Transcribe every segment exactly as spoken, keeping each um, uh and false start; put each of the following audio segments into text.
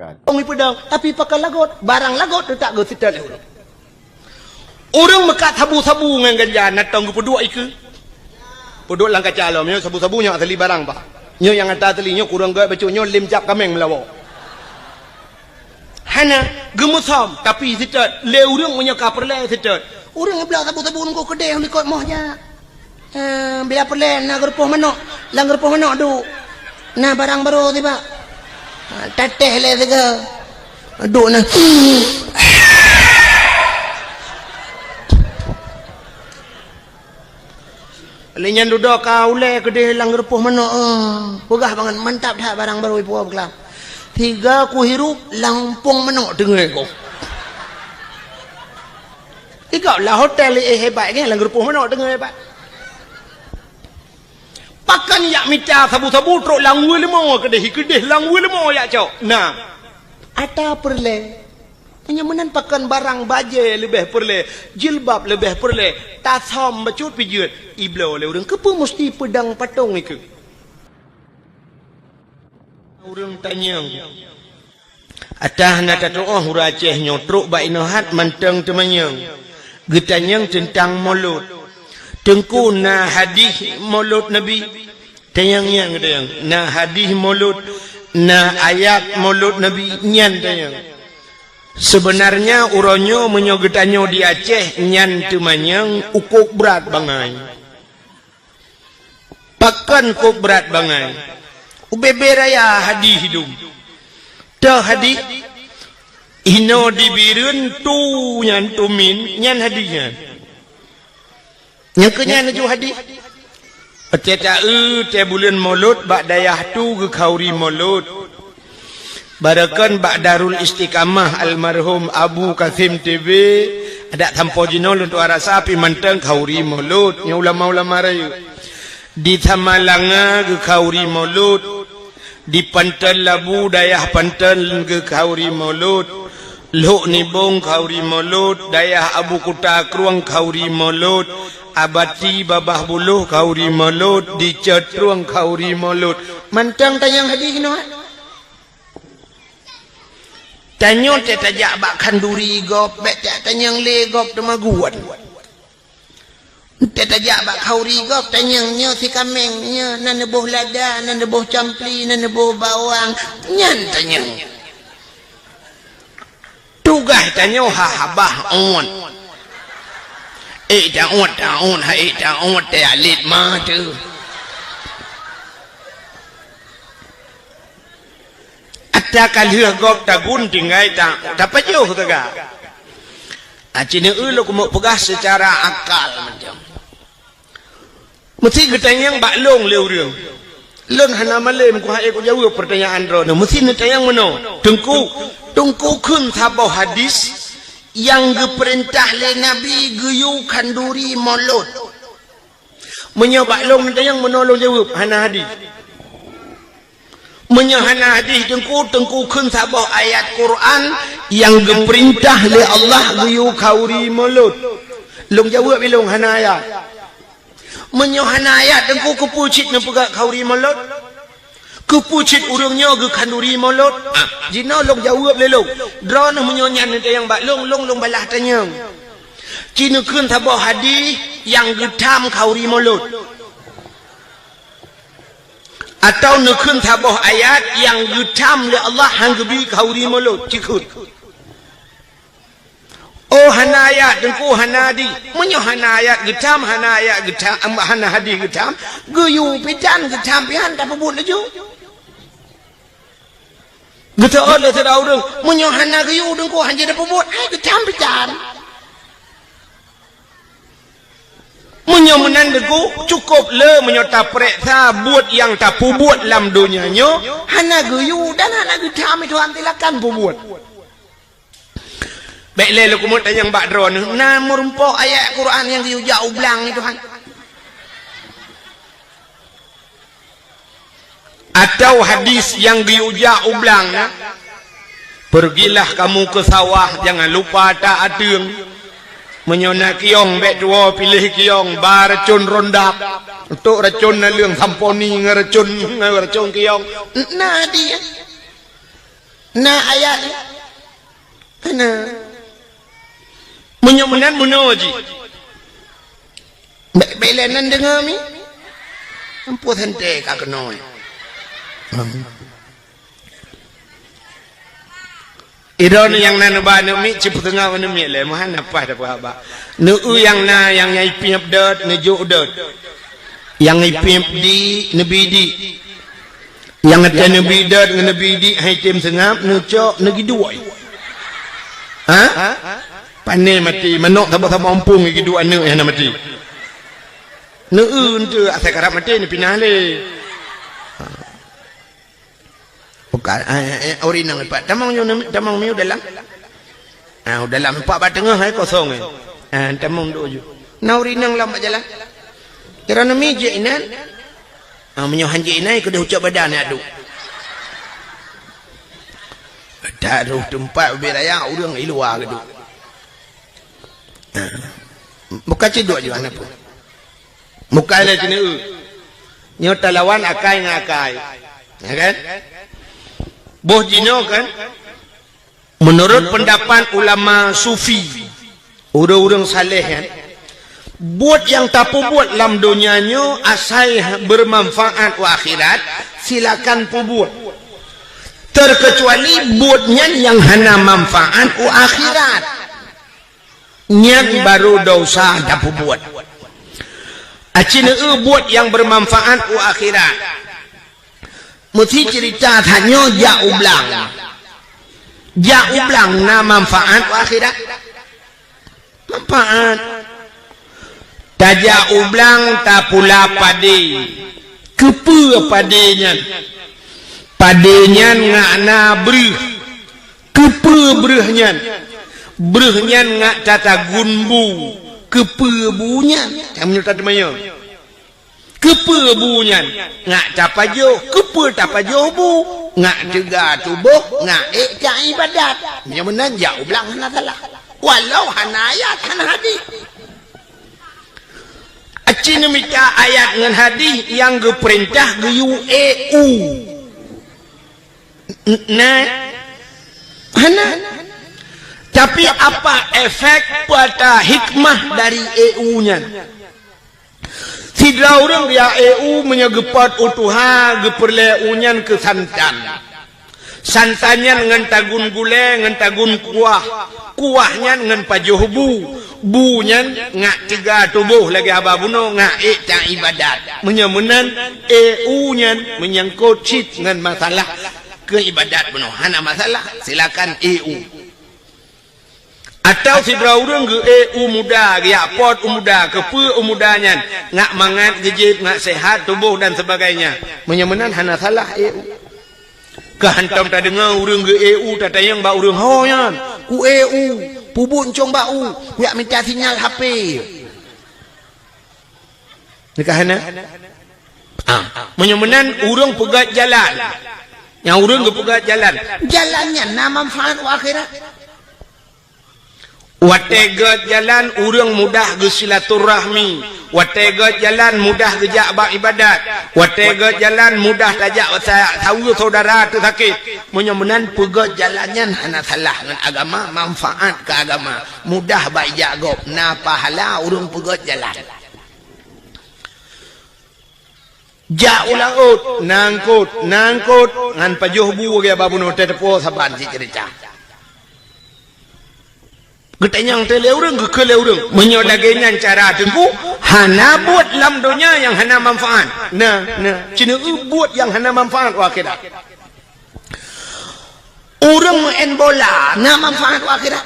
Tong ipeudong, tapi pakon lagot, barang lagot teutak geuseutôt lé ureuëng. Ureuëng meukat sabu-sabu ngon ganja, na tong geupeuduek ikeue. Peuduek lam kaca lom, nyoe sabu-sabu nyoe asli barang, Pak. Nyoe nyang ata asli, nyoe kureueng gét bacut, nyoe lem cap kaméng meulawa. Hana, geumeusom, tapi seutôt, lé ureuëng meunyoe ka peureulée seutôt. Ureuëng bloe sabu-sabu nunggu keudeh likot moh jak. Eh, bila peureulée na geurupoh manok, lam geurupoh manok duek. Na barang barô sibak. Ha, tatéh lé sigoe. Duek na. Lé nyan dudoe ka ulée keudeh lam geurupoh manok, eh. Peugah bangat mantap that barang barô ipuwoe beuklaam. Sigoe kuhirup lam umpung manok teungoh ko. Igoe lam hotel, eh, hebat nyan, lam geurupoh manok teungoh hebat. Pakon jak mita sabu-sabu trok lam weueh leumo keudeh, keudeh lam weueh leumo jak cok. Nah, ata peureulée. Meunyoe meunan pakon barang bajée leubeh peureulée, jilbab leubeh peureulée, tasöm bacut pih jeuet, ibloe lé ureuëng. Keupeue musti peudong patong ikeue? Ureuëng tanyong. Ata hana tatuoh ureuëng Aceh nyoe trok bak inoe hat mantong teumanyong. Geutanyong teuntang molot. Teungku, na hadih molot Nabi? Tanyong nyan geutanyong. Na hadih molot, na ayat molot Nabi, nyan tanyong. Seubeunarnya uroe nyoe meunyoe geutanyoe di Aceh nyan teumanyong ukok brat bangai. Pakon kok brat bangai? Ubé-bé raya hadih idum. Teuh hadih, inoe di Bireuen tu nyan tumin, nyan hadih nyan. Nyang keu nyan laju hadih. Watée taeu tée buleuen Molot bak dayah tu geukhauri molot. Barakon bak Darul Istiqamah almarhum Abu Kasim T B, adak sampoe jinoe lôn tuan rasa pih mantong khauri molot, nyoe ulama-ulama rayeuk. Di Samalanga geukhauri molot, di Panton Labu dayah Panton geukhauri molot, Lhok Nibong khauri molot, dayah Abu Kuta Krueng khauri molot, Abati Babah Buloh khauri molot, di Cot Krueng khauri molot. Mantong tanyong hadih nyoe. Tanyoe teuh tajak bak khanduri gob, bék tajak tanyong lé gob teuma guon. Teuh tajak bak khauri gob tanyong nyoe si kaméng, nyoe na neuboh lada, na neuboh campli, na neuboh bawang, nyan tanyong. Tugaih tanyoe ha habah ôt. Ék taôt, taôt, ha ék taôt, teuh alet ma teuh. Ata ka lheueh gob tagun tinggai ta-, tapajoh teuga. Aci neueu lôn keumeuk peugah seucara akal macam. Meusti geutanyong bak lôn lé ureuëng. Lôn hana malém kuhai kujaweueb peurtanyaan droeneuh. Meusti neutanyong meunoe, Teungku, Teungku kheun saboh hadis nyang geupeurintah lé Nabi geuyue khanduri molot. Meunyoe bak lôn neutanyong meunoe lôn jaweueb, hana hadis. Meunyoe hana hadih Teungku, Teungku kheun saboh ayat Quran nyang geupeurintah lé Allah geuyue khauri molot. Lôn jaweueb ilôn hana ayat. Meunyoe hana ayat Teungku, keupeue cit neupeugah khauri molot? Keupeue cit ureuëng nyoe geukhanduri molot? Ah, jinoe lôn jaweueb lé lôn. Droeneuh meunyoe nyan neutanyong bak lôn, lôn, lôn balaih tanyong. Ci neukheun saboh hadih nyang geutham khauri molot. Atawa neukheun saboh ayat nyang geutham lé Allah han geubi khauri molot, ci kheun. Oh, hana ayat Teungku, hana hadih. Meunyoe hana ayat geutham, hana ayat geutham, hana hadih geutham, geuyue pih tan geutham pih han tapeubuet laju. Geuteuôt lé sidroe ureuëng, meunyoe hana geuyue Teungku han jeuet tapeubuet, hai geutham pih tan. Meunyoe meunan Teungku, cukôp le meunyoe tapareksa buet nyang tapeubuet lam donya nyoe, hana geuyue dan hana geutham, Tuhan silakan peubuet. Bék lé lôn keumeuk tanyong bak droeneuh, na meurumpok ayat Quran nyang geuyue jak u blang, Tuhan? Atawa hadis nyang geuyue jak u blang na, "Pergilah kamu ke sawah, jangan lupa tak ateueng. Meunyoe na kiyong, bék tuwoe piléh kiyong, ba racon rondap, untuk racon naleueng samponi ngon racon, ngon racon kiyong." Na hadis. Na ayat nyan. Hana. Meunyoe meunan meunoe jih. Bèk, bèk lé nan deungoe mi. Ampoh santée ka keunoe. Idong nyang na neuba aneuk miet, cit peuteungoh aneuk miet lé, meuhan na paih tapeuhaba. Neu-eu nyang na, nyang, nyang ipiep dot, neujok dot. Nyang ipiep di, neubi di. Nyang watèe neubi dot ngon neubi di hai tem seungab, neucok, neugiduek. Ha? Pané maté, manok saboh-saboh ompung giduek aneuk nyang na maté. Neu-eu eunteuk asai karab maté, neupinah lé. Ha. Bukan, eh, eh, ori nang ipat. Tamong nyoe, tamong miu dalam. Ah, u dalam empat bak teungoh hai kosong, eh. Ah, tamong duek ju. Na ureueng inong lam bak jalan. Kira nami jeuet inan. Ah, meunyoe han jeuet inan, keudeh ucok badan nyan duek. Taroh teumpat ubé raya, ureueng i luwa geuduek. Ah. Bukan cit duek ju aneuk pun. Bukan lé keuneuk. Nyoe talawan akai ngon akai. Ya kan? Boh jinoe kan? Meunurot peundapat ulama sufi, ureueng-ureueng saleh nyan, buet nyang tapeubuet lam donya nyoe asai bermanfaat u akhirat, silakan peubuet. Terkecuali buet nyan nyang hana manfaat u akhirat. Nyan barô desya tapeubuet. Aci neu-eu buet nyang bermanfaat u akhirat. Meusi ceurita tanyoe jak u blang. Jak u blang na manfaat u akhirat? Manfaat. Tajak u blang tapula padé. Keupeue padé nyan? Padé nyan ngak na breueh. Keupeue breueh nyan? Breueh nyan ngak tatagun bu. Keupeue bu nyan? Nyang meunyoe tateumanyong. Keupeue bu nyan? Ngak tapajoh. Keupeue tapajoh bu? Ngak teuga tuboh, ngak ék taibadat. Meunyoe meunan jak u blang hana salah. Walau hana ayat, hana hadih. Aci neumita ayat ngon hadih nyang geupeurintah geuyue ék u. N-, na? Hana. Tapi apa efek, peue ata hikmah dari ék u nyan? Sidroe ureueng geujak ék u, meunyoe geupot u tuha, geupeureulée u nyan keu santan. Santan nyan ngon tagun gulée, ngon tagun kuah. Kuah nyan ngon pajoh bu. Bu nyan ngak teuga tuboh lagée haba bunoe, ngak ék taibadat. Meunyoe meunan, ék u nyan meunyangkot cit ngon masalah keu ibadat bunoe. Hana masalah, silakan ék u. Atawa sidroe ureueng geuék u muda, geujak pot u muda, keupeue u muda nyan ngak mangat geujieb, ngak seuhat tuboh dan sebagainya. Meunyoe meunan hana salah ék u. Ka hantom tadeungoe ureueng geuék u, tatanyong bak ureueng, "Ho nyan, kuék u, peubuet ncong bak u, kujak mita sinyal H P." Nyan ka hana? Ah, meunyoe meunan ureueng peugöt jalan. Nyang ureueng geupeugöt jalan. Jalan nyan na manfaat u akhirat. Watée göt jalan ureueng mudah geusilaturahmi. Watée göt jalan mudah geujak bak ibadat. Watée göt jalan mudah tajak sa-, saweue syedara teusakét. Meunyoe meunan peugöt jalan nyan hana salah ngon agama, manfaat keu agama. Mudah bak ijak gob, na pahala ureueng peugöt jalan. Jak u laôt, na eungkôt, na eungkôt, ngon pajoh bu lagée haba bunoe, tateupeue saban cit ceurita. Geutanyong teuh lé ureueng, geukheun lé ureueng. Meunyoe lagée nyan cara Teungku, hana buet lam donya nyang hana manfaat. Na, na, ci neu-eu buet nyang hana manfaat u akhirat. Ureueng meu'en bola, na manfaat u akhirat?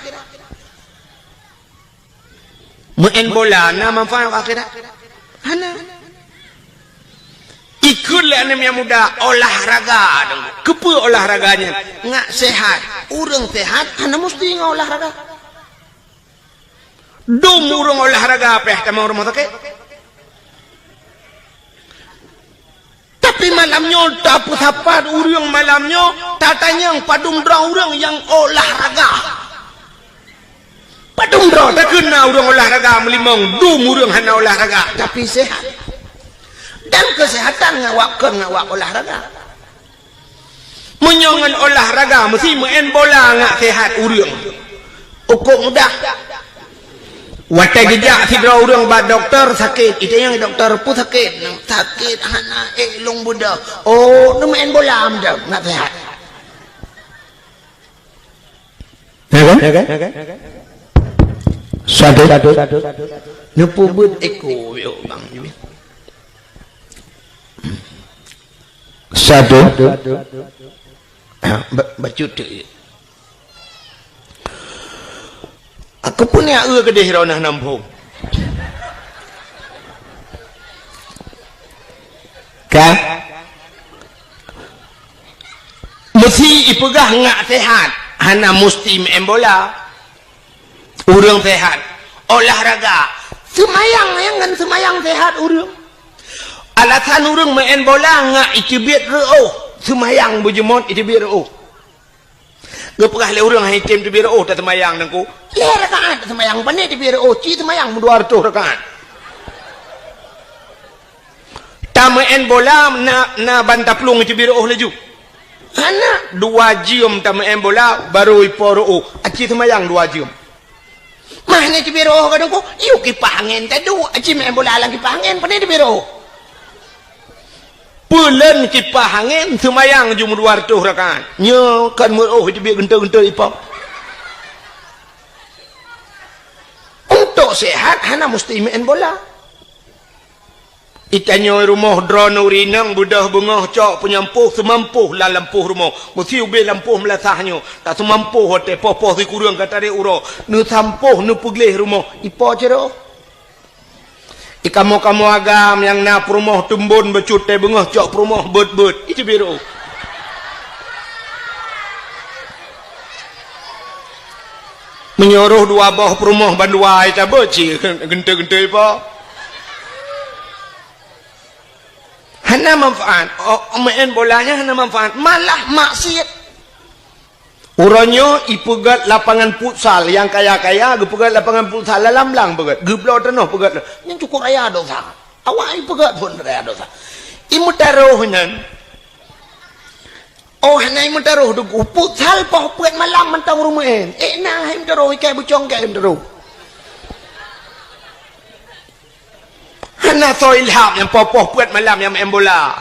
Meu'en bola na manfaat u akhirat? Hana. Ikheun lé aneuk muda olahraga dong. Keupeue olahraga nyan? Ngak seuhat. Ureueng seuhat hana musti ngon olahraga. Dum ureueng olahraga pih tamong rumoh sakét. Tapi malam nyoe tapeusapat ureueng malam nyoe, tatanyong padum droe ureueng nyang olahraga. Padum droe takheun na ureueng olahraga meulimong, dum ureueng hana olahraga, tapi sehat. Dan kesehatan ngawak kon ngawak olahraga. Meunyoe ngon olahraga, meusti meu'en bola ngak sehat ureuëng. Ukok mudah. Watée geujak sidroe ureuëng bak dokto sakét, itanyong dokto, "Peue sakét?" "Sakét hana ék lôn beudôh." "Oh, neumeu'en bola meudah ngak sehat." Ya kan? Ya kan? Satu. Neupeubuet eko yo bang. Satu. Ba-, bacut tu. Aku pun ya eu kedeh rona nampung. Ka? Meusti ipeugah ngak sehat, hana musti meu'en bola. Ureuëng sehat, olahraga, seumayang nyang ngon seumayang sehat ureuëng. Alasan ureuëng meu'en bola ngak iteubiet reuôh, seumayang beujeumot iteubiet reuôh. Geupeugah lé ureuëng hai tem teubiet reuôh taseumayang nangku. Lhée rakaat taseumayang, pane teubiet reuôh, ci seumayang meudua reutôh rakaat. Tameu'en bola na, na ban taplueng iteubiet reuôh laju. Hana, dua jeuem tameu'en bola, barô ipo reuôh. Aci seumayang dua jeuem. Mah ni teubiet reuôh ka dengku, yue kipah angén tadu, aci meu'en bola lam kipah angén, pane teubiet reuôh. Peuleuen kipah angén, seumayang jeuem dua reutôh rakaat. Nyoe kan meu'en reuôh iteubiet geuntôi-geuntôi ipo. Untuk sehat, hana musti meu'en bola. Itanyoe rumoh droeneuh rinang beudôh beungoh cok peunyampôh seumampoh lam lampôh rumoh. Meusti ubé lampôh meulasah nyoe. Tak seumampoh watée poh-poh sikureueng ka tarek uroe. Neusampoh neupeugleh rumoh. Ipo cit reuôh? Ikamoe-kamoe agam nyang na peurumoh teumbon bacut tée beungoh cok peurumoh beuet-beuet. Itu biru. Meunyoe rôh dua boh peurumoh bandua ita beuet cit geuntôi-geuntôi po. Hana manfaat. Oh, meu'en bola nyan hana manfaat, malah maksiet. Uroe nyoe ipeugét lapangan futsal, nyang kaya-kaya geupeugét lapangan futsal lam blang peugét, geubloe tanoh peugét. Nyan cukôp raya dosa. Awak ipeugét phon raya dosa. Imeutarôh nyan, oh, hana imeutarôh deuh, futsal poh peuet malam mantong ureuëng meu'en. Eh, na hai meutarôh, ikai bucong kai meutarôh. Hana soe ilham nyang poh-poh peuet malam nyang meu'en bola.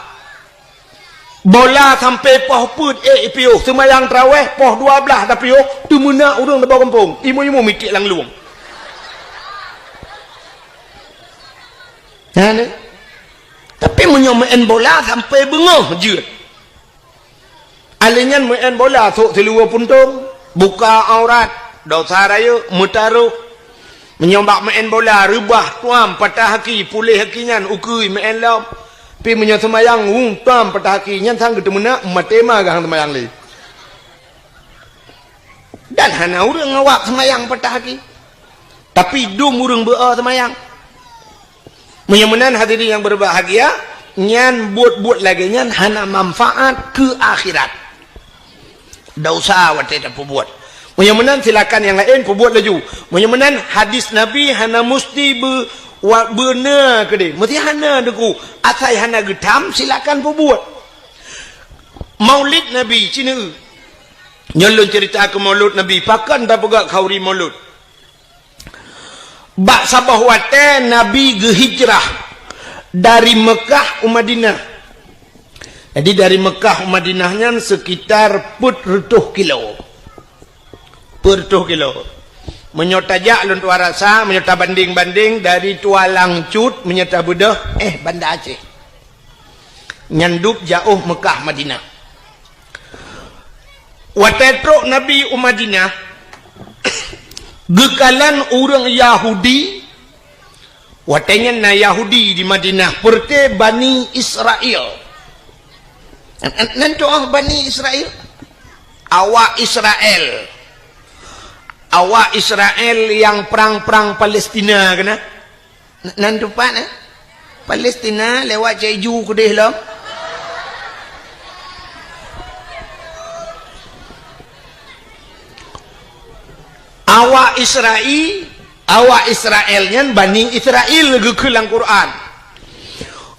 Bola sampai poh peuet ék ipiôh, seumayang traweh poh dua blaih tapiôh, teumeunak ureuëng teuboh gampông, imu-imu miték lam lueng. Nah, ni. Tapi meunyoe meu'en bola sampai beungoh jeuet. Alèh nyan meu'en bola sôk siluweue puntông, buka aurat, dosa rayeuk, meutarôh. Meunyoe bak meu'en bola reubah tuam patah aki, puléh aki nyan ukeue meu'en lom. Pi meunyoe seumayang wung tuam patah aki nyan sang geuteumeunak maté ma gahang seumayang lé. Dan hana ureuëng awak seumayang patah aki. Tapi dum ureuëng beu-o seumayang. Meunyoe meunan hadirin nyang berbahagia, nyan buet-buet lagée nyan hana manfaat keu akhirat. Dosa watée tapeubuet. Meunyoe meunan silakan nyang laén peubuet laju. Meunyoe meunan hadis Nabi hana musti be-, wa-, beuna keudeh. Meusti hana deuku. Asai hana geutam silakan peubuet. Maulid Nabi, cineue. Nyoe lôn cerita keu Maulud Nabi, pakon tapeugah khauri Maulud. Bak saboh watée Nabi geuhijrah dari Meukah u Madinah. Jadi dari Meukah u Madinah nyan sekitar peuet reutôh kilo. Peuet reutôh kilo. Meunyoe tajak lôn tuan rasa, meunyoe tabandeng-bandeng dari Tualang Cut, meunyoe tabeudôh, eh, Banda Aceh. Nyan dub jaoh Meukah Madinah. Watée trok Nabi u Madinah, geukalon ureuëng Yahudi, watée nyan na Yahudi di Madinah, peureuté Bani Israel. Nan tu'oh Bani Israel? Awak Israel. Awak Israel nyang prang-prang Palestina keunan. Nan teumpat, eh? Palestina lewat Cek Ju keudeh lom. Awak Israel, awak Israel nyan Bani Israel geukheun lam Quran.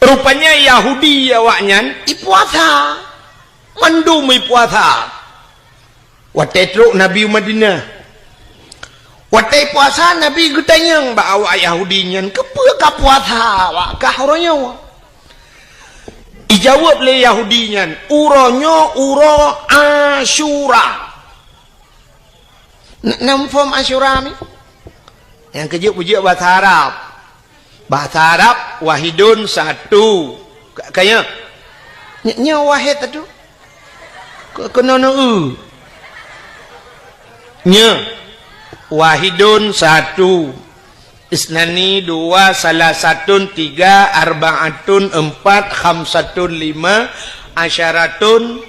Rupanya Yahudi awak nyan ipuasa. Mandum ipuasa. Watée trok Nabi u Madinah. Watée puasa, Nabi geutanyong bak awak Yahudi nyan, "Keupeue ka puasa awak kah uroe nyoe?" Ijaweueb lé Yahudi nyan, "Uroe nyoe uroe Asyura." Na, na muphom Asyura mi? Nyang keujeuet peujeuet bahasa Arab. Bahasa Arab, wahidun, satu. Ka, ka nyoe? Nyoe, nyoe wahid satu. Ke, keunoe neu-eu. Nyoe. Wahidun, satu. Isnani, dua. Salasatun, tiga. Arbaatun, empat. Khamsatun, lima. Asyaratun,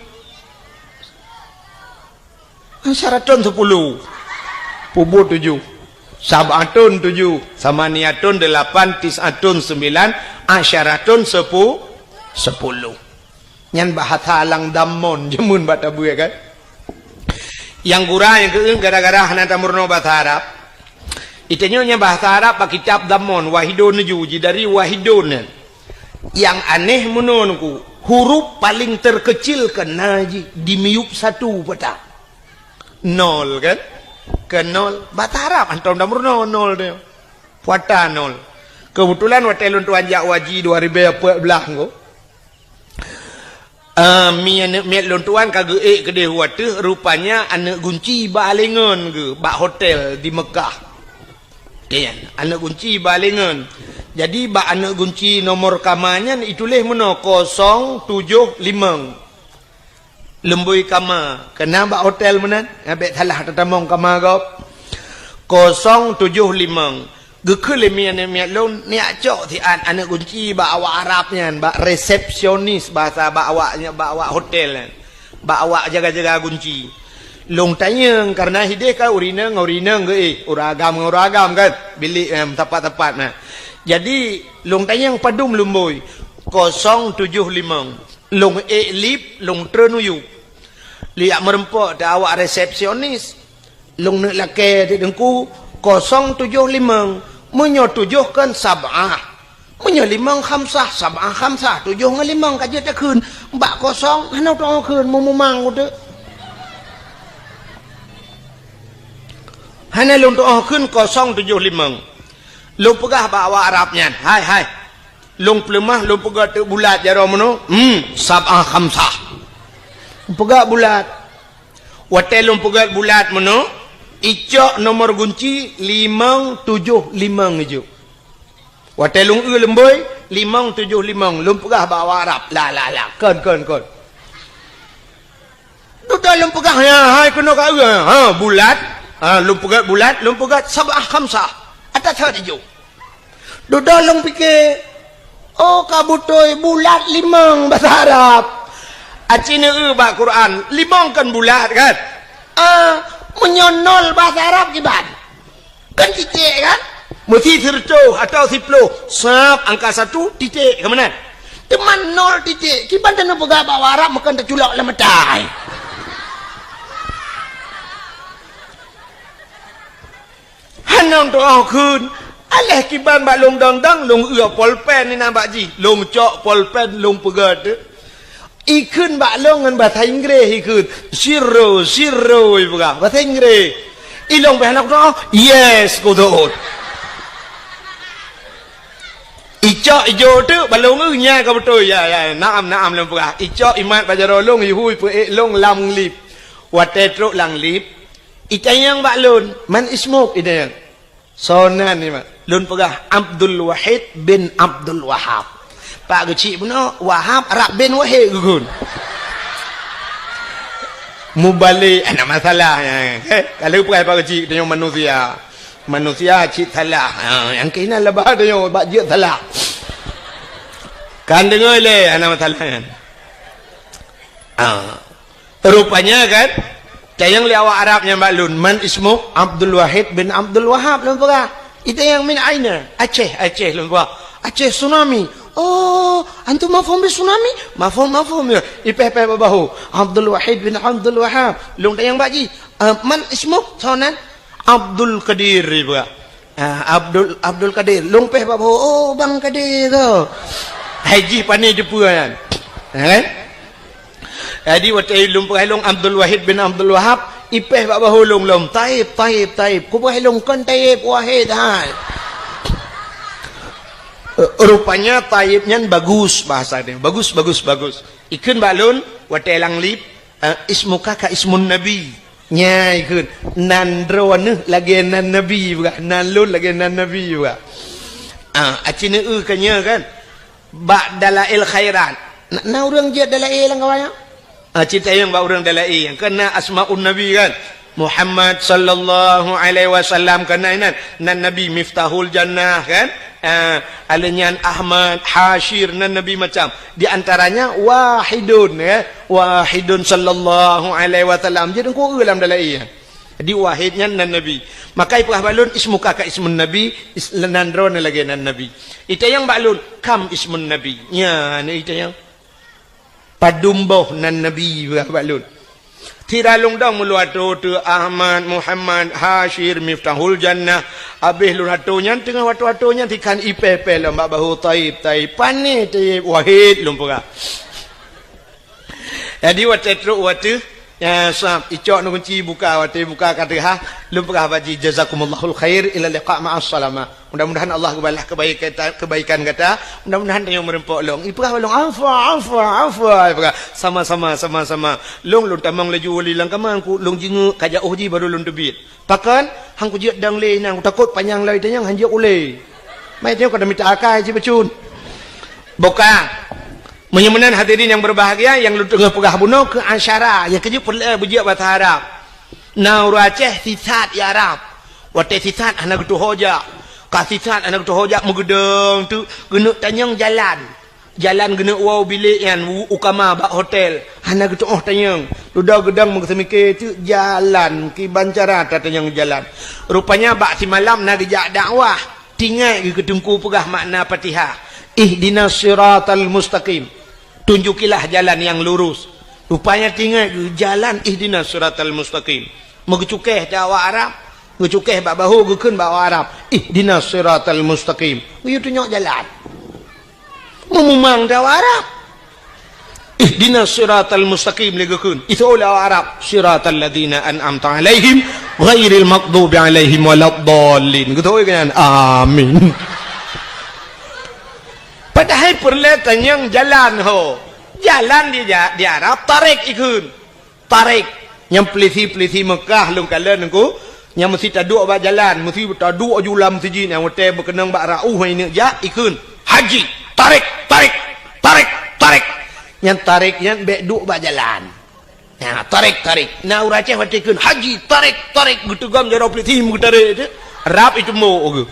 Asyaratun, sepuluh. Pubuet, tujoh. Sab'atun, tujoh. Samaniatun, delapan. Tis'atun, sembilan. Asyaratun, sepu-, sepuluh. Nyan bahasa lam damon jameun bak tabeue, kan? Nyang gura nyang keu gara-gara hana tameurunoe bahasa Arab. Itanyoe nyan bahasa Arab bak kitab damon, wahidun, tujoh, jidari wahidun nyan. Nyang aneh meunoe nungku, huruf paléng terkeucil keunan jih dimiyueb satu pata. Nol, kan? Keu nol, bahasa Arab hantom tameurunoe nol teuh. Pata nol. Keubeutulan watée lôn tuan jak u haji dua ribée peuet blaih nyoe. Ah, mi aneuëk miet lôn tuan ka geuék keudeh u ateueh, rupanya aneuëk gunci bak aléngon geuh bak hotel di Meukah. Nyan, aneuëk gunci bak aléngon. Jadi, bak aneuëk gunci nomor kama nyan ituléh meunoe kosong tujoh limong. Leumbôi kama, keunan bak hotel meunan, nyan bék salah tatamong kama gob. Kosong tujoh limong. Geukheun lé mi aneuëk miet lôn, neujak cok siat aneuëk gunci bak awak Arab nyan, bak resepsionis bahasa bak awak, bak awak hotel nyan. Bak awak jaga-jaga gunci. Lôn tanyong, kareuna hideh ka ureuëng inong ngon ureuëng inong geuéh, ureuëng agam ngon ureuëng agam kan, bilék, em, teumpat-teumpat na. Jadi, lôn tanyong padum leumbôi, kosong tujoh limong. Lôn ék lip, lôn treun u yup. Lôn jak meureumpok teuh awak resepsionis. Lôn neuk lakée teuh teungku, kosong tujoh limong. Meunyoe tujoh kan sab'ah. Meunyoe limong khamsah, sab'ah khamsah, tujoh ngon limong ka jeuet takheun. Bak kosong hana tuoh kheun, meumumang uteuk. Hana lôn tuoh kheun kosong tujoh limong. Lôn peugah bak awak Arab nyan, "Hai, hai. Lôn peuleumah, lôn peugah teuk bulat jaroe meunoe. Hmm, sab'ah khamsah." Peugah bulat. Watée lôn peugét bulat meunoe, icok nomor gunci limong tujoh limong ijok. Watée lôn eu leumbôi, limong tujoh limong, lôn peugah bak awak Arab, "La, la, la, kon, kon, kon." Dudoe lôn peugah, "Ya, hai keunoe ka eu, ha, bulat." Ha, lôn peugét bulat, lôn peugét sab'ah khamsah. Ata that ijok. Dudoe lôn pike, "Oh, ka beutôi bulat limong bahasa Arab." Aci neu bak Quran, limong kan bulat kan? Ah, meunyoe nol bahasa Arab kiban? Kan titik kan? Meusi sireutôh atawa siploh, sab angka satu, titik, ka meunan? Teuma nol titik, kiban taneuk peugah bak Arab meukan taculok lam mata. Hana tuoh kheun. Aléh kiban bak lôn dang-dang, lôn eu polpen inan bak jih. Lôn cok polpen, lôn peugét. Ikheun bak lôn ngon bahasa Inggréh ikheun. "Zero, zero," ipeugah. Bahasa Inggréh. Ilôn pih hana kutuoh. "Yes," kutuoh. Icok ijok teuk bak lôn eu, "Nyan ka beutôi." "Ya, ya, naam, naam," lôn peugah. Icok imat bak jaroe lôn, ihui peuék lôn lam lift. Watée trok lam lift, itanyong bak lôn, "Man ismuk?" itanyong. "Soe nan nyoe?" Lôn peugah, "Abdul Wahid bin Abdul Wahab." Pak Geuchik bunoe, Wahab Arab bin Wahid geukheun. Mubalek, hana masalah nyan. Eh, ka lheueh peugah Pak Geuchik, tanyoe manusia. Manusia cit salah. Ha, nyang keunan leubeh tanyoe bak jeuet salah. Kan deungoe lé, hana masalah nyan. Ha. Rupanya kan, tanyong lé awak Arab nyan bak lôn, "Man ismuk?" "Abdul Wahid bin Abdul Wahab," lôn peugah. Itanyong, "Min aina?" "Aceh, Aceh," lôn peugah. "Aceh tsunami." "Oh, antum mafhum bi tsunami?" "Mafhum, mafhum," ya. Ipéh-péh bak bahô. "Abdul Wahid bin Abdul Wahab." Lôn tanyong bak jih, "Ah, man ismuk?" "Soe nan?" "Abdul Qadir," ipeugah. Ah, Abdul, Abdul Qadir. Lôn péh bak bahô, "Oh, Bang Qadir tu." Hai jih pane teupeue nyan. Ha, kan? Jadi watée lôn peugah lôn Abdul Wahid bin Abdul Wahab, ipéh bak bahô lôn lom, "Taib, Taib, Taib." Kupeugah lôn, "Kon Taib, Wahid hai." Rupanya Taib nyan bagus bahasa dia. Bagus, bagus, bagus. Ikheun bak lôn, watée lam lift, eh, "Ismuka ka ismun Nabi." Nya ikheun, "Nan droeneuh lagée nan Nabi," peugah. "Nan lôn lagée nan Nabi," peugah. Ah, aci neu-eu ka nyoe kan. Bak Dalail Khairat. Na, na ureuëng jeuet Dalail lam kawan nyan? Ah, cit tayang bak ureuëng Dalail. Kan na Asmaun Nabi kan? Muhammad sallallahu alaihi wasallam kan na inan. Nan Nabi Miftahul Jannah kan? Ah, aleuh nyan Ahmad, Hasyir, nan Nabi macam. Di antaranya Wahidun, ya. Wahidun sallallahu alaihi wasallam. Jadi engkau lam Dalail. Jadi Wahid nyan nan Nabi. Maka ipeugah bak lôn, "Ismuka ka ismun Nabi," is-, nan droeneuh lagée nan Nabi. Itayang bak lôn, "Kam ismun Nabi?" Nya, ni itayang. Padum boh nan Nabi, peugah bak lôn. Sira lôn dong meulôn atô teu Ahmad, Muhammad, Hasyir, Miftahul Jannah. Abéh lôn atô nyan, teungoh watô-watô nyan, sikhan ipéh-péh lom bak bahô, "Taib, Taib." Pané Taib, Wahid lôn peugah. Jadi watée trok watée, ya, sab, icok ngon kunci buka, watée buka ka teuhah, lôn peugah bak jih, "Jazakumullahu khair, ila liqa ma'as salamah." Mudah-mudahan Allah geubalah kebaikan, kebaikan gata. Mudah-mudahan tanyoe meureumpok lom. Ipeugah bak lôn, "Afwa, afwa, afwa." Ipeugah, "Sama-sama, sama-sama." Lôn, lôn tamong laju wali lam kama, ku lôn jingeuk ka jiôh jih baru lôn teubiet. Pakon? Han kujeuet dong lé nyan, kutakot panyang lom itanyong han jeuet ulée. Mai tanyoe ka mita akai cit bacut. Buka. Meunyoe meunan hadirin nyang berbahagia, nyang lôn teungoh peugah bunoe keu asyara, nyang keujeuet peureulée beujeuet bahasa Arab. Na ureuëng Aceh sisat i Arab. Watée sisat hana geutuho jak. Ka sisat hana geutuho jak meugeudong teuk geuneuk tanyong jalan. Jalan geuneuk woe bilék nyan u, u kama bak hotel. Hana geutuoh tanyong. Dudoe geudong meuseumiké teuk jalan kiban cara tatanyong jalan. Rupanya bak simalam na geujak dakwah. Tingai geuh keu teungku peugah makna Fatihah. "Ihdinas siratal mustaqim." Tunjukilah jalan yang lurus. Rupanya tingai geuh jalan ihdinas siratal mustaqim. Meugeucukéh teu awak Arab, geucukéh bak bahô geukheun bak awak Arab, "Ihdinas siratal mustaqim." Geuyue tunyok jalan. Meumumang teu awak Arab. "Ihdinas siratal mustaqim," lé geukheun. Iseuôt lé awak Arab, "Siratal ladzina an'amta 'alaihim ghairil maghdubi 'alaihim waladdallin." Geutôi keu nyan. Amin. Padahai peureulée tanyong jalan ho. Jalan di ja-, di Arab tarék ikheun. Tarék. Nyang peulisi-peulisi Meukah lôn kalon nyan ku, nyang meusi taduek bak jalan, meusi taduek ju lam sijin nyang watée beukeunong bak rauh nyang neuk jak, ikheun, "Haji, tarék, tarék, tarék, tarék." Nyang tarék nyan bék duek bak jalan. Nah, tarék, tarék. Na ureuëng Aceh watée kheun, "Haji, tarék, tarék." Geuteugom jaroe peulisi meugeutarek teuh. Rab itu mo geuh.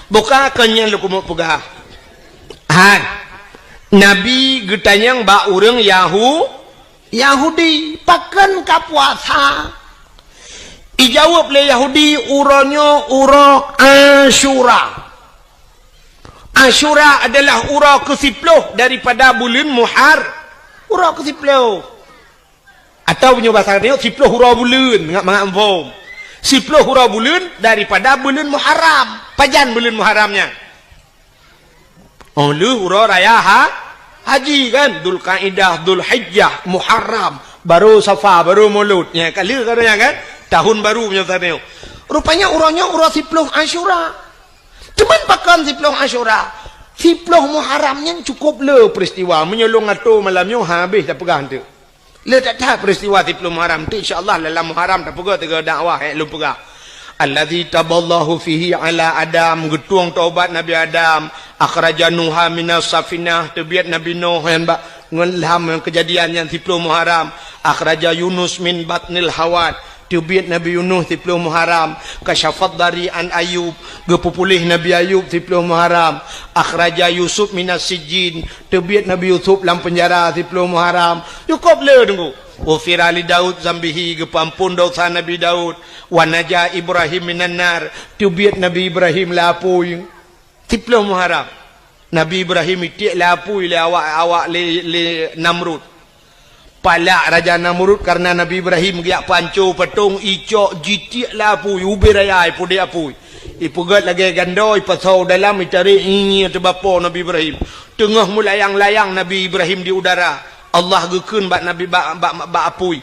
Buka kon nyan lôn keumeuk peugah. Han. Nabi geutanyong bak ureuëng Yahu-, Yahudi, "Pakon ka puasa?" Ijaweueb lé Yahudi, "Uroe nyoe uroe Asyura." Asyura adalah uroe keusiploh daripada buleuen Muhar-, uroe keusiploh. Atau meunyoe basa nyoe, siploh uroe buleuen, mangat-mangat muphom. Siploh uroe buleuen daripada buleuen Muharram. Pajan buleuen Muharram nyan? Oh, lheueh uroe raya ha-, haji kan? Dzulqaidah, Dzulhijjah, Muharram, baru Safar, baru Maulud. Nya, ka lheueh ka nyan kan? Tahun baru meunyoe tanyoe. Rupanya uroe nyoe uroe siploh Asyura. Cuman pakon siploh Asyura? Siploh Muharram nyan cukup le peristiwa. Meunyoe lôn atô malam nyoe habéh tapeugah teuk. Le that-that peristiwa siploh Muharram tu, insya Allah dalam Muharram tapeugah tiga dakwah, eh, lôn peugah. Allazi taballahu fihi ala Adam, geutueng taubat Nabi Adam, akhraja Nuha minas safinah, teubiet Nabi Nuh nyan bak ngon lam kejadian nyan siploh Muharram, akhraja Yunus min batnil hawat, teubiet Nabi Yunus siploh Muharram, kasyafad dari an Ayub, geupeupuléh Nabi Ayub siploh Muharram, akhraja Yusuf minas sijjin, teubiet Nabi Yusuf lam peunjara siploh Muharram. Cukop le teungku. Ghufira li Daud zambihi, geupeuamphon dosa Nabi Daud. Wa naja Ibrahim minan nar, teubiet Nabi Ibrahim lé apui. Siploh Muharram. Nabi Ibrahim itiek lé apui lé awak, awak lé, lé Namrud. Palak Raja Namrud karena Nabi Ibrahim geujak panco patong, icok jitiek lé apui, ubé raya ipudek apui. Ipeugét lagée gandô, ipasoe dalam, itarek, inyie teubapo Nabi Ibrahim. Teungoh meulayang-layang Nabi Ibrahim di udara. Allah geukheun bak Nabi, bak, bak, bak apui,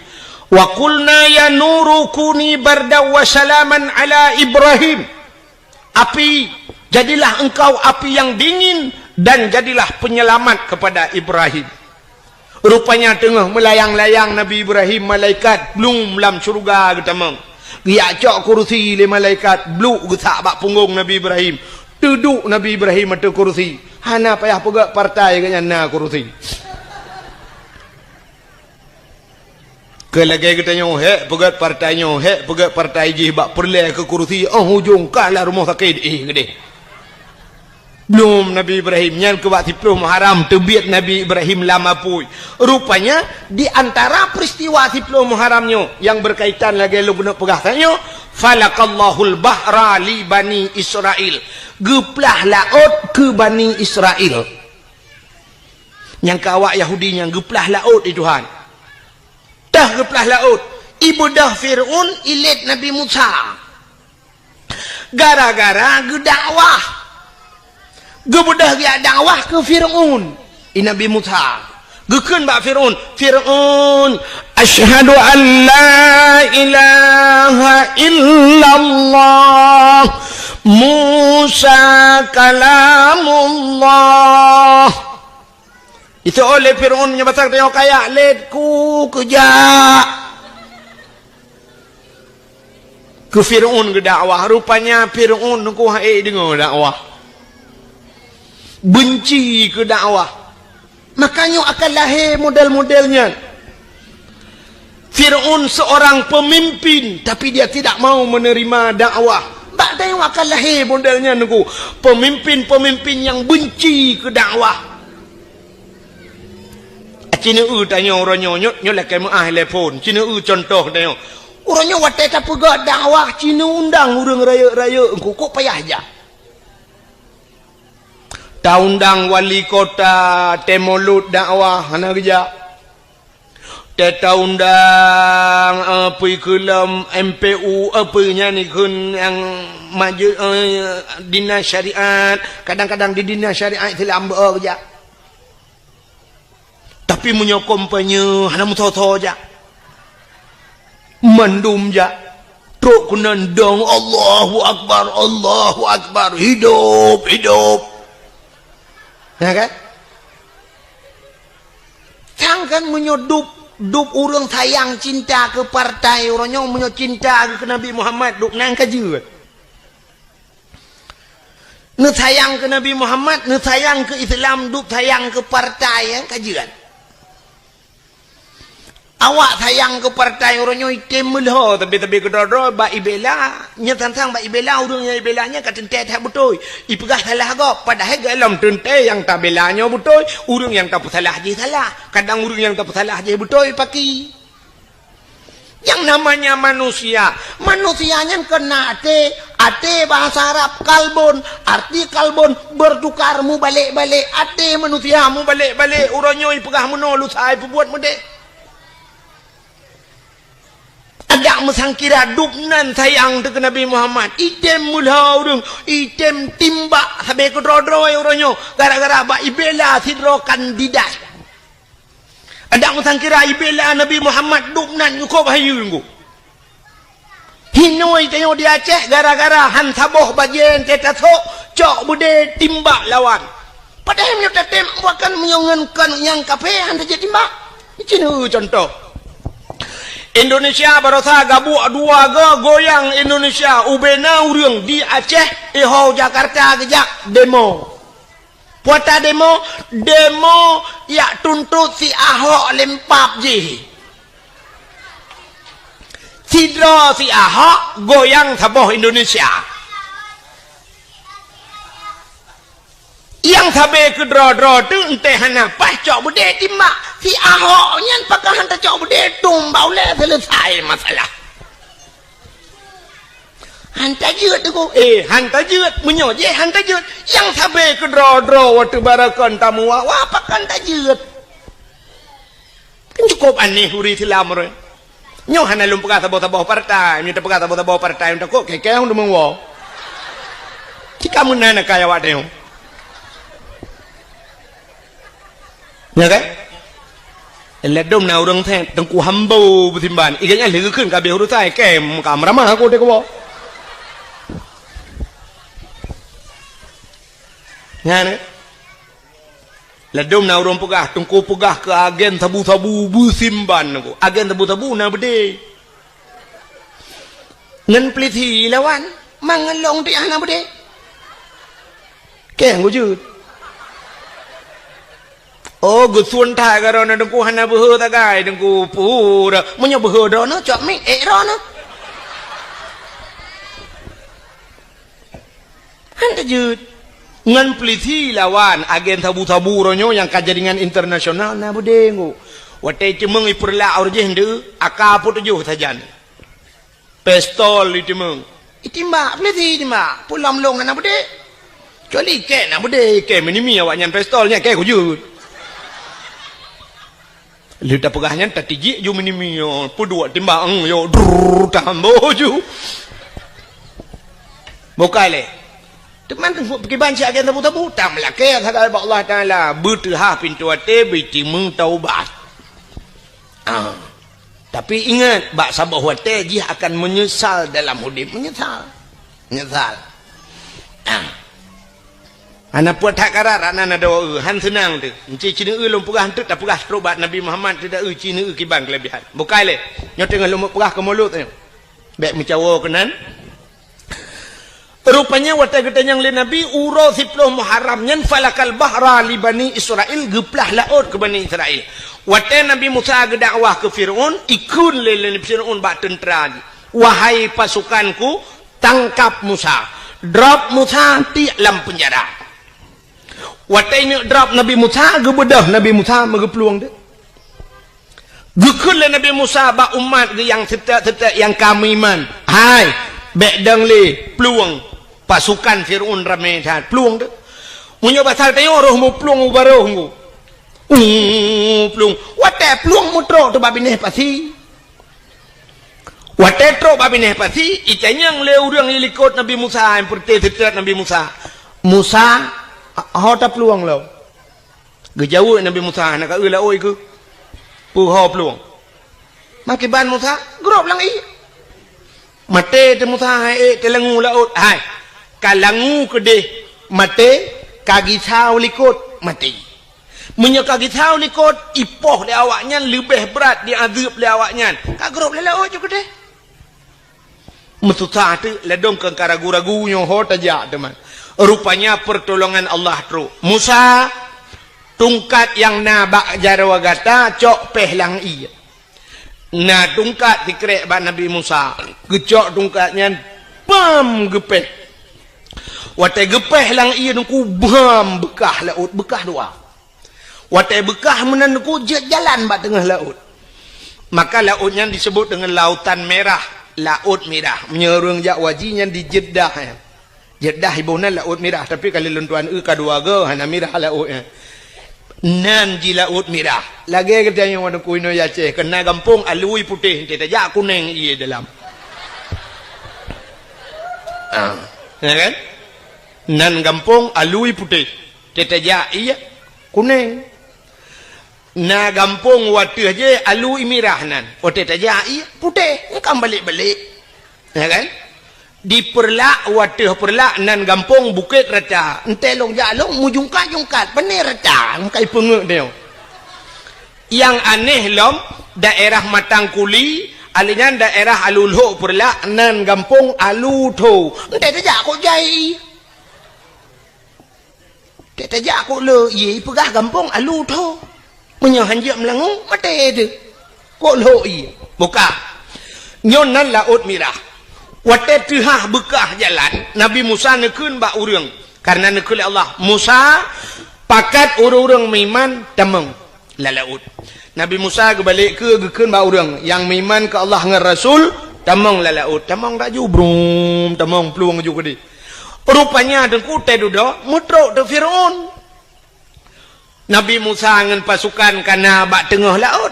"Wa qulna ya nuru kuni bardan wa salaman ala Ibrahim." Api, jadilah engkau api yang dingin dan jadilah penyelamat kepada Ibrahim. Rupanya teungoh meulayang-layang Nabi Ibrahim, malaikat blum lam syeuruga geutamong. Geujak cok kurusi lé malaikat, bluk geusak bak punggong Nabi Ibrahim. Teuduek Nabi Ibrahim ateueh kurusi. Hana payah peugét partai, gobnyan na kurusi. Keu lagée geutanyoe, hék peugét partai nyoe, hék peugét partai jih bak peureulée keu kurusi, óh ujong ka lam rumoh sakét, éh, geudeh. Blum Nabi Ibrahim, nyan keu bak siploh Muharram teubiet Nabi Ibrahim lam apui. Rupanya, di antara peristiwa siploh Muharram nyoe nyang berkaitan lagée lôn keuneuk peugah tanyoe, "Falaqallahul bahra li Bani Israil." Geuplah laôt keu Bani Israil. Nyang keu awak Yahudi nyan geuplah laôt di Tuhan. Teuh geuplah laôt, ibeudôh Fir'aun ilét Nabi Musa. Gara-gara geudakwah. Geubeudôh geujak dakwah keu Fir'aun, i Nabi Musa. Geukheun bak Fir'aun, "Fir'aun, asyhadu an la ilaha illallah, Musa kalamullah." Iseuôt lé Fir'aun meunyoe basa geutanyoe kaya, "Lét ku keujak." Keu Fir'aun geudakwah, rupanya Fir'aun teungku hana ék deungoe dakwah. Beunci keu dakwah. Maka nyoe akan lahé model-model nyan. Fir'aun seorang pemimpin, tapi dia tidak mau menerima dakwah. Bak tanyoe akan lahé model nyan teungku. Pemimpin-pemimpin nyang beunci keu dakwah. Ci neueu tanyoe uroe nyoe, nyoe, nyoe lakée meuáh telepon. Ci neueu cuntoh tanyoe. Uroe nyoe watée tapeugah dakwah, ci neuundang ureuëng rayeuk-rayeuk teungku, kok payah jak. Taundang wali kota, tée mulod dakwah, hana geujak. Tée taundang, eh, peue keu lom M P U, eh, peue nyan ikheun nyang maju, eh, dinas syariat, kadang-kadang di dinas syariat Islam beu geujak. Tapi meunyoe kampanye hana meusoe-soe jak. Mandum jak. Trok keunan dong, "Allahu Akbar, Allahu Akbar, hidup, hidup." Ya kan? Sang kan meunyoe dub, dub ureuëng sayang cinta keu partai, uroe nyoe meunyoe cinta keu Nabi Muhammad, dub nan ka jeuet. Neusayang keu Nabi Muhammad, neusayang keu Islam, dub sayang keu partai, ya, ka jeuet. Awak sayang keu partai uroe nyoe item meulhô, tapi-tapi keudroe-droe bak ibela, nyan sang-sang bak ibela, ureuëng nyang ibela nyan ka teuntée that beutôi. Ipeugah salah gob, padahai gohlom teuntée nyang tabela nyoe beutôi, ureuëng nyang tapeusalah jih salah. Kadang ureuëng nyang tapeusalah jih beutôi paki. Yang namanya manusia, manusia nyan kon na até, até bahasa Arab kalbun, arti kalbun bertukar, mubalek-balek, até manusia mubalek-balek, uroe nyoe ipeugah meunoe, lusa ipeubuet meudeh. Adak meusangkira dub nan sayang teuh keu Nabi Muhammad, item meulhô ureuëng, item timbak sabe keudroe-droe uroe nyoe, gara-gara bak ibela sidroe kandidat. Adak meusangkira ibela Nabi Muhammad dub nan nyukôb hayeue teungku. Hinoe tanyoe di Aceh gara-gara han saboh bajée teuh tasok, cok beudé timbak lawan. Padahai meunyoe tatem bukan meunyoe ngon kon nyang kafé han tajeuet timbak. Cina cuntoh. Indonesia barosa gabuek dua go goyang Indonesia ubena ureuëng di Aceh, iho Jakarta geujak demo. Puata demo, demo yak tuntot si Ahok lempap jih. Sidroe si Ahok goyang saboh Indonesia. Nyang sabe keudroe-droe teuh enteh hana paih cok beudé timbak. Si Ahok nyan pakon han tacok beudé tumbak ulée selesai masalah. Han tajeuet teungku. Eh, han tajeuet. Meunyoe jih han tajeuet, nyang sabe keudroe-droe watée barakon tamuwa, wah pakon tajeuet. Kan cukup aneh ureuëng Islam ureuëng. Nyoe hana lôn peugah saboh-saboh partai, meunyoe tapeugah saboh-saboh partai, takot kekeh ureuëng meuwoe. Cika meunan akai awak tanyoe. Ya kan? Ladôm na ureuëng thèe Teungku Hambo beusimban. Igeuhnyan lheueh geukheun ka abéh urosan, kém ka meuramah aku teuka. Nyan, eh? Ladôm na ureuëng peugah, Teungku peugah keu agen sabu-sabu beusimban Teungku. Agen sabu-sabu na beudé. Ngon peulisi lawan, mangat lôn tiah na beudé. Kém gujeuet. Oh, geusuon that karoe na Teungku hana beuhe sagai, Teungku pura. Meunyoe beuhe droeneuh, cok miet ék droeneuh. Han teujeuet. Ngon peulisi lawan agen sabu-sabu uroe nyoe nyang ka jaringan internasional na beudé Teungku. Watée ceumeung ipeurlak uroe jih ndeu, aka peutujoh sajan. Pistol iteumeung. Itimbak, peulisi itimbak. Peue lom lôn hana beudé. Kecuali ikée na beudé, ikée meunimi awaknyan pistol nyan, ikée kujeuet. Lheueh tapeugah nyan, tatijik ju meunimi nyoe, peuduek timbak, eng, yo, drrrr, tambo ju. Bukai lé. Teuma kiban cit agen sabu-sabu, tameulakée sagai bak Allah Taala, beuteuhah pintoe até, beutimeung taubat. Ah. Tapi ingat, bak saboh watée jih akan meunyeusal dalam udeb, meunyeusal. Meunyeusal. Ah. Hana peue that karat, hana na doa, han seunang teuh. Enci cineue lôn peugah eunteuk tapeugah trok bak Nabi Muhammad teuh da eu cineue kiban keulebihan. Bukai lé. Nyoe teungoh lôn peugah keu mulod nyoe. Bék meucawo keunan. Rupanya watée geutanyong lé Nabi uroe siploh Muharram nyan falakal bahra li Bani Israel geuplah laôt keu Bani Israel. Watée Nabi Musa geudakwah keu Firaun, ikheun lé, lé Firaun bak teuntra jih, "Wahai pasukanku, tangkap Musa, drop Musa tiek lam peunjara." Watée ineuk drop Nabi Musa, geubeudôh Nabi Musa meugeuplueng deuh. Geukheun lé Nabi Musa bak umat geuh nyang seutôt-seutôt nyang ka meuiman, "Hai, bék dong lé plueng pasukan Firaun ramé that, plueng deuh. Meunyoe basa tanyoe roh meuplueng u barôh nggu." Uh, plueng. Watée plueng meutrok teuh bak binéh pasi. Watée trok bak binéh pasi, itanyong lé ureuëng likot Nabi Musa, nyang peureté seutôt Nabi Musa, "Musa, ho taplueng lom?" Geujaweueb Nabi Musa, "Hana ka eu laôt ikeu. Peuho plueng." Makiban Musa, grob lam ié. Maté teuh Musa, hai ék teulangu laôt. Hai, ka langu keudeh maté, ka gisa u likot maté. Meunyoe ka gisa u likot, ipoh lé awaknyan leubeh brat diazeueb lé awaknyan. Ka grob lé laôt ju keudeh. Meususah teuk, ladôm keu ka ragu-ragu nyoe ho tajak teuma. Rupanya peurtolongan Allah trok. "Musa, tungkat nyang na bak jaroe gata cok péh lam ié." Na tungkat sikrek bak Nabi Musa. Geucok tungkat nyan, bam, geupéh. Watée geupéh lam ié Teungku, bam, beukah laôt, beukah dua. Watée beukah meunan Teungku, jeuet jalan bak teungoh laôt. Maka laôt nyan disebut deungon Lautan Merah, Laôt Mirah. Meunyoe ureuëng jak haji nyan di Jeddah, eh. Jeddah iboh nan Laôt Mirah, tapi ka lheueh lôn tuan eu ka dua goe, hana mirah laôt nyan. Nan ji Laôt Mirah. Lagée geutanyoe Teungku inoe Aceh, keu na gampông alui putéh, enteuk tajak kunéng ié dalam. Ah, ya kan? Nan gampông alui putéh. Teutajak ié kunéng. Na gampông wateueh jih alui mirah nan. Watée tajak ié putéh, nyan ka balek-balek. Ya kan? Di Peureulak, wateueh Peureulak nan gampông Bukét Rata. Enteuk lôn jak lôn meujungkat-jungkat, pané rata, meukai peungeut nyoe. Nyang aneh lom, daerah Matang Kuli, alèh nyan daerah Alu Lhok Peureulak nan gampông Alu Tho. Enteuk tajak kok jai. Teutajak kok le ié peugah gampông Alu Tho. Meunyoe hanjeuet meulangue, maté teuh. Kok lhok ié. Buka. Nyoe nan Laôt Mirah. Watée teuhah beukah jalan, Nabi Musa neukheun bak ureuëng. Karena neukheun lé Allah, "Musa, pakat ureuëng-ureuëng meuiman tamong lam laôt." Nabi Musa geubalek keu geukheun bak ureuëng nyang meuiman keu Allah ngon Rasul, tamong lam laôt. Tamong laju, brum, tamong plueng ju keudeh. Rupanya Teungku teududoe meutrok teuh Firaun. Nabi Musa ngon pasukan ka na bak teungoh laôt.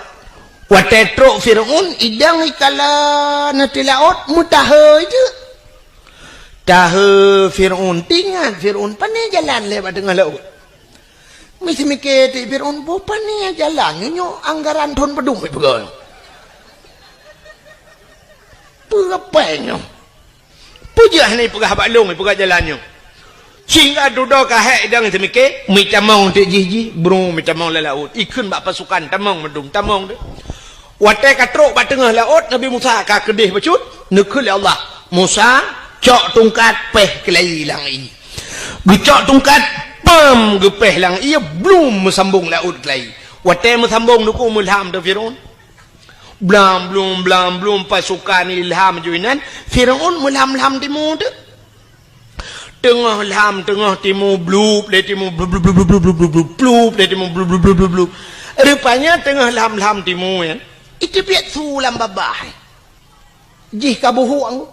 Watée trok Firaun, idong ikala na teuh laôt, meutahe teuk. Tahe Firaun, teuingat Firaun, pané jalan lé bak teungoh laôt. Meusimike ti Firaun, "Boh pane jalan nyoe, nyoe anggaran thon padum ipeugah. Peue apai nyoe? Peue jeuet hana ipeugah bak lôn ipeugah jalan nyoe?" Sehingga dudoe ka hék idong simike, meutamong teuk jih-jih, bru meutamong lam laôt. Ikheun bak pasukan, "Tamong mandum, tamong deh." Watée ka trok bak teungoh laôt, Nabi Musa ka keudeh bacut, neukheun lé Allah, "Musa, cok tungkat péh keulayi lam ié." Geucok tungkat, pam, geupéh lam ié, blum meusambong laôt keulayi. Watée meusambong nuku meulham teuk Firaun. Blam blum, blam blum, pasukan ilham ju inan, Firaun meulham-lham timu teuk. Teungoh lham, teungoh timu, blup lé timu, blup, blup, blup, blup, blup, blup, blup, blup lé timu, blup, blup, blup, blup, blup. Rupanya teungoh lham-lham timu nyan, iteubiet su lam babah. Jih ka buhuk anggô.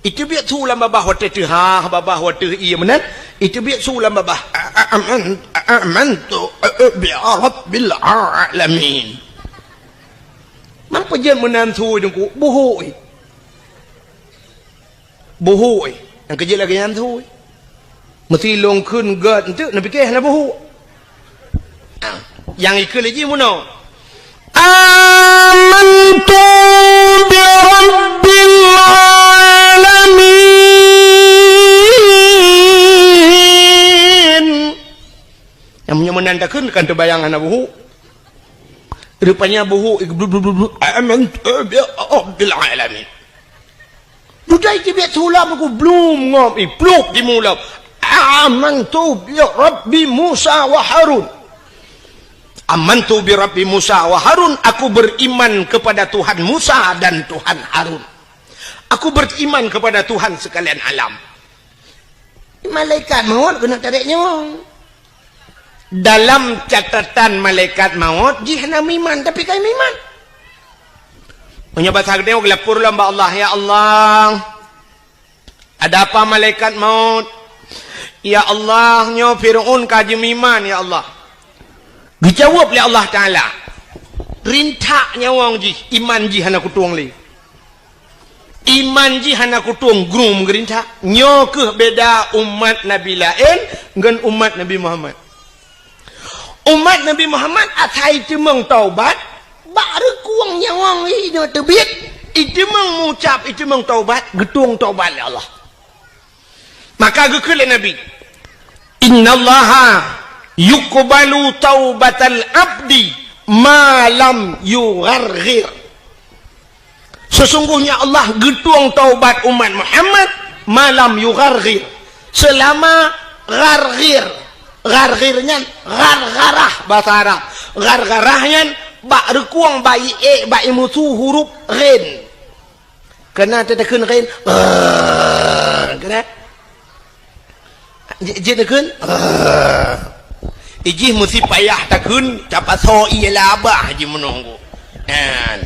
Iteubiet su lam babah watée teuhah, babah watée ié meunan, iteubiet su lam babah. A-, a-, aman-, a-, amantu, a-, a-, bi rabbil alamin. Nyan peue jeuet meunan su teungku, buhuk, eh. Buhuk, eh. Nyang keujeuet lagée nyan su, eh. Meusi lôn kheun gét enteuk, neupike hana buhuk. Ah, nyang ikheun lé jih meunoe, "Amantu bi rabbil alamin." Nyang meunyoe meunan takheun kan teubayang hana buhuk. Rupanya buhuk, "Amantu bi rabbil alamin." Dudoe iteubiet su lam buhuk, blum ngom, iplup timu lom. "Amantu bi Rabbi Musa wa Harun." "Amantu bi Rabbi Musa wa Harun." Aku beriman kepada Tuhan Musa dan Tuhan Harun. Aku beriman kepada Tuhan sekalian alam. Malaikat maut keuneuk tarek nyawöng. Dalam catatan malaikat maut, jih hana meuiman, tapi ka meuiman. Meunyoe basa geutanyoe geulapor lom bak Allah, "Ya Allah, ada apa malaikat maut? Ya Allah, nyoe Firaun ka jimeuiman, ya Allah." Geujaweueb lé Allah Taala, "Rintak nyawöng jih, iman jih hana kutueng lé." Iman jih hana kutueng, grung meurintak. Nyoe kheueh beda umat nabi laén ngon umat Nabi Muhammad. Umat Nabi Muhammad asai teumeung taubat, bak reukueng nyawöng inoe teubiet, iteumeung mucab, iteumeung taubat, geutueng taubat lé Allah. Maka geukheun lé Nabi, "Innallaha yuqbalu taubatal abdi ma lam yugharghir." Sesungguhnya Allah geutueng taubat umat Muhammad ma lam yugharghir, seulama gharghir. Gharghir nyan ghargharah basa Arab. Ghargharah nyan bak reukueng, bak ié, bak imusu huruf ghin. Kana teutakheun ghin, kana. Ji-, jeuet takheun, ijih meusi payah takheun, tapasoe ié lam babah jih meunoe. Nyan.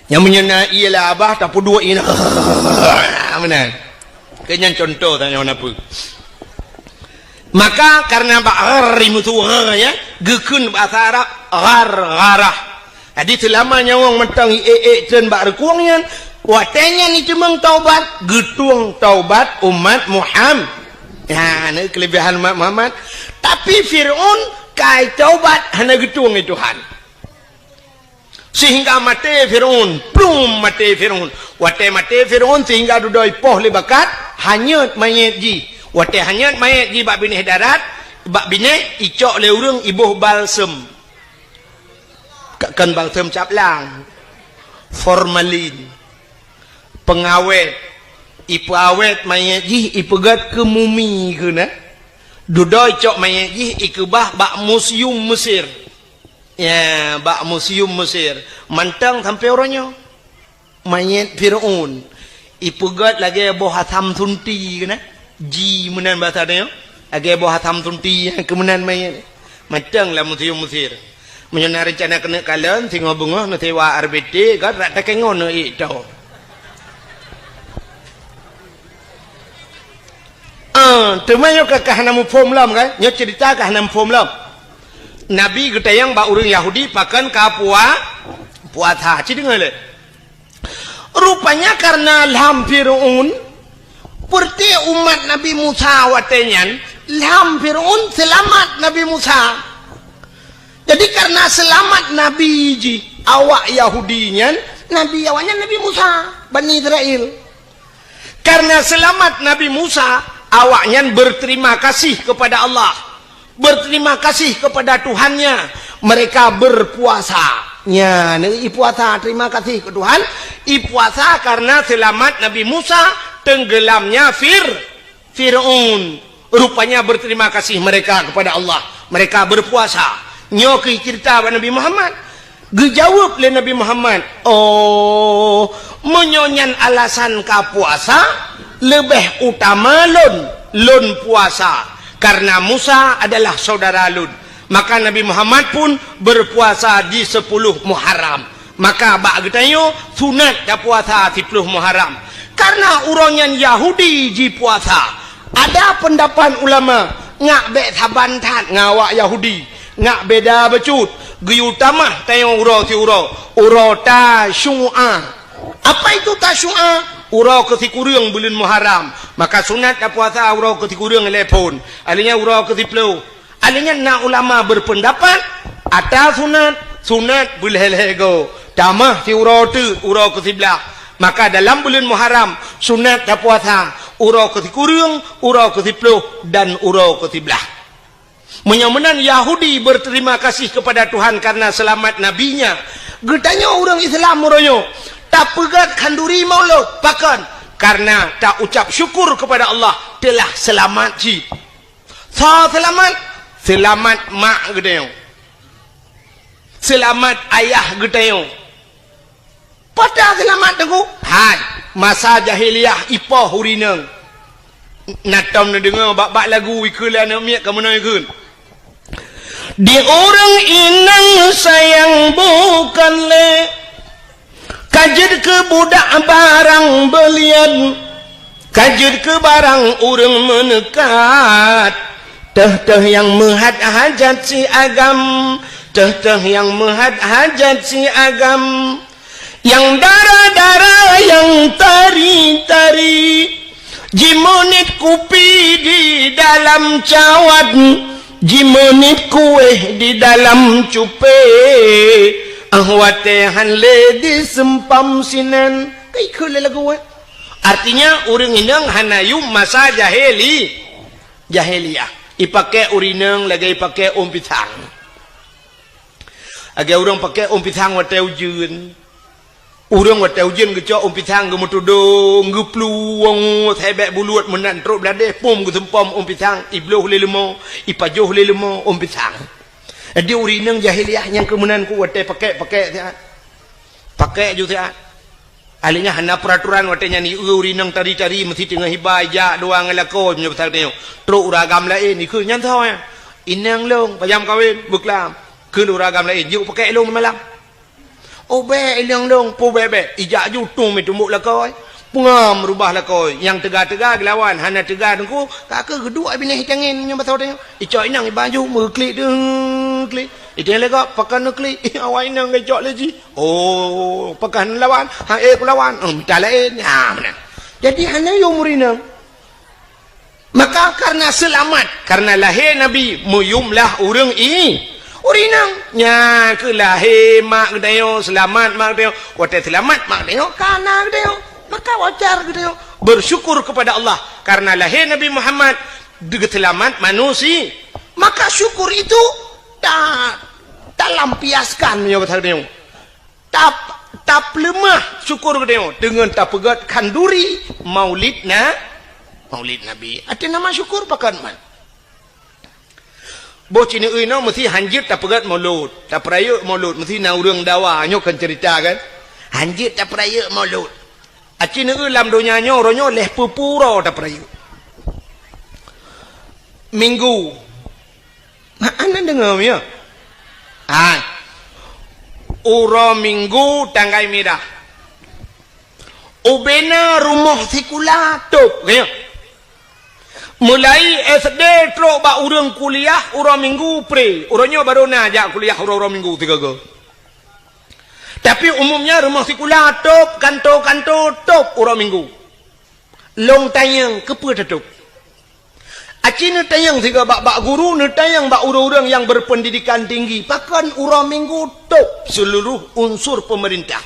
Nyang meunyoe na ié lam babah, tapeuduek ié na. Meunan. Keu nyan contoh tanyoe na peue. Maka karena bak ghar imusu gha, ya, geukheun basa Arab ghargharah. Jadi seulama nyawöng mantong ié-ié treun bak reukueng nyan, watée nyan iteumeung taubat, geutueng taubat umat Muhammad. Ya, na keulebihan umat Muhammad. Tapi Firaun ka taubat hana geutueng lé Tuhan. Sehingga maté Firaun, plum maté Firaun. Watée maté Firaun sehingga dudoe ipoh lé bakat, hanyot manyét jih. Watée hanyot manyét jih bak binéh darat, bak binéh icok lé ureuëng iboh balsem. Ka-, kon balsem caplang. Formalin. Pengawét. Ipeuawét manyét jih, ipeugét keu mumi keunan. Dudoe icok manyét jih, ikeubah bak museum Mesir. Ya, bak museum Mesir. Mantong sampoe uroe nyoe. Manyét Firaun. Ipeugét lagée boh asam sunti keunan. Ji meunan basa tanyoe. Lagée boh asam sunti nyang keu meunan manyét. Mantong lam museum Mesir. Meunyoe na reuncana keuneuk kalon, singoh beungoh neusewa R B T, kan rak takengon neuék tho. Ah, teuma nyoe ka, ka hana muphom lom, kan? Nyoe cerita ka hana muphom lom. Nabi geutanyong bak ureuëng Yahudi pakon ka pua-, puasa. Ci deungoe lé. Rupanya karena lam Firaun, Peureuté umat Nabi Musa watée nyan, lam Fir'aun seulamat Nabi Musa. Jadi, kareuna seulamat Nabi jih, awak Yahudi nyan, Nabi awaknyan Nabi Musa, Bani Israel. Kareuna seulamat Nabi Musa, awaknyan berterima kasih kepada Allah. Berterima kasih kepada Tuhannya. Mereka berpuasa. Nya, i puasa, terima kasih ke Tuhan. I puasa kareuna seulamat Nabi Musa, tenggelamnya Fir-, Fir'aun. Rupanya berterima kasih mereka kepada Allah. Mereka berpuasa. Nyoe keuh cerita bak Nabi Muhammad. Geujaweueb lé Nabi Muhammad, "Oh, meunyoe nyan alasan ka puasa, leubeh utama lôn, lôn puasa, kareuna Musa adalah saudara lôn." Maka Nabi Muhammad pun berpuasa di sepuluh Muharram. Maka bak geutanyoe sunat tapuasa siploh Muharram. Kareuna uroe nyan Yahudi jipuasa. Ada peundapat ulama, ngak bék saban that ngon awak Yahudi, ngak beda bacut, geuyue tamah tanyoe uroe siuroe, uroe Tasyu'a. Apa itu Tasyu'a? Uroe keusikureueng buleuen Muharram. Maka sunat tapuasa uroe keusikureueng lé phon. Alheuh nyan uroe keusiploh. Alheuh nyan na ulama berpendapat, ata sunat, sunat beulhée-lhée goe. Tamah siuroe teuk uroe keusiblaih. Maka dalam buleuen Muharram, sunat tapuasa uroe keusikureueng, uroe keusiploh, dan uroe keusiblaih. Meunyoe meunan Yahudi berterima kasih kepada Tuhan karena selamat nabinya, geutanyoe ureuëng Islam uroe nyoe tapeugét khanduri Maulud. Pakon? Karena taucap syukur kepada Allah telah selamat jih. Soe seulamat? Seulamat mak geutanyoe. Seulamat ayah geutanyoe. Peue ta seulamat teungku? Hai, masa jahiliyah ipoh urineueng. Na tom neudeungoe bak-bak lagu ikheun lé aneuk miet ka meunoe ikheun. Di ureuëng inong sayang bukan lé. Ka jeuet keu budak barang beulian, ka jeuet keu barang ureuëng meuneukat. Teuh-teuh nyang meuhat hajat si agam, teuh-teuh nyang meuhat hajat si agam. Nyang dara-dara, nyang tari-tari, jimeunit kupi di dalam cawat, jimeunit kuéh di dalam cupé, ah watée han lé diseumpam sinan. Ka ikheun lé lagu, eh? Artinya, ureuëng inong hana yum masa jahili-, jahiliyah. Ipaké urineueng lagée ipaké ôn pisang. Lagée ureuëng paké ôn pisang watée ujeuen. Ureuëng watée ujeuen geucok ôn pisang geumeutudong, geuplueng, sabé buluet meunan trok bladeh, pom geuseumpom ôn pisang, ibloh lé leumo, ipajoh lé leumo ôn pisang. Jadi urineueng jahiliyah nyang keu meunan ku watée paké-paké siat. Paké ju siat. Alheuh nyan hana peuraturan watée nyan, ieu urineueng tari-tari meusti teungoh iba ijak dua ngon lakoe meunyoe pasal tanyoe. Trok ureuëng agam laén ikheun nyan soe nyan. Inong lôn, panyang kawen, beuklam. Kheun ureuëng agam laén, jeuet paké lôn malam. Oh bék inong lôn, peue bék-bék. Ijak ju tueng meutumbok lakoe. Peungam rubah lakoe. Nyang teuga-teuga geulawan, hana teuga teungku, ka keu geuduek binéh itangen nyoe basoe tanyoe. Icok inong iba ju meuklik deuh klik. Iteng lé gob pakon neuklik. Awai inong geucok lé jih. Oh, pakon lawan. Ha, eh, kulawan. Oh, mita laén. Ha, meunan. Jadi hana yum urineueng. Maka karena seulamat, karena lahé Nabi, meuyumlah ureuëng i-, urineueng. Nyan keuh lahé mak geutanyoe, seulamat mak geutanyoe. Watée seulamat mak geutanyoe, ka na geutanyoe. Maka wajar geutanyoe bersyukur kepada Allah karena lahé Nabi Muhammad, geuseulamat manusia. Maka syukur itu ta-, talampiaskan meunyoe bahasa geutanyoe. Tap-, tapeuleumah syukur geutanyoe deungon tapeugét khanduri Maulid na-, Maulid Nabi. Até nama syukur pakon man. Boh ci neueu inoe meusti hanjeuet tapeugét Maulud, tapeurayeuk Maulud, meusti na ureuëng dawa, nyoe kon ceurita kan. Hanjeuet tapeurayeuk Maulud. Aci neueu lam donya nyoe, uroe nyoe lhée peue-peue uroe tapeurayeuk. Minggu. Hana deungoe, ya? Hai. Uroe Minggu tanggai mirah. Ubena rumoh sikula tôb, ya. Mulai S D trok bak ureuëng kuliah uroe Minggu pre. Uroe nyoe barô na jak kuliah uroe-uroe Minggu sigoe-goe. Tapi umumnya rumoh sikula tôb, kanto-kanto tôb uroe Minggu. Lôn tanyong, keupeue tatôb? Aci neutanyong sigoe bak, bak guru, neutanyong bak ureuëng-ureuëng nyang berpendidikan tinggi, pakon uroe Minggu tôb seuluruh unsur peumeurintah?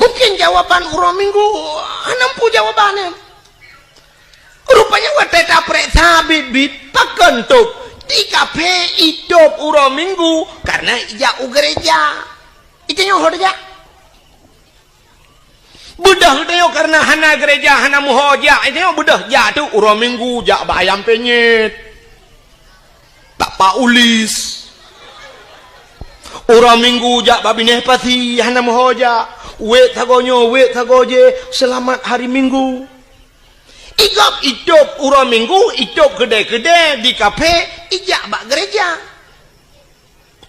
Mungken jawaban uroe Minggu hana muphom jawaban nyan. Rupanya watée tapeureksa biet-biet, pakon tôb? Di kaphé itôb uroe Minggu, kareuna ijak u gereja. Itanyoe ho tajak? Beudôh tanyoe kareuna hana gereja, hana meuho jak. Itanyoe beudôh jak tu uroe Minggu jak bak ayam penyet, bak Pak Ulis. Uroe Minggu jak bak binéh pasi, hana meuho jak. Wék sagoe nyoe, wék sagoe jéh, seulamat hari Minggu. Igob itôb uroe Minggu, itôb keudée-keudée di kaphé, ijak bak gereja.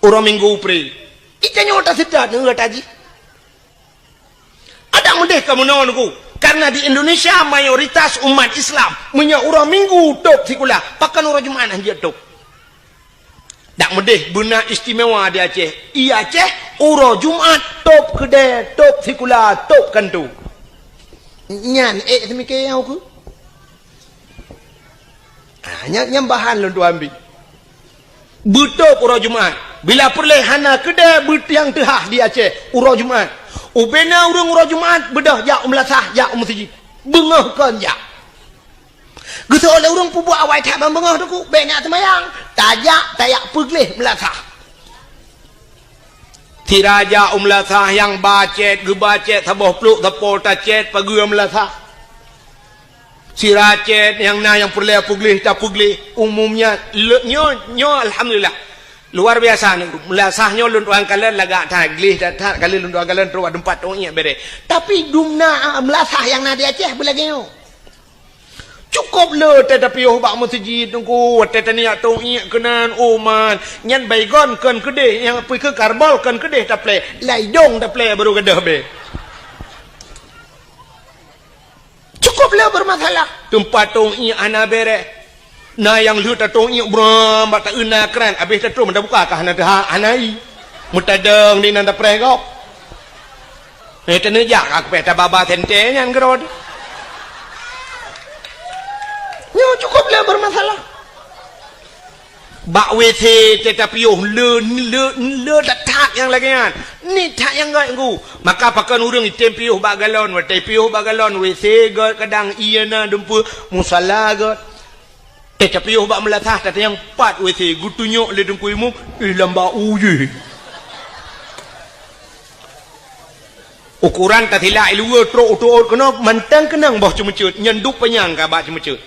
Uroe Minggu pré. Itanyoe taseutôt neu taji. Adak meudeh ka meunoe Teungku, kareuna di Indonesia mayoritas umat Islam, meunyoe uroe Minggu tôb sikula, pakon uroe Jumat hana jeuet tôb? Dak meudeh beuna istimewa di Aceh. I Aceh, uroe Jumat tôb keudée, tôb sikula, tôb kantô. Nyan ék teumike nyang ukeue. Ah, nyan, nyan bahan lôn tuan bi. Beutôb uroe Jumat. Bila peureulée hana keudée beutiang teuhah di Aceh uroe Jumat. Ubena ureuëng uroe Jumat beudôh jak u meulasah, jak u meuseujid. Beungoh kon jak. Geusoe lé ureuëng peubuet awai that ban beungoh Teungku, bék na seumayang. Tajak, tajak peugleh meulasah. Sira jak u meulasah nyang ba cét, geuba cét saboh plôk sapo tacét pageue meulasah. Sira cét nyang na nyang peureulée peugleh tapeugleh. Umum nyan, le-, nyoe, nyoe alhamdulillah. Luar biasa ni, meulasah nyoe lôn tuan kalon lagak that, gleh that, that, ka lheueh lôn tuan kalon trok bak teumpat tôh iék béré. Tapi dum na, ah, meulasah nyang na di Aceh beulagée nyoe. Cukôp le watée tapiôh bak meuseujid Teungku, watée taniyak tôh iék keunan, oh man, nyan baygon kon keudeh, nyang pih keu karbol kon keudeh taplée, lam idông taplée barô gadôh bée. Cukôp le beurmasalah. Teumpat tôh iék hana béré. Na nyang lheueh tatôh iék bram bak taeu na kran, abéh tatrôn meuta buka ka hana teuha-, hana i. Meutadong di nan tapreh gob. Eh, teuneujak ka kupéh tababa sente nyan keudroe. Nyoe cukôp le beurmasalah. Bak W C teuh tapiôh le, le, le that-that nyang lagée nyan. Niet that nyang göt Teungku. Maka pakon ureuëng item piôh bak galon, watée piôh bak galon, W C göt kadang ié na dumpeue, musala göt. Teuh tapiôh bak meulasah, tatanyong pat W C, geutunyok lé Teungku Imum, eh, lam bak u jih. Ukoran tasilak i luwa trok u teuôt keunoe mantong keunong boh ceumeuceuet, nyan duek panyang ka bak ceumeuceuet.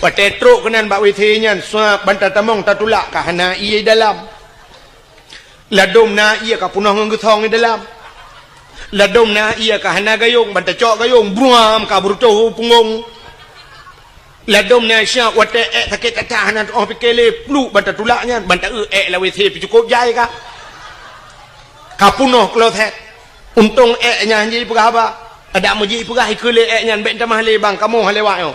Watée trok keunan bak W C nyan, suab ban tatamong tatulak ka hana ié dalam. Ladôm na ié ka peunoh ngon geusong i dalam. Ladôm na ié ka hana gayông, ban tacok gayông, bruam ka beureutoh u punggông. Ladôm na syok watée ék sakét that-that hana teuôh pike lé, pluek ban tatulak nyan, ban taeu ék lam W C pih cukôp jai ka. Ka peunoh kloset. Untông ék nyan jih peugah haba. Adak meujih peugah ikeue lé ék nyan, bék tamah lé bang, kamoe hana lewat nyoe.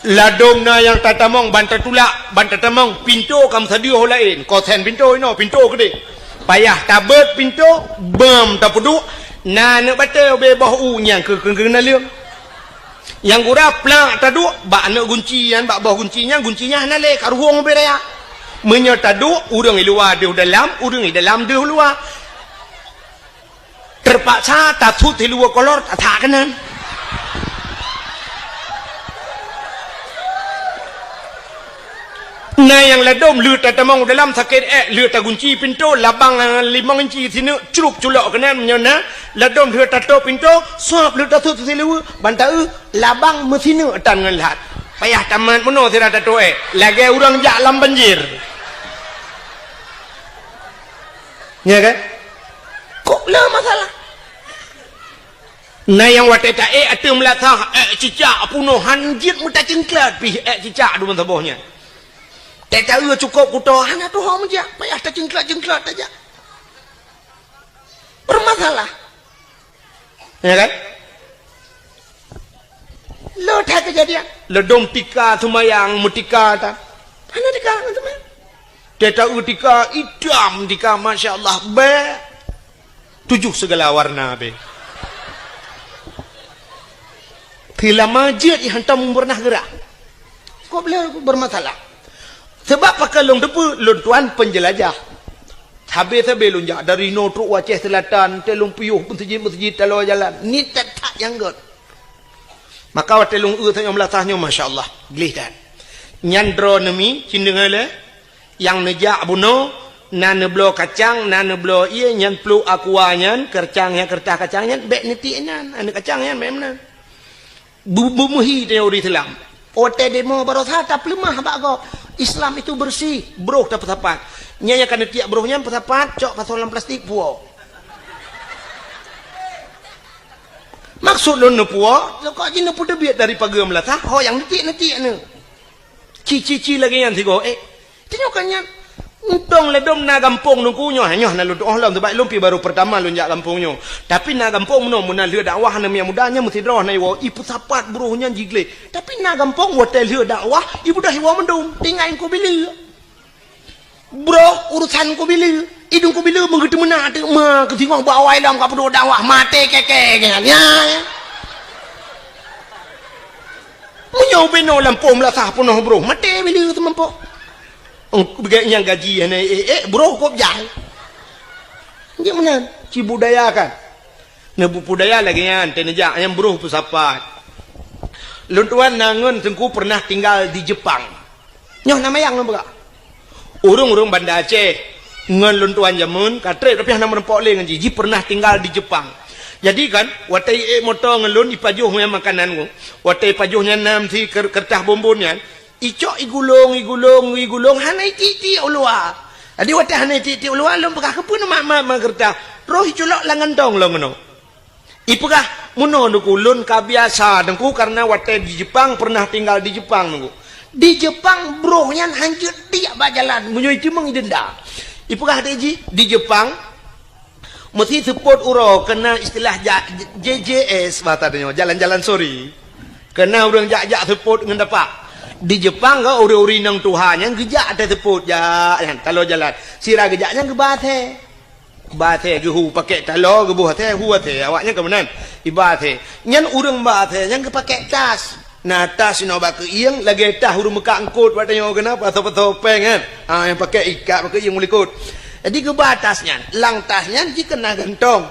Ladôm na nyang tatamong ban tatulak, ban tatamong, pintoe ka meusadeuh laén, kosen pintoe inoe, pintoe keudeh. Payah tabeuet pintoe, beuem tapeuduek, na aneuk batée ubé boh u nyang keu, keu, keu naleueng. Nyang gura plak taduek bak aneuk gunci nyan, bak boh gunci nyan, gunci nyan hana lé, ka ruhueng ubé raya. Meunyoe taduek, ureuëng i luwa deuh dalam, ureuëng i dalam deuh luwa. Teupaksa tasut siluweue kolor, tasak keunan. Na nyang ladôm lheueh tatamong u dalam sakét ék, lheueh tagunci pintoe, labang, eh, limong inci sineuk, crup culok keunan meunyoe na, ladôm lheueh tatôp pintoe, suab lheueh tasut siluweue, ban taeu, labang meusineuk tan ngon lhat. Payah tamat meunoe sira tatôp ék, lagée ureuëng jak lam banjir. Nya kan? Kok le masalah? Na nyang watée taék ateueh meulasah, ék cicak peunoh han jeuet meutacingklat pih ék cicak dumpeue saboh nyan. Tée taeu cukôp kuto hana tuho meujak, payah tacingklat-cingklat tajak. Bermasalah. Ya kan? Lo that keujadian. Ladôm tika seumayang meutika ta. Hana tika ngon seumayang. Tée taeu tika itam tika, masya Allah, bék. Tujoh sigala warna be. Teulama jeuet i hantom beureunaih geurah. Kok le bermasalah. Sebab pakon lôn teupeu, lôn tuan penjelajah. Sabe-sabe lôn jak dari inoe trok u Aceh Selatan, teuh lôn piôh meuseujid-meuseujid taloe jalan. Ni that-that nyang gét. Maka watée lôn eu tanyoe meulasah nyoe, masya Allah, gleh that. Nyan droeneuh mi, cit deungoe lé, nyang neujak bunoe, na neubloe kacang, na neubloe ié, nyan pluek aqua nyan, keureutah nyan, keureutah kacang nyan, bék neutiek nyan, aneuk kacang nyan, bék meunan. Bu-, beumeuhi tanyoe ureuëng Islam. Watée demo baroesa tapeuleumah bak gob. Islam itu bersih, broh tapeusapat. Nyan nyang ka neutiek broh nyan peusapat, cok pasoe lam plastik, puwoe. Maksud lôn neupuwoe, kok jih neupeuteubiet dari pageue meulasah, ho nyang neutiek-neutiek nyoe. Ci-ci-ci lagée nyan sigoe, eh. Tanyoe kan nyan. Untông ladôm na gampông Teungku nyoe, nyoe na lôn tuoh lom, sebab lôn pi barô peurtama lôn jak gampông nyoe. Tapi na gampông meunoe, meunan lheueh dakwah na miet muda nyan meusidroe na iwoe, ipeusapat broh nyan jigleh. Tapi na gampông watée lheueh dakwah, ibeudôh iwoe mandum, tinggai Teungku Bileu. Broh urusan Teungku Bileu, idong Teungku Bileu meugeuteumeunak teuk ma keusingoh bak awai lom ka peuduek dakwah maté keke nyan. Ya, ya. Meunyoe binoe lampôh meulasah peunoh broh, maté Bileu teumampoh. Eng, beuget nyang gaji hana ék-ék, broh kop jai. Nyan meunan, cibudayakan. Neubeubudaya lagée nyan, teuneujak nyang broh peusapat. Lôn tuan na ngon Teungku pernah tinggal di Jepang. Nyoe na mayang lôn peugah. Ureuëng-ureuëng Banda Aceh ngon lôn tuan jameun ka treb tapi hana meurumpok lé ngon jih. Jih pernah tinggal di Jepang. Jadi kan, watée ék moto ngon lôn ipajoh ngon makanan ku. Watée ipajoh nyan nam si ker-, kertas bonbon nyan, icok igulong, igulong, igulong, hana itiek-tiek u luwa. Jadi watée hana itiek-tiek u luwa, lôn peugah, "Keupeue neumat-mat ma kertas?" Roh iculok lam gantong lom keunoe. Ipeugah, "Meunoe Teungku, lôn ka biasa Teungku, karena watée di Jepang, pernah tinggal di Jepang Teungku. Di Jepang broh nyan hanjeuet tiek bak jalan, meunyoe iteumeung idenda." Ipeugah lé jih, di Jepang, meusi seupôt uroe keunan istilah ja-, J J S, bahasa tanyoe, jalan-jalan sore. Keunan ureuëng jak-jak seupôt ngon dapak. Di Jepang ka ureuëng-ureuëng inong tuha nyan geujak até seupôt, jak nyan, taloe jalan. Sira geujak nyan geuba até. Ba até geuhu pakék taloe, geuboh até, hu até. Awaknyan ka meunan. Iba até. Nyan ureuëng ba até nyan geupakek tas. Na tas inoe bak keuieng, lagée tas ureuëng meukat eungkot bak tanyoe keunan, pasoe-pasoe péng kan. Ha, nyang pakék ikat bak keuieng u likot. Jadi geuba tas nyan. Lam tas nyan jih keunan gantong.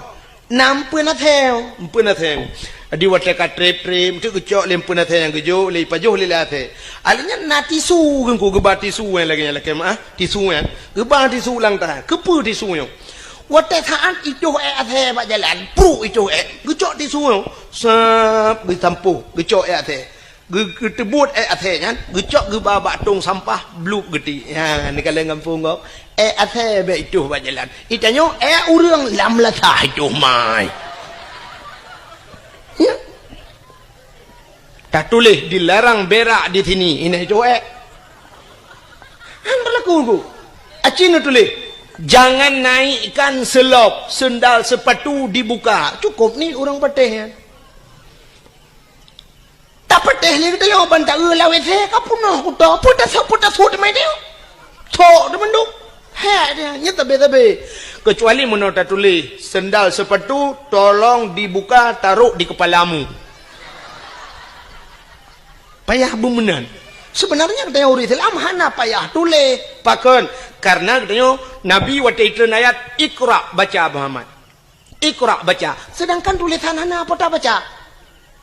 Na empeuen até, empeuen até. Jadi watée ka treb-treb, enteuk geucok lé empeuen até nyang geujok, lé ipajoh lé lam até. Alheuh nyan na tisu Teungku, geuba tisu nyang lagée nyan lakée meuáh, tisu nyan. Geuba tisu lam tas. Keupeue tisu nyoe? Watée saát itoh ék asèe bak jalan, pruek itoh ék, geucok tisu nyoe, sab, geusampôh, geucok ék asèe. Geu-, geuteubuet ék asèe nyan, geucok geuba bak tong sampah, blueb geutiek. Nyan, neukalon gampông gob. Ék asèe bék itoh bak jalan. Itanyoe ék ureuëng lam lasah itoh mai. Ya. Tatuléh dilarang berak di sini, inan itoh ék. Han berlaku tu. Aci neutuléh, "Jangan naikkan selop, sendal sepatu dibuka." Cukup ni ureuëng patéh nyan. Tapatéh lé geutanyoe ban taeu lam W C ka peunoh kuto, peue tasôk, peue tasôk teuma itoh. Thok teumandum. Hek dia, nyan tabe-tabe. Kecuali meunoe tatuléh, "Sendal sepatu tolong dibuka, taruh di kepalamu." Payah beumeunan. Sebenarnya geutanyoe ureuëng Islam hana payah tuléh. Pakon? Karena geutanyoe Nabi watée itreun ayat, "Iqra, baca Muhammad. Iqra, baca." Sedangkan tulésan hana po tabaca.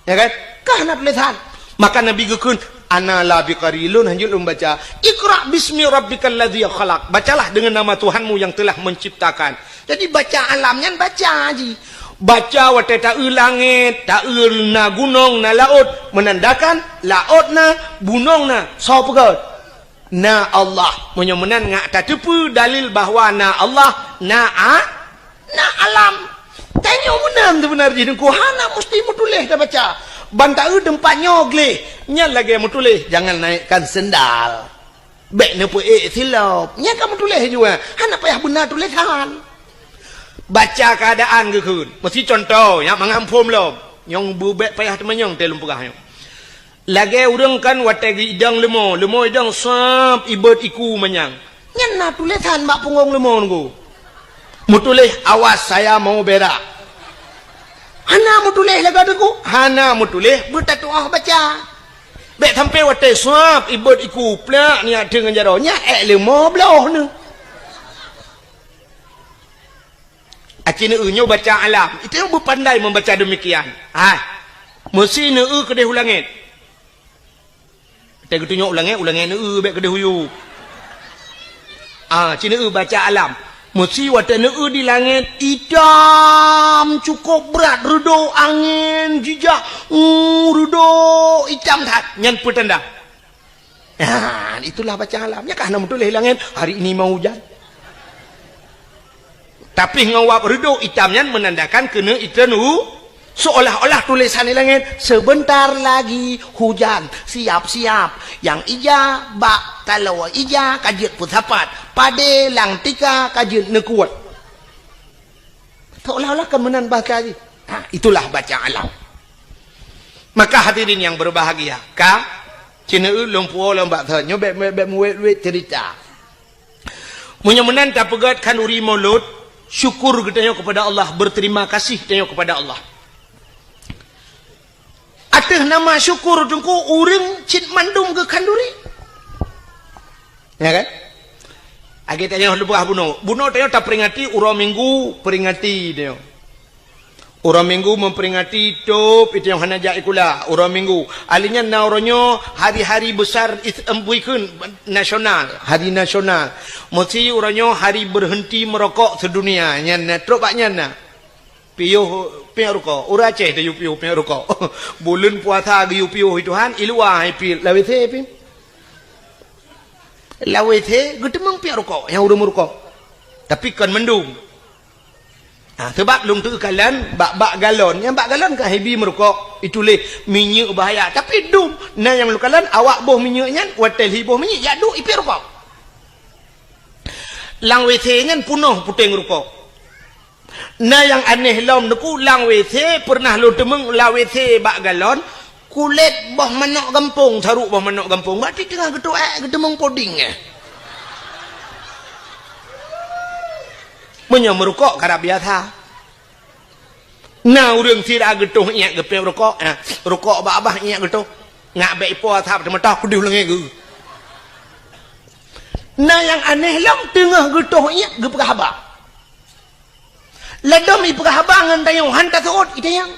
Ya kan? Ka hana tulésan. Maka Nabi geukheun, "Ana la biqari, lôn hanjeuet lôn baca. Iqra bismi rabbikal ladzi khalaq. Bacalah dengan nama Tuhanmu yang telah menciptakan." Jadi baca alam nyan baca jih. Baca watée taeu langét, taeu na gunong, na laôt, menandakan laôt na, gunong na, soe peugöt? Na Allah. Meunyoe meunan ngat tateupeue dalil bahwa na Allah, na a-, na alam. Tanyoe meunan seubeuna jih Teungku, hana musti meutuléh tabaca. Ban taeu teumpat nyoe gleh, nyan lagée meutuléh, "Jangan naikkan sendal." Bék neupeuék silop. Nyan ka meutuléh jua. Hana payah beuna tulésan. Baca keuadaan geukheun. Meusi cuntoh, nyak mangat phom lom. Nyang beubék payah teumanyong teuh lôn peugah nyoe. Lagée ureuëng kan watée geuidong leumo, leumo idong sab ibeuet iku manyang. Nyan na tulésan bak punggong leumo Teungku. Meutuléh, "Awas, saya mau berak." Hana meutuléh lagèe teungku, hana meutuléh, beutatu'oh baca. Bèk sampoe watèe suab ibot iku plak nyak teungeut jaroe, nyak èk leumo bloh neuh. Aci neueu nyoe baca alam, itu nyang beupandai membaca demikian. Hai, meusi neueu keudeh u langèt. Watèe geutunyok u langèt, u langèt neueu bèk keudeh u yup. Ah, ci neueu baca alam. Meusi watèe neueu di langèt itam cukôp brat, reudôk angén jijak, uh, reudôk itam that. Nyan peutanda. Ah, itulah baca alam. Nyan ka hana meutuléh langèt, "Hari ini mau hujan." Tapi ngon wab reudôk itam nyan menandakan keuneuk itreun u, seolah-olah tulésan di langèt, "Sebentar lagi hujan, siap-siap. Nyang ija bak taloe ija ka jeuet peusapat, padé lam tika ka jeuet neukuet." Seolah-olah kan meunan bahasa jih. Ha, itulah baca alam. Maka hadirin yang berbahagia, ka, ci neueu lôn puwoe lôn bak thon nyoe bèk, bèk, bèk meuwét-wét cerita. Meunyoe meunan tapeugèt khanduri Maulud, syukur geutanyoe kepada Allah, berterima kasih geutanyoe kepada Allah. Ateueh nama syukur teungku ureueng cit mandum geukhanduri. Ya kan? Lagèe tanyoe leubeh bunoe. Bunoe tanyoe taperingati uroe Minggu, peringati tanyoe. Uroe Minggu memperingati tôb itu nyang hana jak sikula, uroe Minggu. Ahli nyan na uroe nyoe hari-hari besar is-, em, buikheun nasional, hari nasional. Meusi uroe nyoe hari berhenti merokok sedunia. Nyan na, trok bak nyan na. Piôh, piôh rukok. Ureueng Aceh tayue piôh, piôh rukok. Buleuen puasa geuyue piôh itu han, i luwa hai pi, lam W C pi. Lam W C geuteumeung piôh rukok, nyang ureueng meurukok. Tapi kon mandum. Ha, seubab lôn teukalon bak, bak galon. Nyang bak galon kan hibi meurukok, ituléh minyeuk bahaya. Tapi dum, na nyang lôn kalon awak boh minyeuk nyan, watèe lhi boh minyeuk, jak duek ipèh rukok. Lam W C nyan punoh puténg rukok. Na nyang aneh lom teungku, lam W C pernah lôn teumeung, lam W C bak galon, kulét boh manok gampông, saruk boh manok gampông. Berarti teungoh geutoh èk geuteumeung poding, eh. Meunyoe meurukok karab biasa. Na ureueng sira geutoh iék geupèh rukok, eh, rukok babah iék geutoh. Ngak bèk ipo asap teumatah kudeh u langèt geuh. Na nyang aneh lom teungoh geutoh iék geupeugah haba. Ladôm ipeugah haba ngon tanyoe han taseuôt itanyong.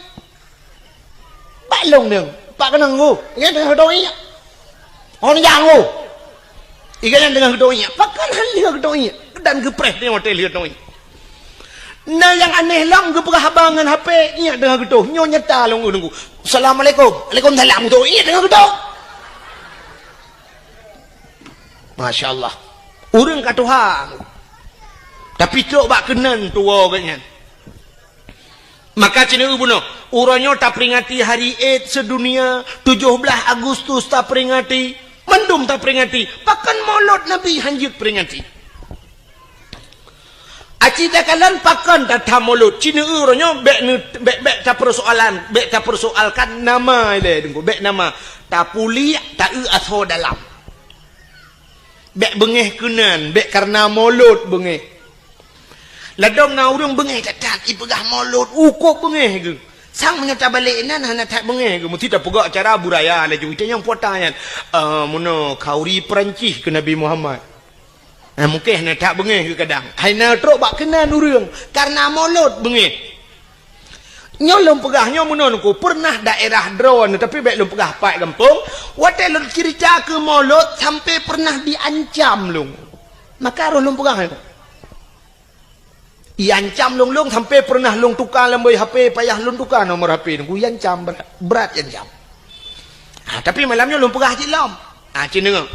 Bak lôn deueng, bak keunong geuh, nyan teungoh geutoh iék. Hon nyang geuh. Iga nyan teungoh geutoh iék. Pakon han lheueh geutoh iék? Dan geupreh teungoh watèe lheueh geutoh iék. Na nyang aneh lom geupeugah haba ngon H P, iék teungoh geutoh. Nyoe nyata lôn geuh nunggu. Assalamualaikum. Waalaikumsalam. Geutoh iék teungoh geutoh. Masya Allah. Ureueng ka tuha. Tapi trok bak keunan tuwoe geuh nyan. Maka ci neueu bunoe, uroe nyoe taperingati hari Id sedunia, tujoh blaih Agustus taperingati, mandum taperingati. Pakon Maulud Nabi han jeuet peringati? Aci takalon pakon tatham Maulud? Ci neueu uroe nyoe bèk neu-, bèk, bèk tapeursoalan, bèk tapeursoalkan nama ilèe teungku, bèk nama. Tapuliek, taeu asoe dalam. Bèk beungèh keunan, bèk kareuna Maulud beungèh. Ladôm na ureueng beungèh that-that, ipeugah Maulud, ukôb beungèh geuh. Sang meunyoe tabalek inan hana that beungèh geuh, meusti tapeugah cara budaya laju. Itanyong puata nyan, "Ah, meunoe khanduri Peurancih keu Nabi Muhammad." Ah, mungken hana that beungèh geuh kadang. Hai na trok bak keunan ureueng, kareuna Maulud beungèh. Nyoe lôn peugah nyoe meunoe teungku, pernah daerah droeneuh, tapi bèk lôn peugah pat gampông, watèe lôn cerita keu Maulud sampoe pernah diancam lôn. Maka roh lôn peugah nyoe. Iancam lôn, lôn sampoe pernah lôn tuka lam boh H P, payah lôn tuka nomor H P teungku, iancam brat, brat iancam. Ha, tapi malam nyoe lôn peugah cit lom. Ha, ci deungö.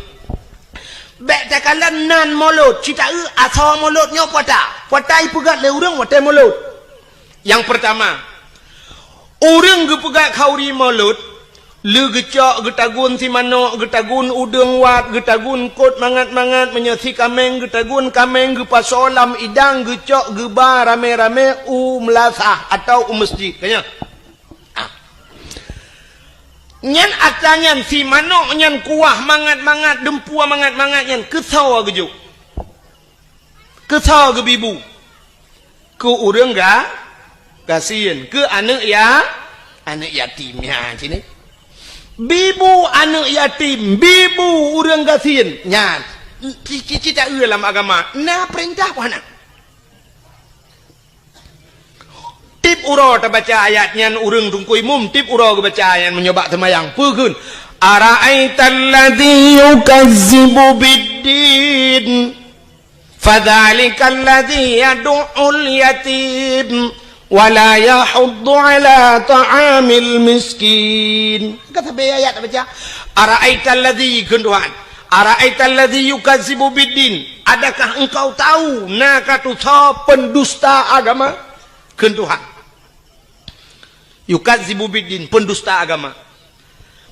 Bèk takalon nan Maulud, ci taeu asoe Maulud nyoe puata. Puata ipeugöt lé ureueng watèe Maulud. Nyang peurtama, ureueng geupeugöt khanduri Maulud, lé geucok, geutagun si manök, geutagun udeueng wat, geutagun kot mangat-mangat, meunyoe si kaméng, geutagun kaméng, geupasoe lam idang, geucok, geuba ramé-ramé u meulasah atawa u meuseujid. Ka nyan. Ah. Nyan atra nyan si manök nyan kuah mangat-mangat, deumpue mangat-mangat nyan keusoe geujok. Keusoe geubibu. Keu ureuëng ga-, gasien, keu aneuëk ya-, aneuëk yatim nyan cit. Bibu aneuëk yatim, bibu ureuëng gasien nyan. Ci-, ci-, ci taeu lam agama, na peurintah peue hana. Tieb uroe tabaca ayat nyan ureuëng teungku imum, tieb uroe geubaca ayat meunyoe bak seumayang. Peue kheun? Ara'aital ladzi yukazzibu biddin. Fadzalikal ladzi yadu'ul yatim wa la yahuddu ala ta'amil miskin. Ka sabe ayat baca. Ara'aital ladzi, kheun Tuhan. Ara'aital ladzi yukazzibu biddin. Adakah engkau tahu na ka tusoe pendusta agama? Kheun Tuhan. Yukazzibu biddin, pendusta agama.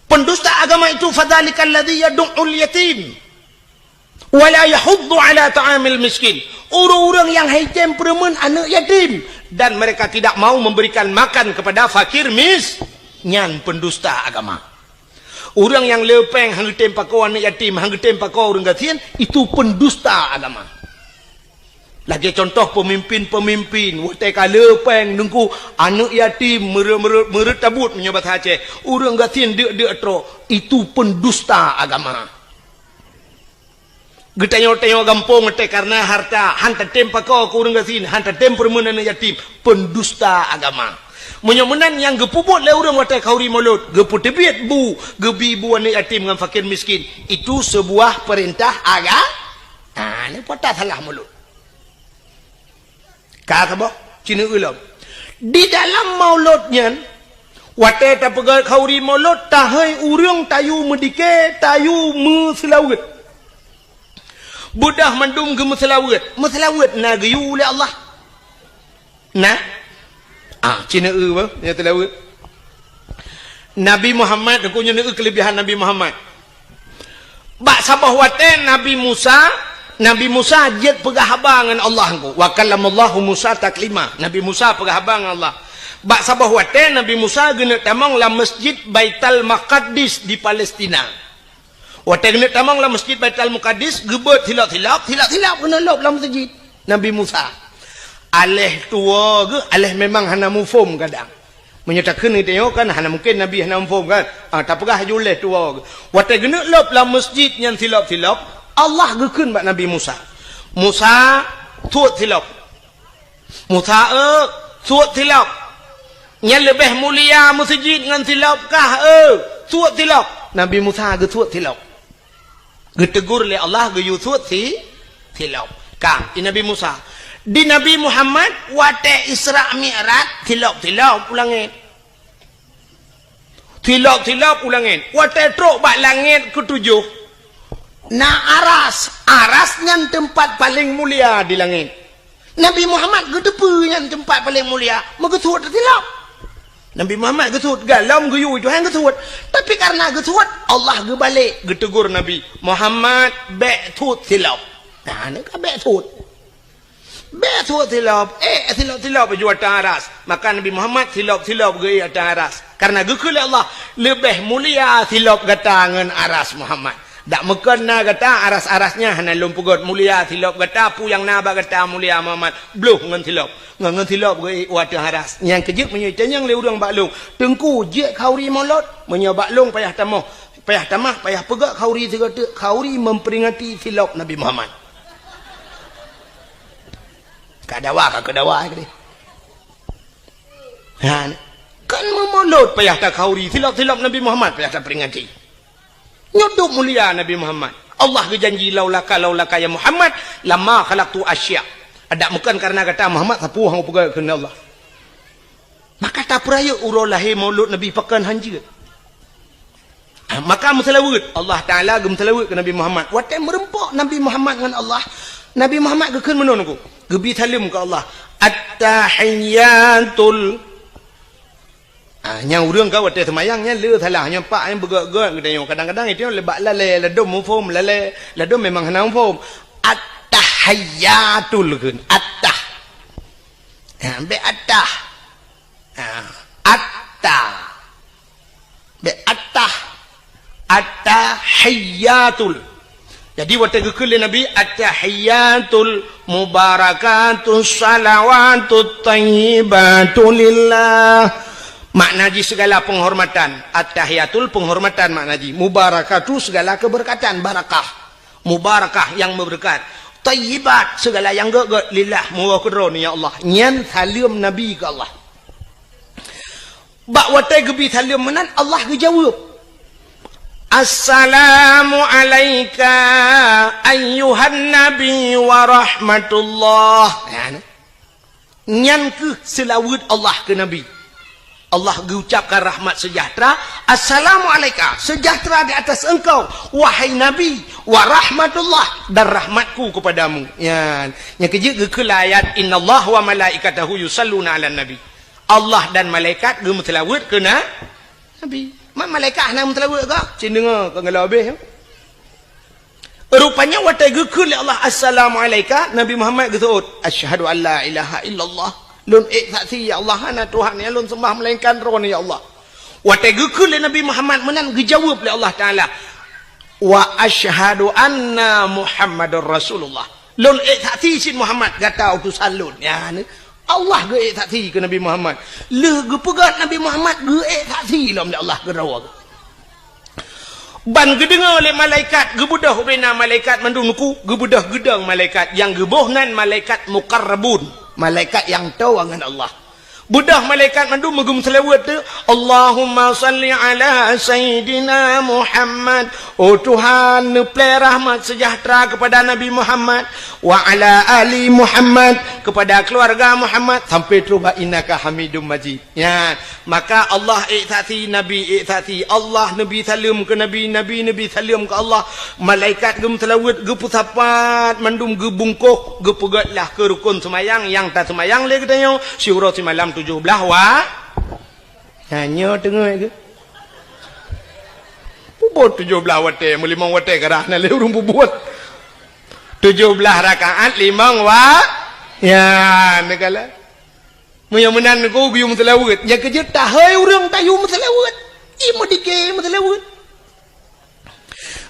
Pendusta agama itu fadzalikal ladzi yadu'ul yatim. Wa la yahuddu ala ta'amil miskin. Ureuëng-ureuëng nyang haitem peureumeun aneuëk yatim dan mereka tidak mau memberikan makan kepada fakir mis-, nyan pendusta agama. Ureuëng nyang le péng han geutem pakoe aneuëk yatim, han geutem pakoe ureuëng gasien, itu pendusta agama. Lagée contoh pemimpin-pemimpin, watée ka le péng teungku aneuëk yatim meureuet-meureuet, meureuet tabut meunyoe basa Aceh, ureuëng gasien deuk-deuk trok, itu pendusta agama. Geutanyoe-tanyoe gampông teuh kareuna harta, han tatem pakoe keu ureuëng gasien, han tatem peureumeun aneuëk yatim, pendusta agama. Meunyoe meunan nyang geupeubuet lé ureuëng watée khauri mulod, geupeuteubiet bu, geubi bu aneuëk yatim ngon fakir miskin, itu sebuah perintah aga-, ha, nyan peue salah mulod. Ka saboh, ci neueu lom. Di dalam mulod nyan, watée tapeugét khauri mulod, tahôi ureuëng tayue meudike, tayue meuseulaweuet. Beudôh mandum geumeuseulaweuet. Meuseulaweuet na geuyue lé Allah? Na? Ah, ci neueu bah, nyang seulaweuet. Nabi Muhammad, aku nyoe neueu keulebihan Nabi Muhammad. Bak saboh watée Nabi Musa, Nabi Musa jeuet peugah haba ngon Allah engko. Wa kallamallahu Musa taklima. Nabi Musa peugah haba ngon Allah. Bak saboh watée Nabi Musa geuneuk tamong lam Masjid Baitul Maqdis di Palestina. Watée geuneuk tamong lam Masjid Baitul Maqdis, geubeuet silop-silop, silop-silop geuneuk lop lam masjid Nabi Musa. Aléh tuwoe geuh, aléh memang hana muphom kadang. Meunyoe takheun geutanyoe kan hana mungken Nabi hana muphom kan? Ah, tapeugah laju lé tuwoe geuh. Watée geuneuk lop lam masjid nyan silop-silop, Allah geukheun bak Nabi Musa, "Musa, suet silop." "Musa, eu, suet silop. Nyan leubeh mulia masjid ngon silop kah, eu? Suet silop." Nabi Musa geusuet silop. Geutegur lé Allah geuyue suet si-, silop. Ka, i Nabi Musa. Di Nabi Muhammad watée Isra Mi'raj, silop-silop u langét. Silop-silop u langét. Watée trok bak langét keutujoh, na aras. Aras nyan teumpat paleng mulia di langét. Nabi Muhammad geuteupeue nyan teumpat paleng mulia, meugeusuet silop. Nabi Muhammad geusuet, galom geuyue Tuhan geusuet. Tapi kareuna geusuet, Allah geubalek geutegur Nabi, "Muhammad, bék suet silop." Nah, nyan ka bék suet. Bék suet silop, eh, silop-silop ju ateueh aras. Maka Nabi Muhammad silop-silop geuék ateueh aras. Kareuna geukheun lé Allah, leubeh mulia silop gata ngon aras Muhammad. Dak meukon na gata aras-aras nyan hana lôn peugét mulia silop gata, peue nyang na bak gata mulia Muhammad, bloh ngon silop. Ngon, ngon silop geuék u ateueh aras. Nyang keujeuet meunyoe itanyong lé ureuëng bak lôn, "Teungku, jeuet khauri mulod?" Meunyoe bak lôn payah tamoh, payah tamah, payah peugét khauri sigoe teuk, khauri memperingati silop Nabi Muhammad. Ka dawa, ka keu dawa, eh, keudeh. Ha, kan meumulod payah takhauri, silop-silop Nabi Muhammad payah taperingati. Nyoe dum mulia Nabi Muhammad. Allah geujanji, "Laulaka, laulaka ya Muhammad, lama khalaqtu asya." Adak meukon kareuna gata Muhammad, sapeue hana peugah keunan Allah. Maka tapeurayeuk uroe lahé mulod Nabi pakon hanjeuet. Maka meuseulaweuet, Allah Taala geumeuseulaweuet keu Nabi Muhammad. Watée meureumpok Nabi Muhammad ngon Allah, Nabi Muhammad geukheun meunan ku, geubi saleuem keu Allah, "At-tahiyyatul." Ah, nyang ureuëng ka watée seumayang nyan le salah, nyang pak nyang beugét-gét geutanyoe. Kadang-kadang itu le bak lalée, ladom muphom lalée, ladom memang hana muphom. At-tahiyyatul kheun, at-tah. Ha, bék at-tah. Ha, at-tah. Bék at-tah. At-tahiyyatul. Jadi, watée geukheun lé Nabi, "At-tahiyyatul mubarakatus shalawatut thayyibatu lillah." Makna jih segala penghormatan. At-tahiyyatul penghormatan makna jih. Mubarakatu segala keberkatan, barakah. Mubarakah yang berkat. Thayyibat segala yang gét-gét, lillah, meuwoe keu Droeneuh ya Allah. Nyan saleuem Nabi keu Allah. Bak watée geubi saleuem meunan, Allah geujaweueb, "Assalamu alaika ayyuhan nabi wa rahmatullah." Nyan, nyan kheueh seulaweuet Allah keu Nabi. Allah geucabkan rahmat sejahtera, "Assalamu alaika, sejahtera di atas engkau, wahai Nabi, wa rahmatullah, dan rahmatku kepadamu." Nyan, nyang keujeuet geukheun lam ayat, "Innallaha wa malaikatahu yusalluna 'alan nabi." Allah dan malaikat geumeuseulaweuet keu na-, Nabi. Ma-, malaikat hana meuseulaweuet kah? Cit deungoe ka geulabeh. Rupanya watée geukheun lé Allah, "Assalamu alaika," Nabi Muhammad geuseuôt, "Asyhadu an la ilaha illallah." Lôn ék saksi, ya Allah, hana Tuhan nyang lôn sembah melainkan Droeneuh, ya Allah. Watée geukheun lé Nabi Muhammad meunan, geujaweueb lé Allah Taala, "Wa asyhadu anna Muhammadar Rasulullah." Lôn ék saksi cit Muhammad gata utosan lôn. Nyan, Allah geuék saksi keu Nabi Muhammad. Lheueh geupeugét Nabi Muhammad, geuék saksi lom lé Allah keudroe. Ban geudeungoe lé malaikat, geubeudôh ubena malaikat mandum nuku, geubeudôh geudong malaikat, nyang geuboh nan malaikat muqarrabun, malaikat nyang toe ngon Allah. Beudôh malaikat mandum meugeumeuseulaweuet teuh, "Allahumma shalli ala Sayyidina Muhammad." Oh Tuhan, neuplée rahmat sejahtera kepada Nabi Muhammad, "wa ala ali Muhammad," kepada keluarga Muhammad, sampai troh bak "innaka hamidum majid." Nyan, maka Allah ék saksi, Nabi ék saksi, Allah neubi saleuem keu Nabi, Nabi neubi saleuem keu Allah, malaikat geumeuseulaweuet, geupeusapat, mandum geubungkôh, geupeugét lah keu rukon seumayang nyang taseumayang lé geutanyoe siuroe simalam tujoh blaih wa-, nyan nyoe teungoh geuh. Peubuet tujoh blaih watée, meulimong watée karah na lé ureuëng peubuet. Tujoh blaih rakaat limong wa-, nyan, neukalon. Meunyoe meunan nyoe geuyue meuseulaweuet, nyang keujeuet tahôi ureuëng tayue meuseulaweuet. Ie meudike meuseulaweuet.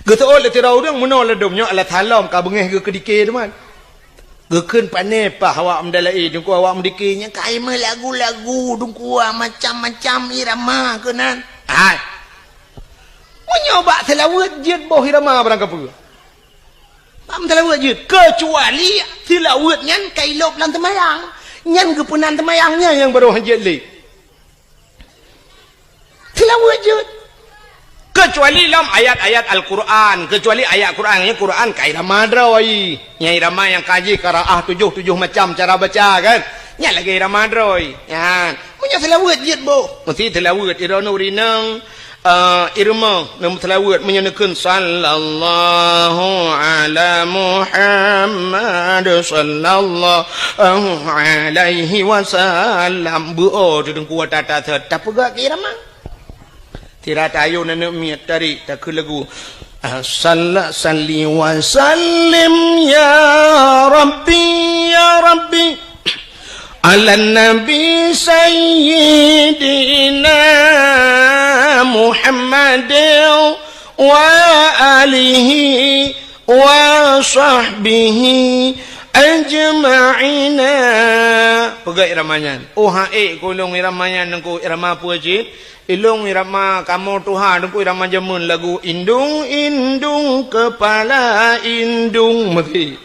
Geuseuôt lé sidroe ureuëng meunoe ladôm nyoe alat salom ka beungéh geuh keudike teuma. Geukheun pané paih awak meudalaé, teungku awak meudike nyang ka meulagu-lagu, teungku macam-macam irama keunan. Hai. Meunyoe bak seulaweuet jeuet boh irama barang kapeue. Bak meuseulaweuet jeuet, keucuali seulaweuet nyan ka ilôb lam teumayang. Nyan geupeunan teumayang nyan nyang barô hanjeuet lé. Seulaweuet jeuet. Keucuali lom ayat-ayat Al-Quran, keucuali ayat Quran, nyan Quran ka irama droe. Nyan irama nyang ka jih qiraah tujoh, tujoh macam cara baca kan. Nyan lagée irama droe. Nyan. Meunyoe seulaweuet jeuet boh. Meusti seulaweuet iroe-iroe rinong. Ah, irma, neuseulaweuet meunyoe neukheun, "Sallallahu ala Muhammad, sallallahu alaihi wasallam." Beuo teudeueng kuat tata set, tapeugah keu irama. Tira tayue na neuk miet tarék takheun lagu. Ah, salla-, salli wa sallim ya Rabbi, ya Rabbi. Ala Nabi Sayyidina Muhammad wa alihi wa sahbihi ajma'ina. Peugah irama nyan. Oh, ha, ék keu lôn irama nyan, teungku, irama peue cit? Ilôn irama kamoe tuha, teungku, irama jameun lagu indung-indung kepala indung meuti.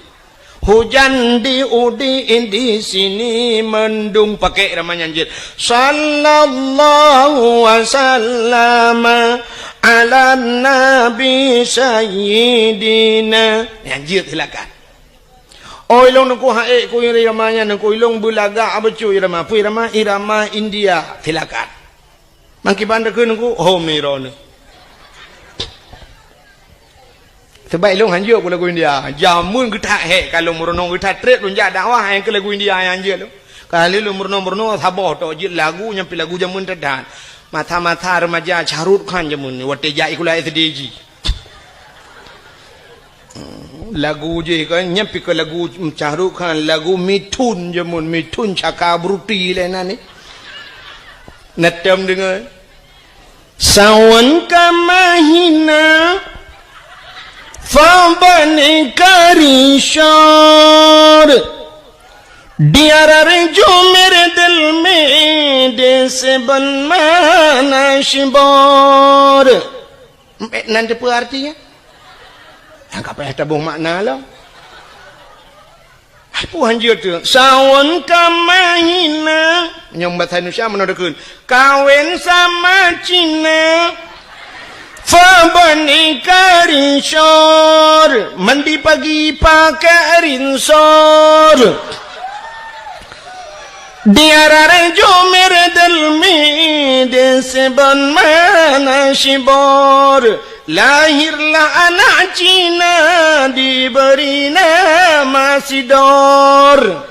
Hujan di udi di sini mendung, pakai irama nyan jeuet. Sallallahu wasallam ala nabi sayyidina. Nyan jeuet silakan. Oh, ilôn teungku ha ék keu irama nyan, teungku ilôn beulagak beutôi irama. Peue irama? Irama India. Silakan. Mangkiban takheun teungku, oh, mirone. Sebab ilôn hanjeuet keu lagu India. Jameun geuthat hék ka lôn meurunoe geuthat treb lôn jak dakwah nyang keu lagu India nyang hanjeuet lôn. Ka lheueh lôn meurunoe-meurunoe saboh tok jeuet lagu nyang pih lagu jameun that-that. Masa-masa remaja Shah Rukh Khan jameun watée jak sikula S D jih. Lagu jih kan, nyan pih keu lagu Shah Rukh Khan, lagu Mithun jameun, Mithun Chakraborty lé nan ni. Neutém deungoe. Sawan ka mahina, Fa bani Karishor, diarar jumir delmi di sebon mana shibor. Nan teupeu artinya? Nyang ka payah taboh makna lom. Peue hanjeuet teuh? Sawon ka mahina. Nyang bahasa Indonesia meunoe dikeun. Kawén sama Cina. Fa bani Karishor. Mandi pagi pakai rinsor. Diarar jumir delmi di sebon mana shibor. Lahirlah anak Cina diberi nama Sidor.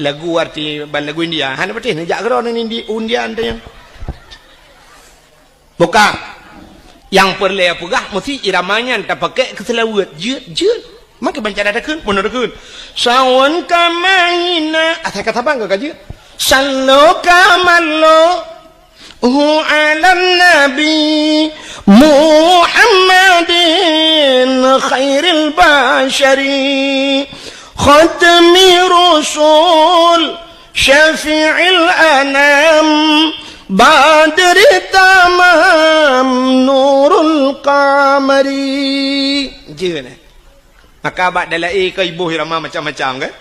Lagu arti ban lagu India. Hana patéh neujak keudroe ngon Indi-, India teuh nyan. Bukan. Nyang peureulée peugah meusti irama nyan tapakék keu seulaweuet. Jeuet, jeuet. Maka banca dah takheun, meunoe takheun. Sawon ka mahina. Asai ka saban ka jeuet. Sallo ka mallo. Hu 'alan Nabi Muhammadin khairil bashari, khatmi rusul, syafi'il anam, badri tamam, nurul qamari. Jeuet, eh? Maka bak dalai ka iboh irama macam-macam, kan?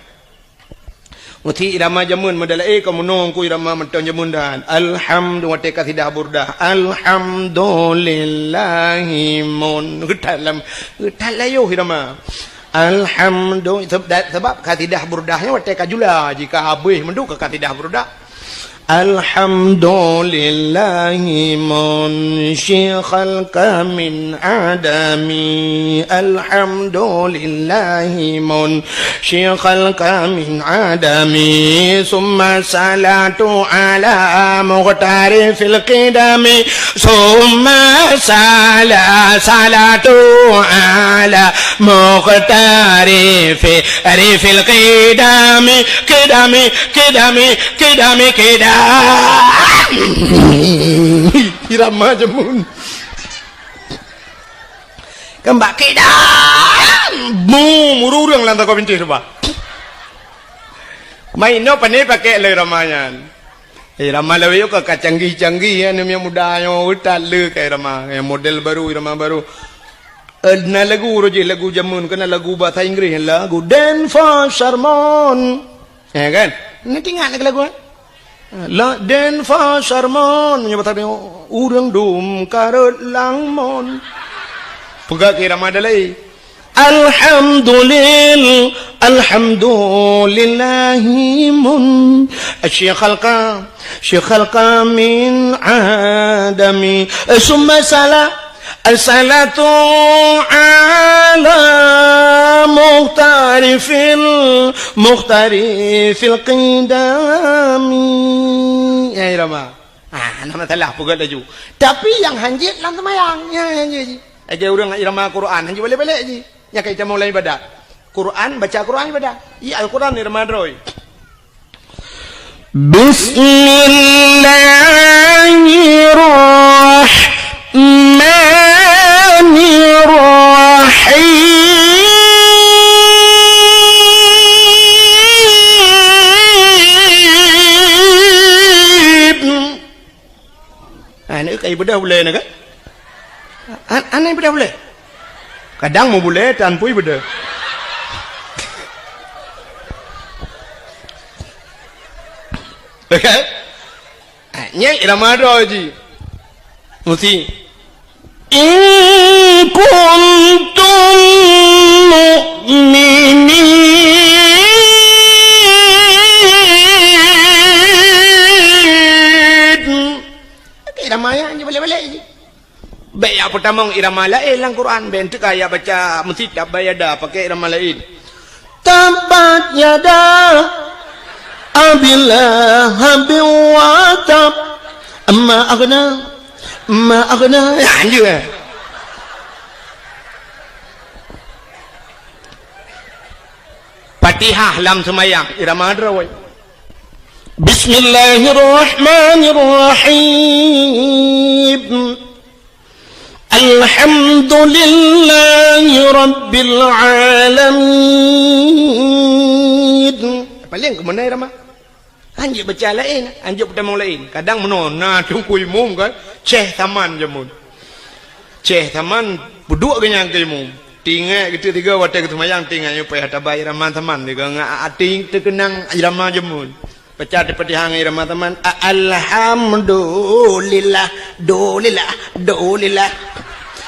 Meusti irama jameun, meudalai ka meunoe ku irama mantong jameun dan. Alhamdu-, watée kasidah Burdah. Alhamdulillahi mun. Geutat lam, geutat layoh irama. Alhamdu-, seb-, da-, sebab kasidah Burdah nyan watée ka jula, jika habéh mandum ka kasidah Burdah. Alhamdulillahi munshi khalqa min adami. Alhamdulillahi munshi khalqa min adami. Summa salatu ala mukhtari fil qidami. Summa sala-, salatu ala mukhtari fi Rifil qidami, qidami, qidami, qidami, qidami. Irama jameun. Keumbak qidam. Mu, mururung lam takau bintéh tu, bah. Mai nyoe pane pakai lé irama nyan. Irama lawét ka, ka canggih-canggih, ya, ni yang muda nyoe utat le ka irama. Yang model baru, irama baru. Eh, na lagu roh jih, lagu jameun, keu na lagu bahasa Inggris, lagu Dance for Sermon. Ya kan? Ni teuingat lagi lagu, eh? La Dance for Sermon, meunyoe bahasa Inggris, ureueng dum karot lam mon. Peugah keu irama dalai. Alhamdulil-, alhamdulillahi mun. Syekh Khalqa, Syekh Khalqa min adami. Eh, summa sala- As-salatu ala muhtari fil, muhtari fil qidami. Ya, irama. Ah, nama salah peugah laju. Tapi nyang hanjeuet lam seumayang. Ya, hanjeuet jih. Lagée ureueng irama Quran, hanjeuet balek-balek jih. Nyang ka itamong lam ibadat. Quran, baca Quran ibadat. Iya, Al-Quran irama droe. Bismillahirrahmanirrahim. Ah, ni kai bedah ulée na kan? An-, aneh bedah ulée. Kadang mau bulée tan pui bedah. Okey. Ah, nyang irama droe jih. Mesti. In kuntum mu'minin. Okey, irama nyan jih balek-balek jih. Bék jak peutamong irama laén lam Quran, bék teuka jak baca meusitab bayada pakai irama laén. Tabbat yada Abi Lahabin wa tab. Ma aghna, ma aghna. Ya, anjur, eh. Fatihah lam seumayang, irama droe. Bismillahirrahmanirrahim. Alhamdulillahi Rabbil Alamin. Paléng keumeunai ramah. Hanjeuet baca laén, hanjeuet peutamong laén. Kadang meunoe na teungku imum kan, ceh saman jameun. Ceh saman, peuduek geuh nyan keu imum. Tinggai geuteuk tiga watée geuseumayang, tinggai nyoe payah tabai irama saman, tiga ngat até teukeunang irama jameun. Baca Al-Fatihah ngon irama saman, a-, alhamdulillah, dulillah, dulillah.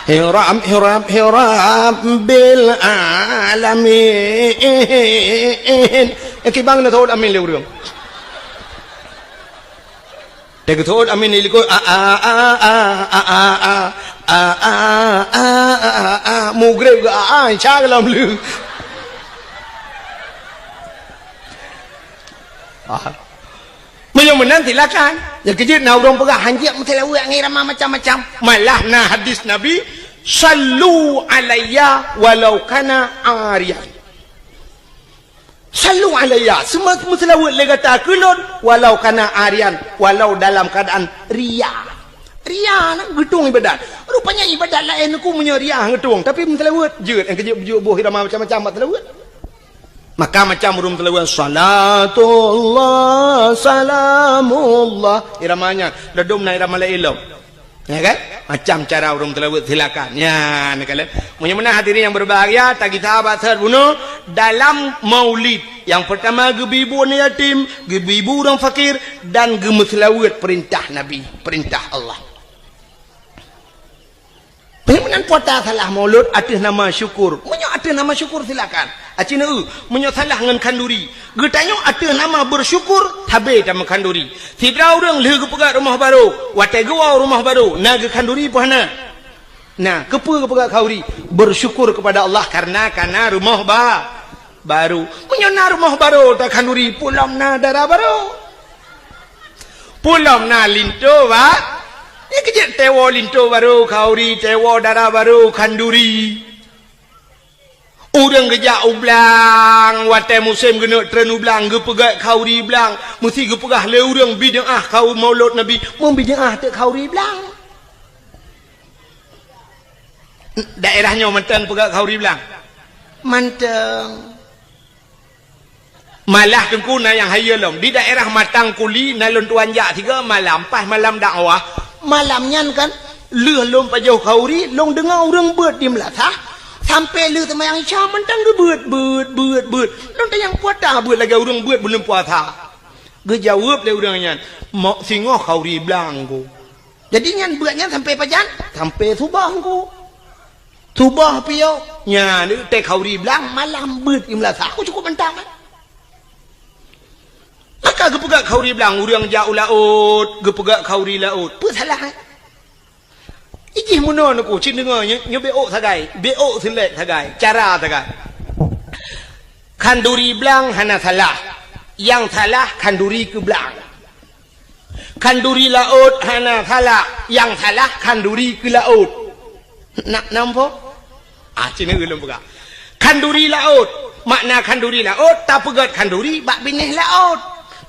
Hiram, hiram, hiram bil alamin. Eh, kibang na thot amin lé ureueng. Teugeutôt amin di likot, a, a, a, a, a, a, a, a, a, a, a, a, a, a, a, mugreb geu, a, a, insya Allah lom lé. Ah. Meunyoe meunan silakan. Nyang keujeuet na ureueng peugah hanjeuet meuseulaweuet ngon irama macam-macam. Malah na hadis Nabi, "Sallu alayya walau kana ariyan." Sallu alayya, seuma-, meuseulaweuet lé gata keu lôn, walau kana ariyan, walau dalam keuadaan riya. Riya na geutueng ibadat. Rupanya ibadat laén ku meunyoe riya geutueng, tapi meuseulaweuet jeuet, nyang keujeuet beujeuet boh irama macam-macam bak seulaweuet. Maka macam ureueng seulaweuet, salatullah, salamullah. Irama nyan, ladom na irama laén lom. Ya kan? Macam cara ureueng seulaweuet, silakan. Ya, ni kalian. Meunyoe meunan hadirin yang berbahagia, tagita bak seuhat bunoe dalam maulid. Yang pertama, geubi bu aneuk yatim, geubi bu ureueng fakir, dan geumeuseulaweuet perintah Nabi, perintah Allah. Meunyoe meunan puasa salah maulud ateueh nama syukur. Meunyoe ateueh nama syukur, silakan. Aci neu, meunyoe salah ngon khanduri. Geutanyoe ateueh nama bersyukur, sabe tameu khanduri. Sidroe ureueng lheueh geupeugöt rumoh barô, watée geuwoe rumoh barô, na geukhanduri peue hana? Na, keupeue geupeugöt khanduri? Bersyukur kepada Allah karena kana rumoh ba-, barô. Meunyoe na rumoh barô takhanduri, peue lom na dara barô. Peue lom na linto ba-, nyan keujeuet teuwoe linto barô khanduri, teuwoe dara barô khanduri. Ureueng geujak u blang, watée musém geuneuk treun u blang, geupeugöt khanduri blang, meusti geupeugah lé ureueng bid'ah khanduri maulud Nabi, meubid'ah teuk khanduri blang. Daerah nyoe mantong peugöt khanduri blang? Mantong. Malah teungku na nyang hayeue lom. Di daerah Matang Kuli na lôn tuan jak tiga malam, pas malam dakwah. Malam nyan kan, lheueh lôn pajoh khanduri, lôn deungoe ureueng beuet di meulasah, sampoe lheueh seumayang Isya mantong geubeuet, beuet, beuet, beuet. Lôn tanyong, "Peue ata beuet lagée ureueng beuet buleuen puasa?" Geujaweueb lé ureueng nyan, "Mok singoh khanduri blang ku." Jadi nyan beuet nyan sampoe pajan? Sampoe suboh ku. Suboh piôh, nyan teuh khanduri blang malam beuet di meulasah. Aku cukup mantong kan? Maka geupeugöt khanduri blang, ureueng jak u laôt, geupeugöt khanduri laôt. Peue salah, eh? Ijih meunoe neuku, cit deungoe, nyoe, nyoe beuôt sagai, beuôt seulék sagai, cara sagai. Khanduri blang hana salah, nyang salah khanduri keu blang. Khanduri laôt hana salah, nyang salah khanduri keu laôt. Nak nampak? Ah, cina ulôn peugah. Khanduri laôt, makna khanduri laôt, tapeugöt khanduri bak binéh laôt.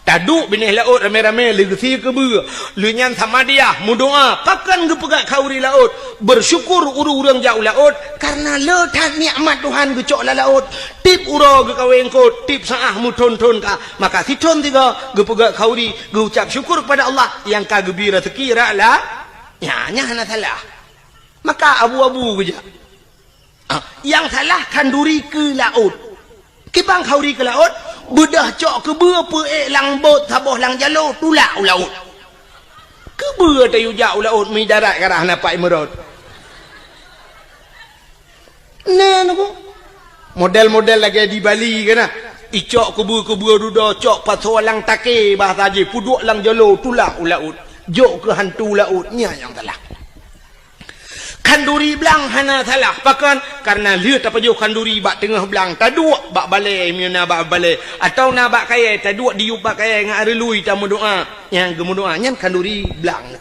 Taduek binéh laôt ramé-ramé lé geusie keubeue. Lheueh nyan samadiyah, meudoá, pakon geupeugöt khanduri laôt. Bersyukur ureueng-ureueng jak u laôt, karena le that nikmat Tuhan geucok lam laôt. Tieb uroe geukawé eungkôt, tieb saát meuthon-thon ka. Maka sithon sigoe geupeugöt khanduri, geuucap syukur kepada Allah nyang ka geubri raseuki rot la-, nyan, nyan hana salah. Maka abu-abu geujak. Ah, nyang salah khanduri keu laôt. Kiban khanduri keu laôt, beudôh cok keubeue peuék lam bot saboh lam jaloe tulak u laôt. Keubeue tayue jak u laôt, mi darat ka rhah na pat imeurot. Nah, nyoe. Model-model lagée di Bali kan, nah. Icok keubeue-keubeue dudoe, cok pasoe lam takée bahasa jih, peuduek lam jaloe tulak u laôt. Jok keu hantu laôt, nyan nyang salah. Khanduri blang hana salah. Pakon? Karena lheueh tapajoh khanduri bak teungoh blang, taduek bak balée, meunyoe na bak balée, atawa na bak kayée, taduek diyueb bak kayée ngon reului tameudoá. Nyang geumeudoá nyan khanduri blang.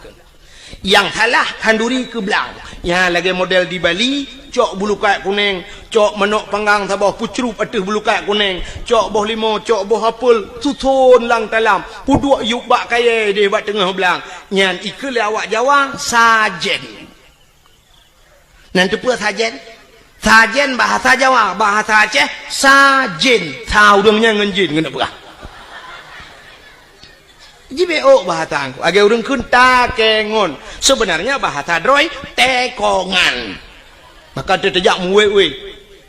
Nyang salah khanduri keu blang. Nyang lagée model di Bali, cok bulukat kuneng, cok manok panggang saboh peucrueb ateueh bulukat kuneng, cok boh limo, cok boh apel, suson lam talam, peuduek yueb bak kayée deh bak teungoh blang. Nyan ikheun lé awak Jawa, sajen. Nan teupeue sajen? Sajen bahasa Jawa, bahasa Aceh, sajen. Sa ureuëng nyan ngon jin, keuneuk peugah. Jibeuk bahasa Teungku. Lagée ureuëng kheun takengon. Sebenarnya bahasa droe, tekongan. Maka teuteujak muwék-wék.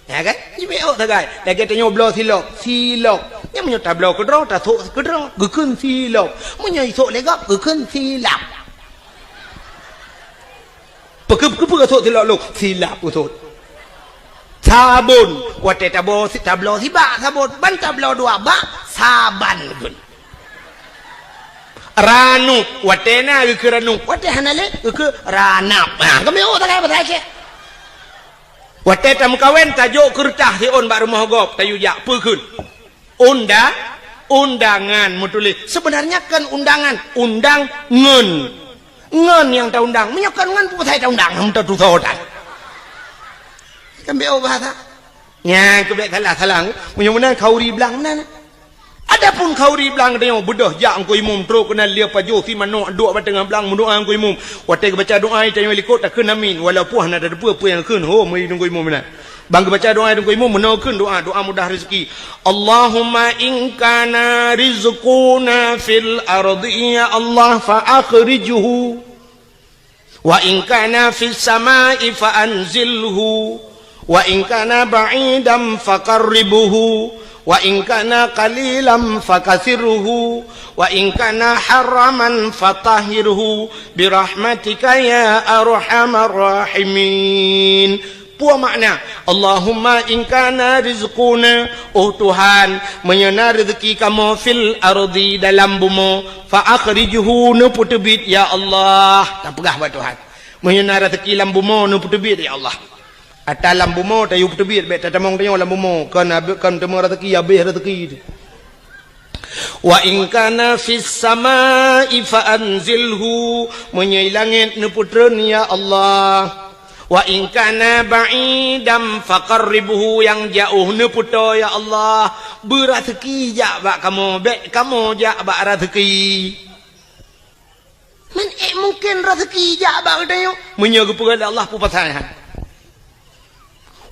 Ya kan? Jibeuk sagai. Lagée tanyoe bloe silop, silop. Nyan meunyoe tabloe keudroe, tasok keudroe, geukheun silop. Meunyoe isok lé gob, geukheun silap. Peue-, peue-, peue-, sok silop lôn, silap usot. Sabon, watée tabo-, tabloe sibak sabon, ban tabloe dua bak, saban geukheun. Ranup, watée na geukheun ranup, watée hana lé geukheun ranap. Ha, kami oh takai bahasa Aceh. Watée tameukawen, tajok keureutah siôn bak rumoh gob, tayue jak, peue kheun? Unda-, undangan meutuléh. Sebenarnya kon undangan, undang ngon. Ngon nyang taundang. Meunyoe kon ngon, peue pasai taundang? Hana tatusoe tan. Kan bék bahasa. Nyan keuh bék salah-salah. Meunyoe meunan khauri blang meunan. Adapun khauri blang tanyoe beudôh jak Teungku Imum trok keunan lheueh pajoh si manok duek bak teungoh blang meudoá Teungku Imum. Watée geubaca doá tanyoe likot takheun amin. Walaupun hana tateupeue peue nyang kheun ho meuri Teungku Imum meunan. Ban geubaca doa Teungku Imum, meunoe kheun doa, doa mudah rezeki. Allahumma in kana rizquna fil ardi, ya Allah, fa akhrijhu. Wa in kana fis samai fa anzilhu. Wa in kana ba'idan fa qarribhu. Wa in kana qalilan fa kathirhu. Wa in kana haraman fa tahhirhu. Bi rahmatika ya arhamar rahimin. Peue makna, Allahumma in kana rizquna, oh Tuhan, meunyoe na rezeki kamoe fil ardi dalam bumoe, fa akhrijhu neupeuteubiet ya Allah. Tapeugah bak Tuhan. Meunyoe na rezeki lam bumoe neupeuteubiet ya Allah. Ata lam bumoe tayue peuteubiet bék tatamong tanyoe lam bumoe, kon abéh, kon teuma rezeki, abéh rezeki. Wa in kana fis samai fa anzilhu, meunyoe i langét neupeutreun ya Allah. Wa in kana ba'idan fa qarribhu, nyang jaoh neupeutoe ya Allah. Beurazeuki jak bak kamoe, bék kamoe jak bak razeuki. Man ék mungken raseuki jak bak geutanyoe? Meunyoe geupeugah lé Allah peue pasai nyan?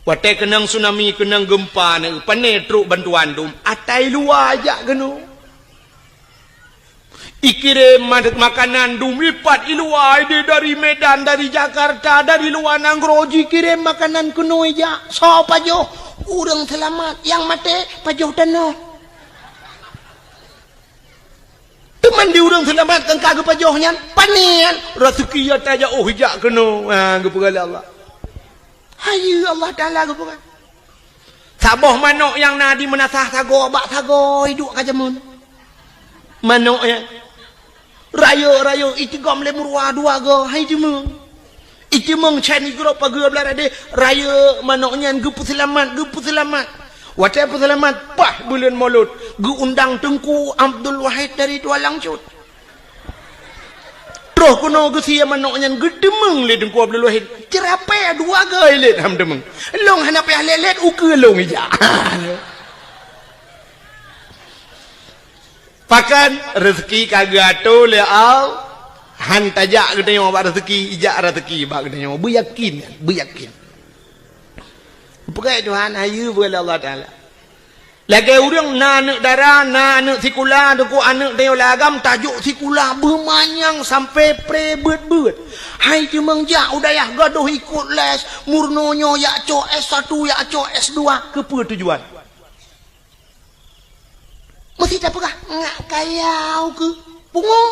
Watée keunong tsunami, keunong geumpa, na pane trok bantuan dum, atai luwa jak keunoe. Ikirém ma-, makanan dum ipat i luwa, ideh dari Medan, dari Jakarta, dari luwa nanggroe jikirém makanan keunoe jak. Soe pajoh? Ureuëng seulamat, nyang maté pajoh tanoh. Teuma di ureuëng seulamat nyang ka geupajoh nyan, pane nyan, raseuki nyang tajak oh jak keunoe, ha, geupeugah lé Allah. Hai Allah Taala geupeugah. Saboh manok nyang na di meunasah sagoe bak sagoe iduek ka jameun. Manok nyan. Rayeuk-rayeuk itigom lé meuruwa dua goe, hai jameun. Iteumeung chan igrob pageue blah radeh, rayeuk manok nyan geupeuseulamat, geupeuseulamat. Watée peuseulamat, paih buleuen Molot, geuundang Teungku Abdul Wahid dari Tualang Cut. Troh keunoe geusie manok nyan geuteumeung lé Teungku Abdul Wahid. Ceurapée dua goe ilét ham teumeung. Lôn hana payah lét-lét, ukeue lôn ijak. Pakon, raseuki ka geuatoe lé Allah, han tajak geutanyoe bak raseuki, ijak raseuki bak geutanyoe. Beuyakin, beuyakin. Peugah Tuhan, hayeue beuet lé Allah Taala. Lagée ureuëng na aneuëk dara, na aneuëk sikula, teungku aneuëk tanyoe lam agam tajok sikula beumanyang sampai pre beuet-beuet. Hai teumeung jak u dayah gadôh ikot les, meurunoe nyoe jak cok S satu, jak cok S dua, keupeue tujuan? Meusti tapeugah, ngak kayau keuh. Pungo.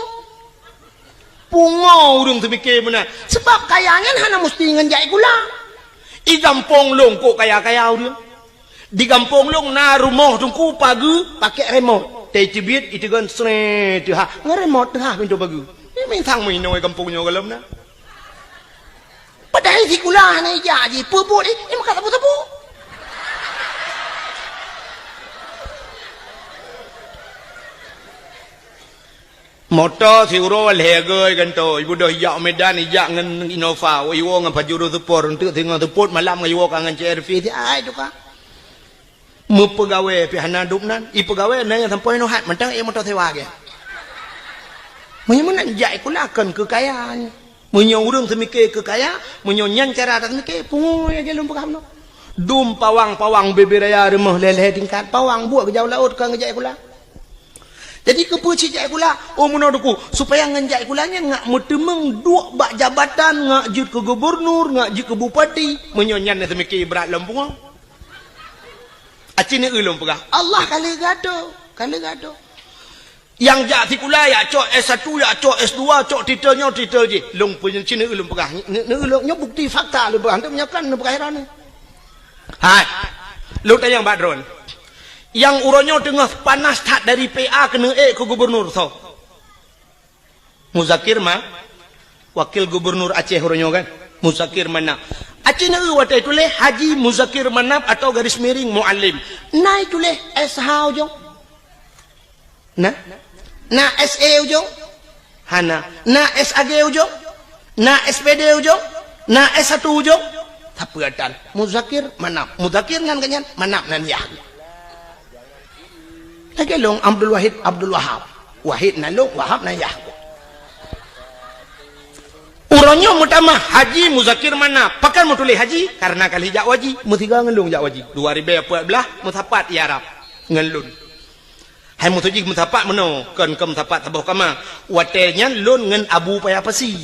Pungo ureuëng teupike meunan. Sebab kaya nyan hana meusti ngon jai gula. I gampông lôn kok kaya-kaya ureuëng. Di gampông lôn na rumoh teungku pageue pakek remot. Teucibiet iteugon sre teuhah. Ngon remot teuhah pintoe pageue. Ni mintang meuinoe gampông nyoe gohlom na. Padahai sikula hana ijak jih, peue buet jih, eh, maka sapeue-sapeue. Moto siuroe lhée goe gantoe, ibeudôh ijak Medan, ijak ngon Innova, iwoe ngon Pajero Sport, eunteuk singoh seupôt malam ngon iwoe ka ngon C R V, si ai tuka. Meupeugawée pih hana dum nan. Ipeugawée na nyang sampoe nyoe hat mantong ék moto sewa gét. Meunyoe meunan jak sikula kon keu kaya nyoe. Meunyoe ureuëng seumike keu kaya, meunyoe nyan cara taseumike, pungo nyang lôn peugah bunoe. Dum pawang-pawang bebe raya rumoh lhée-lhée tingkat, pawang buet geujak u laôt ka geujak kula. Jadi keupeue cit jak kula? Oh, meunoe Teungku, supaya ngon jak kula nyan ngak meuteumeung duek bak jabatan, ngak jeuet keu gubernur, ngak jeuet keu bupati. Meunyoe nyan na seumike brat lom pungo. Aci neu lôn peugah, Allah ka lheueh geuatoe, ka lheueh geuatoe. Nyang jak sikula, jak cok S satu, jak cok S dua, cok titel nyoe, titel jih. Lôn peunyeucina ulôn peugah. Neu-, neu-, ulôn nyoe bukti fakta lôn peugah. Hana meunyoe kan lôn peugah heran. Hai. Lôn tanyong bak droen. Nyang uroe nyoe teungoh panas that dari P A keuneuk ék keu gubernur soe? Muzakir Ma-, Wakil Gubernur Aceh uroe nyoe kan? Muzakir Manaf. Aci neu watée tuléh Haji Muzakir Manaf atau garis miring Muallim. Na tuléh S H ujong? Na? Na S E ujong? Hana. Na S A G ujong? Na S P D ujong? Na S satu ujong? Tapi atan. Muzakir Manaf. Muzakir nan geuhnyan, Manaf nan yah. Lagée lôn Abdul Wahid, Abdul Wahab. Wahid nan lôn, Wahab nan yah. Uroe nyoe meutamah Haji Muzakir Manaf. Pakon meutuléh Haji? Karena ka lheueh jak waji. Meusigoe ngon lôn jak waji. Dua ribée peuet blaih meusapat i Arab ngon lôn. Hai meutuju meusapat meunoe, kon keu meusapat saboh kama. Watée nyan lôn ngon Abu Paya Pasi.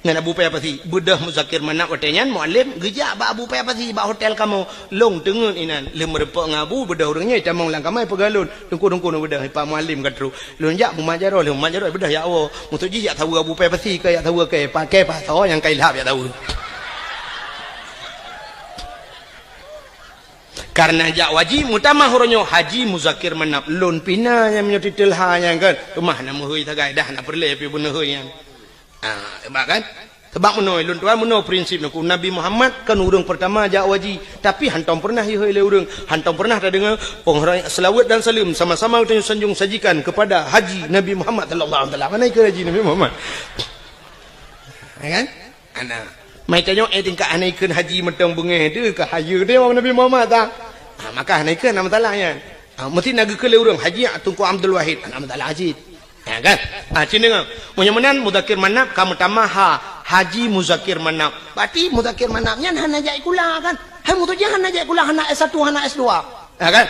Ngon Abu Paya Pasi. Beudôh Muzakir Manaf watée nyan Muallim geujak bak Abu Paya Pasi bak hotel kamoe. Lôn teungeut inan, lheueh meurumpok ngon Abu, beudôh ureuëng nyoe jitamong lam kama jipeugah lôn, "Teungku, Teungku, neubeudôh, Pak Muallim ka trok." Lôn jak mumat jaroe, lheueh mumat jaroe beudôh jak woe. Meutuju jak saweue Abu Paya Pasi, ka jak saweue kée, paké pasoe nyang ka ilhab jak saweue. Karena jak waji meutamah uroe nyoe Haji Muzakir Manaf, lôn pih na nyang meunyoe titel ha nyan kan. Teuma na meuhôi sagai dah na peureulée pih beuneuhôi nyan. Ah, sebab kan? Sebab meunoe lôn tuan meunoe prinsip Teungku, Nabi Muhammad kan ureuëng pertama jak waji, tapi hantom pernah ihôi lé ureuëng, hantom pernah tadeungoe penghormatan, selawat dan salam sama-sama geutanyoe sanjong sajikan kepada Haji Nabi Muhammad sallallahu alaihi wasallam. Mana ikut Haji Nabi Muhammad? Ya kan? Ana. Mai tanyoe, eh, tingkat hana ikheun haji mantong beungéh teuh, ka hayeue teuh Nabi Muhammad ta. Ha, maka hana ikheun, hana masalah nyan. Ha, meusti na geukheun lé ureuëng, Haji Teungku Abdul Wahid, hana masalah cit. Ha, kan? Ha, cit deungoe. Meunyoe meunan, Muzakir Manaf ka meutamah ha, Haji Muzakir Manaf. Berarti Muzakir Manaf nyan hana jak sikula, kan? Hai meutuju hana jak sikula, hana S satu, hana S dua. Ha, kan?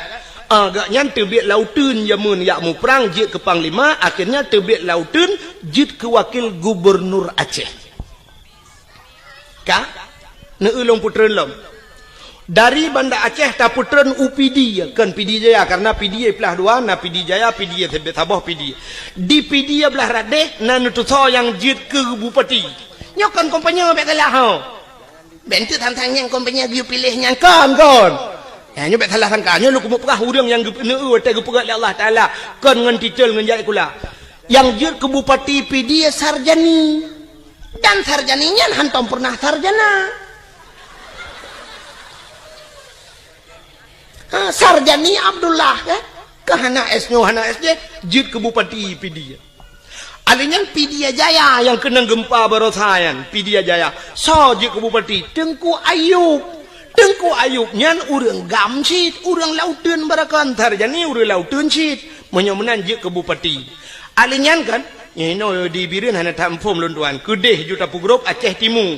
Ah, gobnyan teubiet lauteun jameun jak muprang jeuet keu panglima, akhirnya teubiet lauteun jeuet keu wakil gubernur Aceh. Ka? Neu lôn peutreun lom. Dari Banda Aceh tapeutreun u Pidie, kon Pidie Jaya, karena Pidie plah dua, na Pidie Jaya, Pidie saboh Pidie. Di Pidie blah radeh na neutusoe nyang jeuet keu bupati. Nyoe kon kompanye bék salah ho. Bék enteuk sang-sang nyang kompanye geuyue piléh nyan kon, kon. Ya, nyoe bék salah sangka. Nyoe lôn keumeung peugah ureuëng nyang geupeuneu watée geupeugah lé Allah Taala kon ngon titel ngon jak sikula. Nyang jeuet keu bupati Pidie Sarjani. Dan Sarjani nyan hantom pernah sarjana. Ha, Sarjani Abdullah, ya. Ka hana S nyoe, hana S jih, jeuet keu bupati Pidie. Alèh nyan Pidie Jaya nyang keunong geumpa barosa nyan, Pidie Jaya. Soe jeuet keu bupati? Teungku Ayub. Teungku Ayub nyan ureuëng GAM cit, ureuëng lauteun baroekon, Sarjani ureuëng lauteun cit. Meunyoe meunan jeuet keu bupati. Alèh nyan kan, nyoe di Bireuen hana taphom lôn tuan. Keudeh ju tapeugrôp Aceh Timu.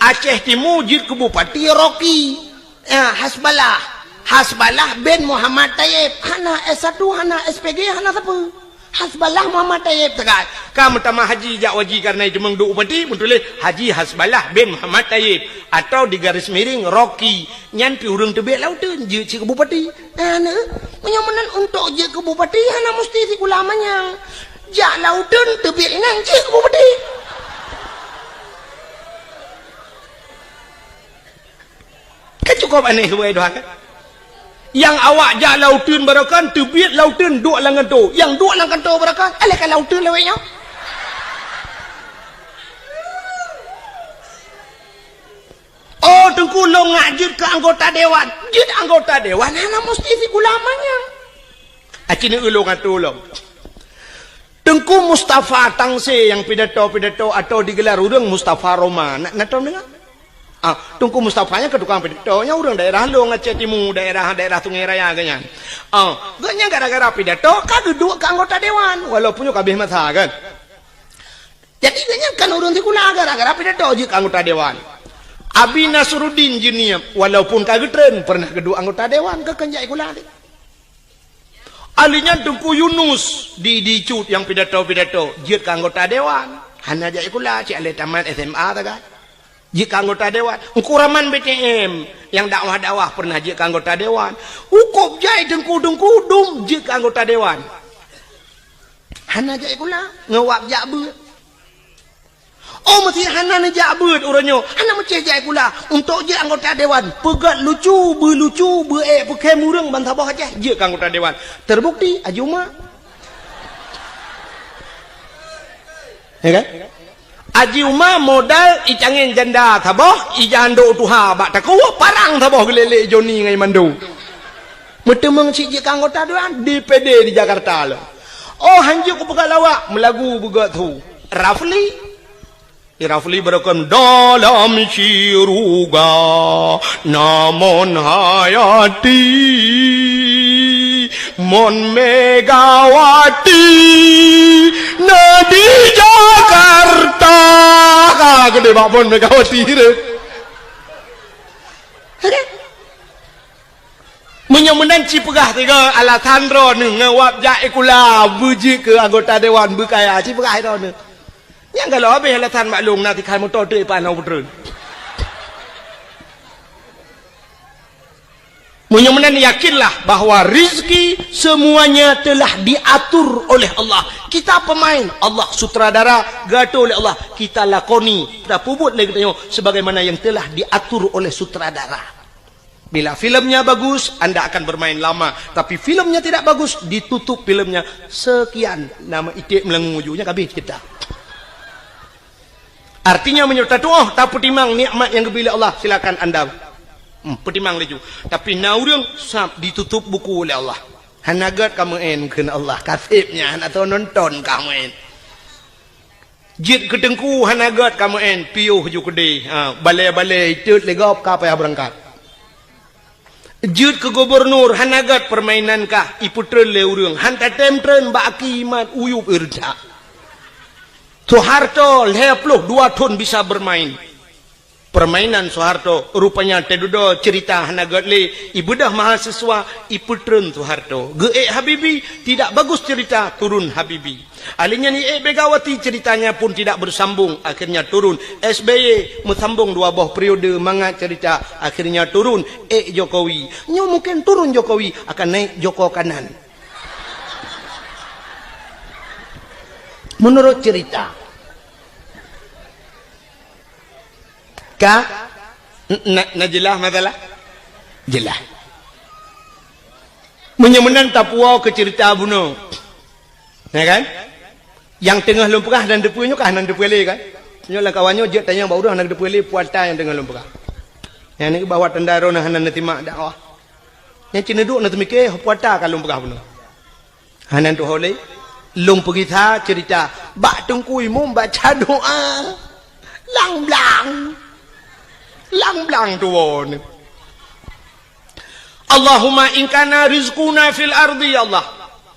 Aceh Timu jeuet keu bupati Rocky. Ya, Hasballah. Hasballah bin Muhammad Tayyib. Hana S satu, hana S P G, hana sapeue. Hasballah Muhammad Tayyib teuka. Ka meutamah haji jak waji karena itu meuduek bupati, meutuléh Haji Hasballah bin Muhammad Tayyib atau di garis miring Rocky. Nyan pih ureuëng teubiet lauteun jeuet cit keu bupati. Nah, neu, meunyoe meunan untuk jeuet keu bupati hana musti sikula manyang. Jak lauteun teubiet inan jeuet keu bupati. Ka cukôp aneh hubei doa kan? Nyang awak jak lauteun baroekon, teubiet lauteun duek lam kanto. Nyang duek lam kanto baroekon, alah ka lauteun lawét nyoe. Oh, Teungku lôn ngak jeuet keu anggota dewan. Jeuet anggota dewan hana musti sikula manyang. Aci neu lôn ngatur lom. Teungku Mustafa Tangse nyang pidato-pidato atau digelar ureuëng Mustafa Roma. Na, na tom deungoe? Ah, Teungku Mustafa nyan keu tukang pidato, nyan ureuëng daerah lôn Aceh Timu, daerah, daerah Sungai Raya geuhnyan. Ah, geuhnyan gara-gara pidato ka geuduek keu anggota dewan, walaupun nyoe ka habéh masa kan. Jadi, geuhnyan kan ureuëng sikula gara-gara pidato jeuet keu anggota dewan. Abi Nasruddin Jeunieb, walaupun ka geutreun, pernah geuduek anggota dewan, keu kheun jak sikula teuh. Ahli nyan Teungku Yunus di, di Cut nyang pidato-pidato, jeuet keu anggota dewan. Hana jak sikula, cit lé tamat S M A sagai. Jeuet keu anggota dewan. Teungku Rahman B T M nyang dakwah-dakwah pernah jeuet keu anggota dewan. Hukôb jai teungku-teungku dum jeuet keu anggota dewan. Hana jak sikula, ngon wab jak beuet. Oh, meusé hana neujak beuet uroe nyoe, hana meucéh jak sikula. Untuk jeuet anggota dewan, peugét lucu, beulucu, beuék peukhém ureuëng ban saboh Aceh, jeuet keu anggota dewan. Terbukti, Haji Uma. Ya kan? Haji Uma modal icangén janda saboh, ija andok tuha bak takue, parang saboh geulélek Joni ngon Mando. Meuteumeung cit jeuet keu anggota dewan, D P D di Jakarta lom. Oh, hanjeuet kupeugah lawak, meulagu beugét su. Rafli. Di Rafli beureukem dalam syeuruga na Mon Hayati, Mon Megawati na di Jakarta. Ka geude bak Mon Megawati tu. Meunyoe meunan ci peugah tiga alasan droeneuh ngon wab jak sikula beujeuet keu anggota dewan beukaya, ci peugah droeneuh. Nyang galak habéh alasan maklum na tikai moto teuk ipan hana peutreun. Meunyoe meunan yakinlah bahwa rizki semuanya telah diatur oleh Allah. Kita pemain, Allah sutradara, geuatur oleh Allah. Kita lakoni, tapeubuet lé geutanyoe sebagaimana yang telah diatur oleh sutradara. Bila filmnya bagus, anda akan bermain lama. Tapi filmnya tidak bagus, ditutup filmnya. Sekian, nama iték meulangô ju, nyan ka habéh cerita. Artinya, meunyoe tatuoh, tapeutimang nikmat nyang geubri lé Allah, silakan anda, hmm, peutimang laju. Tapi na ureuëng sab ditutup buku oleh Allah. Hana gét ka meu'en kheun Allah, ka seb nyan hana teuh nonton ka meu'en. Jeuet keu teungku hana gét ka meu'en, piôh ju keudeh. Ha, balée-balée itot lé gob ka payah beurangkat. Jeuet keu gubunur hana gét, peurmainan kah ipeutreun lé ureuëng, han tatém treun bak aki imat uyueb ireujak. Soeharto lhée ploh dua thon bisa beurmain. Peurmainan Soeharto, rupanya teududoe ceurita hana gét lé, ibeudôh mahasiswa, ipeutreun Soeharto. Geuék Habibie, tidak bagus cerita, turun Habibie. Ahli nyan iék Megawati, ceritanya pun tidak bersambung, akhirnya turun. S B Y meusambong dua boh periode mangat cerita, akhirnya turun, ék Jokowi. Nyoe mungkin turun Jokowi, akan naik Joko Kanan. Menurut cerita. Ka? Na, na jeulaih masalah? Jeulaih. Meunyoe meunan tapuwoe keu ceurita bunoe. Ya kan? Nyang teungoh lôn peugah hana teupeue nyoe ka hana teupeue lé kan? Nyoe lam kawan nyoe jeuet tanyong bak ureuëng hana teupeue lé puata nyang teungoh lôn peugah. Nyang nyoe bahwa tanda droeneuh hana neusimak dakwah. Nyang cit neuduek neuteumike puata ka lôn peugah bunoe. Hana tuho lé, lôn peugisa ceurita bak Teungku Imum baca doa. Lang blang. Lang blang tuwoe nyoe. Allahumma in kana rizquna fil ardi, ya Allah.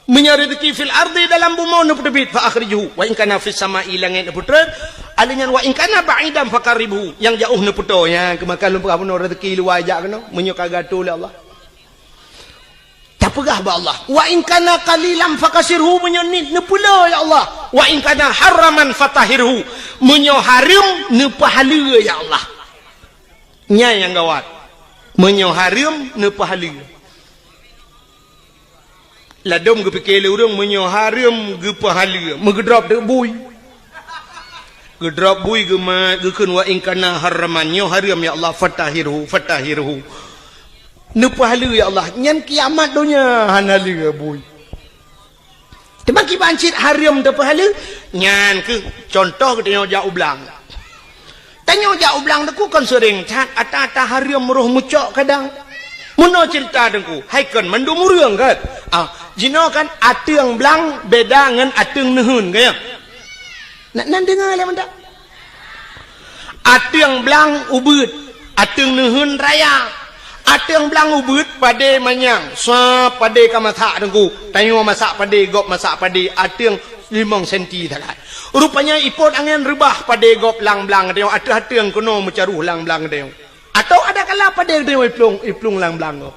Meunyoe rezeki fil ardi dalam bumoe neupeuteubiet, fa akhrijhu. Wa in kana fis sama'i, langét neupeutreun. Alèh nyan wa in kana ba'idan fa qarribhu. Nyang jaoh neupeutoe. Nyang keumakan lôn peugah bunoe rezeki luwa jak keunoe. Meunyoe ka geuatoe lé Allah. Tapeugah bak Allah, "Wa in kana qalilan fakasirhu," meunyoe niet neupeuleueh, ya Allah. "Wa in kana haraman fatahhirhu," meunyoe hareuem neupeuhaleue, ya Allah. Nyan nyang gawat. Meunyoe hareuem neupeuhaleue. Ladôm geupike lé ureuëng meunyoe hareuem geupeuhaleue, meugeudrop teuk bui. Geudrop bui geumat, geukheun, "Wa in kana haraman," nyoe hareuem, ya Allah, "fatahhirhu, fatahhirhu." Neupeuhaleue, ya Allah, nyan kiamat donya hana lé bui. Teuma kiban cit hareuem teupeuhaleue, nyan kheueh contoh geutanyoe jak u blang. Tanyoe jak u blang teungku kon seuréng that, ata-ata hareuem roh meucok kadang. Meunoe ceurita teungku, hai kon mandum ureuëng kan? Ah, jinoe kan ateueng blang beda ngon ateueng neuheun, ka ya? Nak nan deungoe lé mantap. Ateueng blang ubeuet, ateueng neuheun raya. Ateueng blang ubeuet padé manyang, sa padé ka masak teungku. Tanyoe masak padé, gob masak padé, ateueng limong senti sagai. Rupanya ipot angén reubah padé gob lam blang geutanyoe, ateueh-ateueng keunoe meucaroh lam blang geutanyoe. Atawa ada kala padé geutanyoe iplueng, iplueng lam blang gob.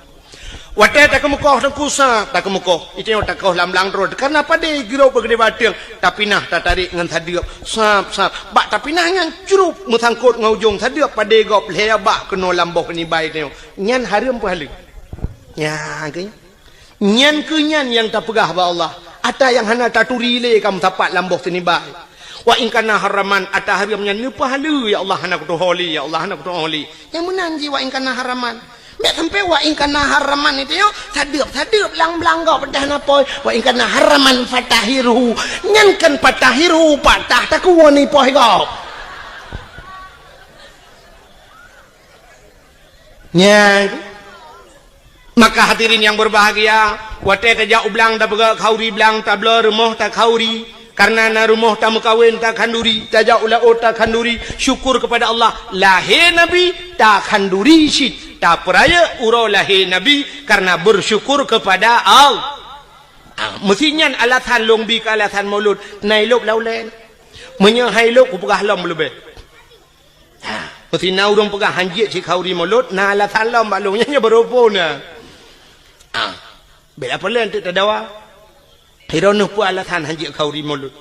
Watée takeumeukoh teungku sab, takeumeukoh, itanyoe takoh lam blang droe, kareuna padé girok bak keudéh bateueng, tapinah tatarék ngon sadeueb, sab, sab. Bak tapinah nyan crup meusangkot ngon ujong sadeueb padé gob lhée bak keunoe lam boh siniba tanyoe. Nyan hareuem peuhaleue. Nyan keuh. Nyan keuh nyan nyang tapeugah bak Allah, ata nyang hana taturi lé ka meusapat lam boh siniba. Wa in kana haraman, ata hareuem nyan neupeuhaleue, ya Allah, hana kutuho lé, ya Allah, hana kutuho lé. Nyang meunan jih wa in kana haraman. Bék sampoe wa in kana haraman itu yo, sadeueb-sadeueb lam blang gob peudah na poh. Wa in kana haraman fatahhirhu. Nyan kan fatahhirhu, patah takuwoe ni poh gob. Nyan. Maka hadirin yang berbahagia, watée tajak u blang tapeugah khauri blang, tabloe rumoh takhauri, kareuna na rumoh tameukawen takhanduri, tajak u laôt takhanduri, syukur kepada Allah, lahé Nabi takhanduri cit, tapeurayeuk uroe lahé Nabi kareuna bersyukur kepada Allah. Ah, meusi nyan alasan lôn bi keu alasan Maulud, na ilôb lam ulée. Meunyoe hai lôb kupeugah lom leubeh. Ha, meusi na ureuëng peugah hanjeuet cit khauri Maulud, na alasan lom bak lôn nyan, nyan baroe phon na. Ha, bela peulén teuk tadawa. Hiroe neuh peue alasan hanjeuet khauri Maulud.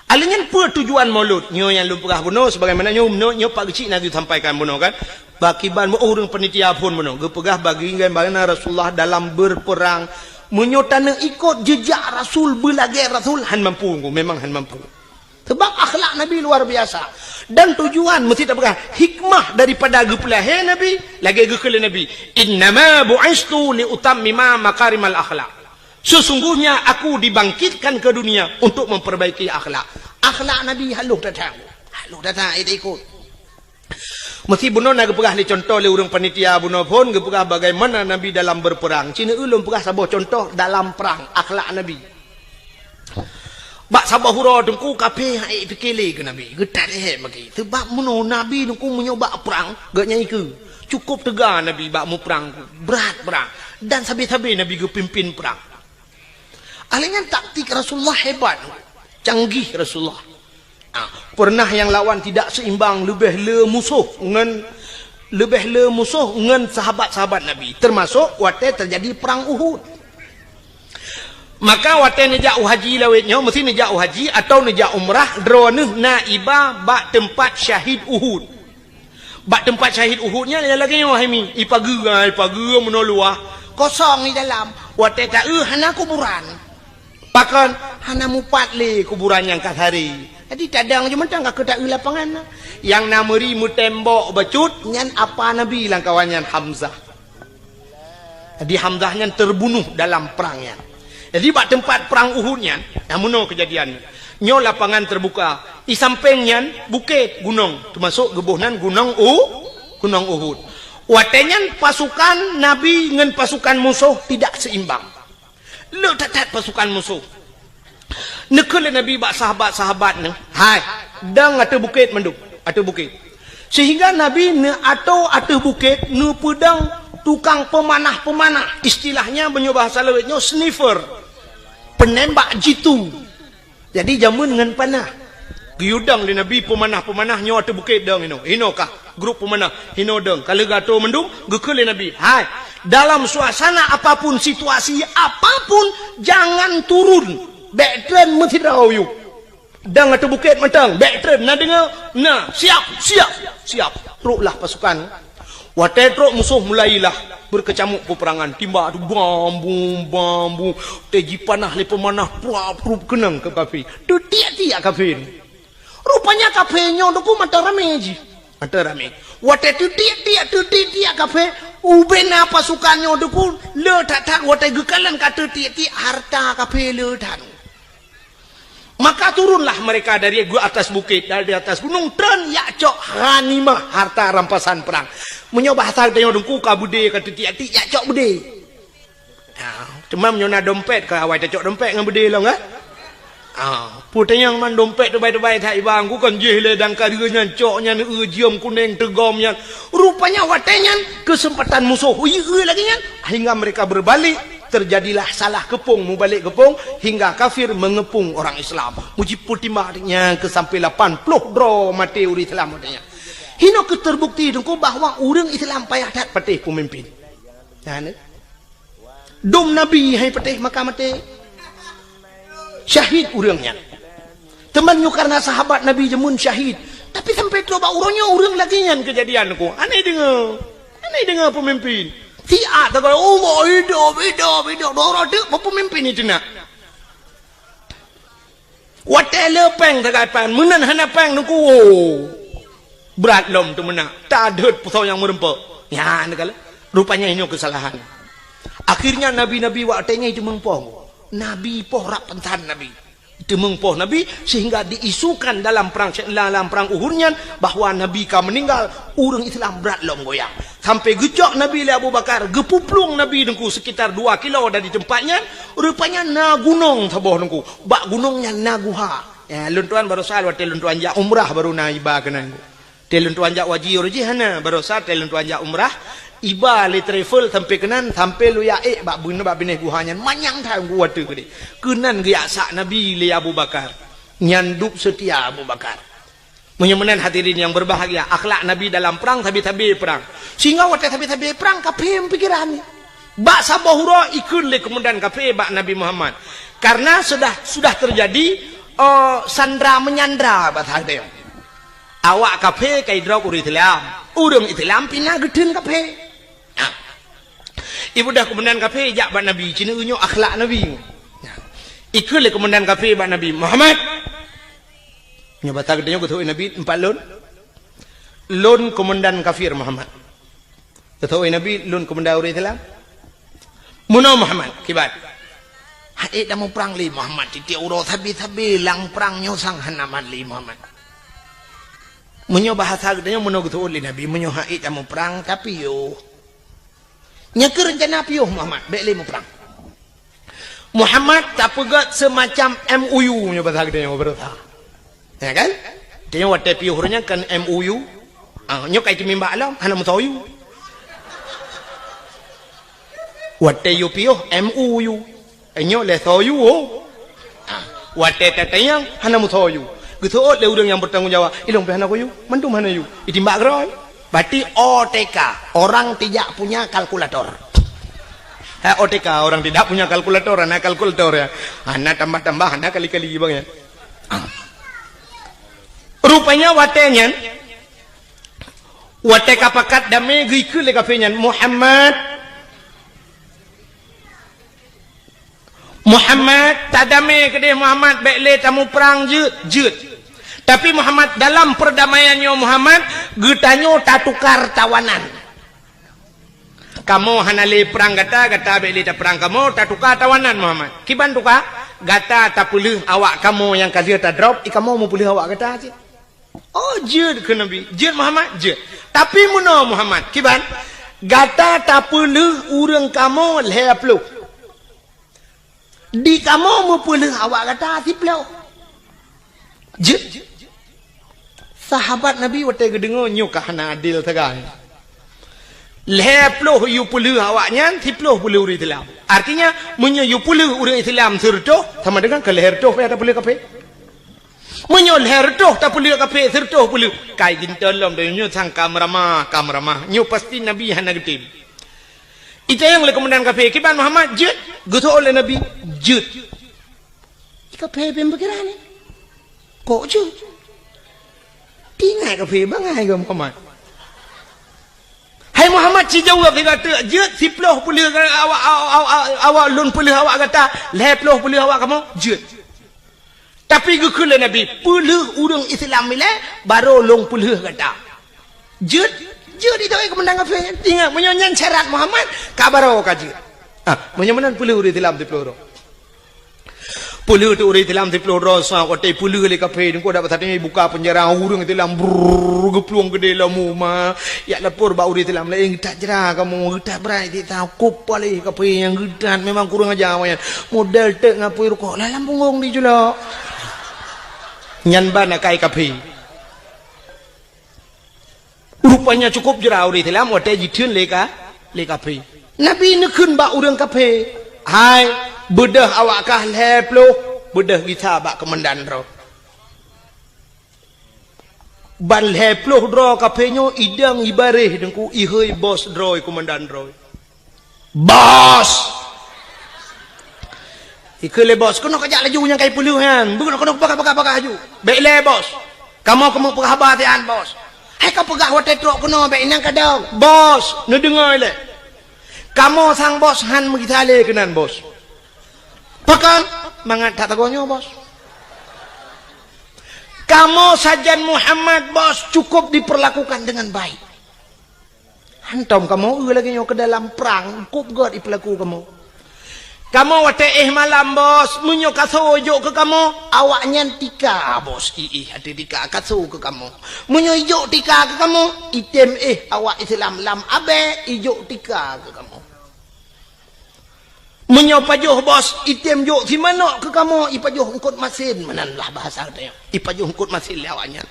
Alèh nyan peue tujuan Maulud? Nyoe nyang lôn peugah bunoe sebagaimana nyoe, nyoe, nyoe Pak Geuchik na geusampaikan bunoe kan. Bak kiban meu ureuëng panitia phon bunoe geupeugah bagi bagaimana Rasulullah dalam berperang. Meunyoe taneuk ikot jejak Rasul, beulagée Rasul, han mampu, memang han mampu. Sebab akhlak Nabi luar biasa. Dan tujuan meusti tapeugah hikmah daripada geupeulahé Nabi, lagée geukheun lé Nabi, "Innama bu'istu li utammima makarimal akhlak." Sesungguhnya aku dibangkitkan ke dunia untuk memperbaiki akhlak. Akhlak Nabi halôh that-that. Halôh that-that, eh, ikot. Meusti bunoe na geupeugah lé contoh lé ureuëng panitia bunoe phon geupeugah bagaimana Nabi dalam berperang. Cina ulôn peugah saboh contoh dalam perang, akhlak Nabi. Bak saboh uroe teungku kafé hai pike lé keu Nabi, geutat lé hai maki. Sebab meunoe Nabi teungku meunyoe bak prang, geuh nyan ikeue. Cukup teuga Nabi bak muprang, brat prang. Dan sabe-sabe Nabi geupimpin prang. Alèh nyan taktik Rasulullah hebat, canggih Rasulullah. Ah, pernah nyang lawan tidak seimbang, leubeh le musoh ngon, leubeh le musoh ngon sahabat-sahabat Nabi, termasuk watée terjadi perang Uhud. Maka watée neujak u haji lawét nyoe, meusti neujak u haji atawa neujak umrah, droeneuh na iba bak teumpat syahid Uhud. Bak teumpat syahid Uhud nyan lagée nyoe hai mi, ipageue, ipageue meunoe luwah, kosong di dalam. Watée taeu hana kuburan. Pakon? Hana mupat lé kuburan nyang ka saré. Jadi tadong jih mantong ka keu taeu lapangan na. Nyang na meuri meutembok bacut nyan apa Nabi lam kawan nyan Hamzah. Jadi Hamzah nyan terbunuh dalam perang nyan. Jadi bak teumpat perang Uhud nyan, na meunoe keujadian. Nyoe lapangan terbuka. Di sampéng nyan bukét, gunong, teumasok geuboh nan gunong U, gunong Uhud. Watée nyan pasukan Nabi ngon pasukan musoh tidak seimbang. Le that-that pasukan musoh. Neukheun lé Nabi bak sahabat-sahabat neuh, "Hai, dong ateueh bukét mandum, ateueh bukét." Sehingga Nabi neuatoe ateueh bukét neupeudong tukang peumanah-peumanah. Istilahnya meunyoe bahasa lawét nyoe sniffer. Penembak jitu. Jadi jameun ngon panah. Geuyue dong lé Nabi peumanah-peumanah nyoe ateueh bukét dong inoe. Inoe kah grup peumanah, inoe dong. Ka lheueh geuatoe mandum, geukheun lé Nabi, "Hai, dalam suasana apapun, situasi apapun, jangan turun. Bék treun meusidroe yue." Dong ateueh bukét mantong, bék treun, na deungoe? Na, siap, siap, siap. Troklah pasukan. Watée trok musoh mulailah beukeucamuk peupeurangan, timbak tu bam bum, bam bum, watée jipanah lé peumanah, prup prup keunong keu kafé. Teutiek-tiek kafé. Rupanya kafé nyoe teungku mantong ramé jih. Mantong ramé. Watée teutiek-tiek, teutiek-tiek kafé, ubena pasukan nyoe teungku le that-that watée geukalon ka teutiek-tiek hareuta kafé le that. Maka turunlah mereka dari atas bukét, dari atas gunong, treun jak cok ghanimah, harta rampasan perang. Meunyoe bahasa geutanyoe teungku ka beudé ka teutiek-tiek, jak cok beudé. Ha, teuma meunyoe na dompet, ka awai tacok dompet ngon beudé lom, kan? Ha, peue tanyong man dompet teubai-teubai that iba, ku kan jih lé dan ka deuh nyan cok nyan, eu, jeuem kunéng teugom nyan. Rupanya watée nyan keuseumpatan musoh, ui, eu lagée nyan, hingga mereka berbalik. Terjadilah salah keupông mubalek keupông hingga kafir mengepung orang Islam. Meujipeutimbang nyang keu sampai lapan ploh droe maté ureuëng Islam watée nyan. Hinoe keuh terbukti teungku bahwa ureuëng Islam payah that patéh peumimpin. Nah, ni. Dum Nabi hai patéh maka maté. Syahid ureuëng nyan. Teuma nyoe karena sahabat Nabi jameun syahid. Tapi sampai troh bak uroe nyoe ureuëng lagée nyan keujadian ku. Aneh deungoe. Aneh deungoe peumimpin. Siat takoi, "Allah hidup, hidup, hidup." Doro deuk peumimpin itu nak. Watée le péng sagai pan, meunan hana péng teungku. Brat lom teumeunak. Tadeuet peusau nyang meureumpok. Nyan kala. Rupanya nyoe keusalahan. Akhirnya nabi-nabi watée nyan itu meupoh. Nabi poh rab pantan nabi. Teumeung poh Nabi, sehingga diisukan dalam perang, dalam perang Uhud nyan bahwa Nabi ka meuninggal, ureuëng Islam brat lom goyang. Sampai geucok Nabi lé Abu Bakar, geupuplueng Nabi teungku sekitar dua kilo dari tempat nyan, rupanya na gunong saboh teungku. Bak gunong nyan na guha. Ya, lôn tuan barosa watée lôn tuan jak umrah baru na iba keunan. Teuh lôn tuan jak haji uroe jih hana, barosa teuh lôn tuan jak umrah, iba lé travel sampai keunan, sampai lôn jak ék bak beun-, bak binéh guha nyan, manyang that watée keudeh. Keunan geujak sak Nabi lé Abu Bakar. Nyan dub seutia Abu Bakar. Meunyoe meunan hadirin yang berbahagia, akhlak Nabi dalam perang, sabe-sabe perang. Sehingga watée sabe-sabe perang, kafé meupikiran. Bak saboh uroe ikheun lé keumandan kafé bak Nabi Muhammad. Karena sudah, sudah terjadi, eh, sandra menyandra bahasa geutanyoe. Awak kafé ka idrop ureuëng Islam. Ureuëng Islam pih na geutheun kafé. Nah. Ibudah keumandan kafé jak bak Nabi, ci nyoe akhlak Nabi. Nah. Ikheun lé keumandan kafé bak Nabi, "Muhammad." Nyoe basa geutanyoe geuteupeue Nabi, "Empat lôn." "Lôn keumandan kafir, Muhammad." Geuteupeue Nabi, "Lôn keumandan ureuëng Islam." "Meunoe Muhammad, kiban?" "Hana ék tamuprang lé Muhammad, tieb-tieb uroe sabe-sabe lam prang nyoe sang hana mat lé Muhammad." Meunyoe bahasa geutanyoe meunoe geuteupeue lé Nabi, "Meunyoe hana ék tamuprang, tapiôh." "Nyan keuh reuncana piôh Muhammad, bék lé muprang." Muhammad tapeugét seumacam M O U nyoe bahasa geutanyoe beureusa. Ya kan? Tanyoe watée piôh ureuëng nyan kan M O U. Ah, nyoe kai teumimbak lom, hana meusoe U. Watée yue piôh M O U. Nyoe lé soe U. Ah, watée tatanyong hana meusoe U. Geuseuôt lé ureuëng nyang bertanggung jawab, ilong pih hana soe U, mandum hana U. Itimbak keudroe. Berarti O T K, orang tidak punya kalkulator. Ha, O T K, orang tidak punya kalkulator, hana kalkulator ya. Hana tambah-tambah, hana kali-kali bang ya. Ah. Rupanya watée nyan, watée ka pakat damé geukheun lé kafé nyan, "Muhammad, Muhammad, tadamé keudeh Muhammad, bék lé tamuprang jeuet, jeuet. Tapi Muhammad, dalam perdamaian nyoe Muhammad, geutanyoe tatukar tawanan. Kamoe hana lé prang gata, gata bék lé taprang kamoe, tatuka tawanan Muhammad. Kiban tuka? Gata tapeuleueh awak kamoe nyang ka lheueh tadrop, i kamoe meupeuleueh awak gata cit." Oh, jeuet keu Nabi. "Jeuet Muhammad, jeuet. Tapi meunoe Muhammad, kiban? Gata tapeuleueh ureuëng kamoe lhée ploh. Di kamoe meupeuleueh awak gata siploh." Jeuet. Sahabat Nabi watée geudeungoe nyoe ka hana adil sagai. Lhée ploh yue peuleueh awak nyan, siploh peuleueh ureuëng Islam. Artinya, meunyoe yue peuleueh ureuëng Islam sireutôh, sama dengan keu lhée reutôh payah tapeuleueh kafé. Meunyoe lhée reutôh tapeuleueh kafé, sireutôh peuleueh, kai ginton lom donya nyoe sang ka meuramah, ka meuramah. Nyoe pasti Nabi hana geutem. Itanyong lé keumandan kafé, "Kiban Muhammad jeuet?" Geuseuôt lé Nabi, "Jeuet." Kafé pih pikiran ni. "Kok jeuet?" Tingai kafé bangai keu Muhammad. "Hai Muhammad, ci jaweueb lé gata, jeuet siploh peuleueh awak, awak, awak, awak lôn peuleueh awak gata, lhée ploh peuleueh awak kamoe, jeuet." Tapi geukheun lé Nabi, "Peuleueh ureuëng Islam ilée, barô lôn peuleueh gata." Jeuet, jeuet itu, eh, keumandan kafé nyan. Ingat, meunyoe nyan syarat Muhammad, ka barô ka jeuet. Ah, meunyoe meunan peuleueh ureuëng Islam siploh droe. Peuleueh teuk ureuëng Islam siploh droe, sa watée peuleueh lé kafé, teungku dak pasateueng buka penjara ureuëng Islam, brrrr, geuplueng keudeh lom uma. Jak lapor bak ureuëng Islam laén, "Geutat jra kamoe, geutat brat siksa, kop paléh kafé nyang geutat, memang kurang aja awaknyan. Modal teuk ngapui rukok, lam punggong diculok." Nyan ban akai kafé. Rupanya cukup jra ureuëng Islam watée jitheun lé ka, lé kafé. Nabi neukheun bak ureuëng kafé, Hai, beudôh awak kah lhèe ploh, beudôh gisa bak keumandan droe. Ban lhèe ploh droe kaphé nyoe idong ibaréh Teungku, ihôi bos droe, keumandan droe. "Bos!" Ikheun lé bos, "Keunoe kajak laju nyang ka ipeulheueh nyan. Beuh, keunoe, keunoe, bagah, bagah, bagah laju. Bèk ilèe, bos. Kamoe keumeung peugah haba siat, bos. Hai kapeugah watèe trok keunoe, bèk inong kadang. Bos, neudeungö ilèe. Kamoe sang bos hán meugisa lé keunan, bos." "Pakon?" "Mangat that sagoe nyoe, bos. Kamoe sajan Muhammad, bos, cukup diperlakukan dengan baik. Hantom kamoe eu lagèe nyoe keu dalam prang, cukup gèt ipeulaku kamoe. Kamoe watèe éh malam, bos, meunyoe kaso ijok keu kamoe, awaknyan tika, bos, iéh ateueh tika kaso keu kamoe. Meunyoe ijok tika keu kamoe, itém éh awak Islam lam abèe ijok tika keu kamoe. Meunyoe pajoh, bos, itém jok simanok keu kamoe, ipajoh eungkôt masin, meunan lah bahasa geutanyoe. Ipajoh eungkôt masin lé awaknyan.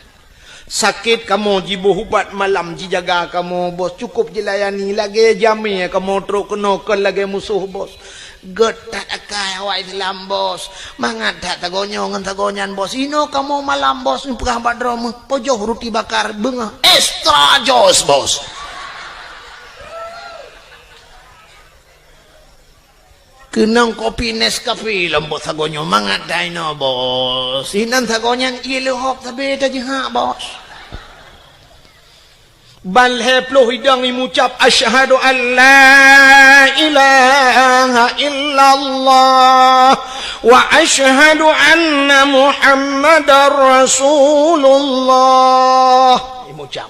Sakét kamoe jiboh ubat malam jijaga kamoe, bos, cukup jilayani, lagèe jamèe kamoe trok keunoe, kon lagèe musoh, bos. Gèt that akai awak Islam, bos. Mangat that sagoe nyoe ngon sagoe nyan, bos. Inoe kamoe malam, bos, neupeugah bak droe meuh, pajoh ruti bakar beungoh extra jos, bos. Keunong kopi Nescafe lom, bos, sagoe nyoe, mangat that inoe, bos. Inan sagoe nyan ié leuhop sabé tajihak, bos. Ban lhèe ploh idong imucap, "Asyhadu an la ilaha illallah wa asyhadu anna Muhammadar Rasulullah." Imucap.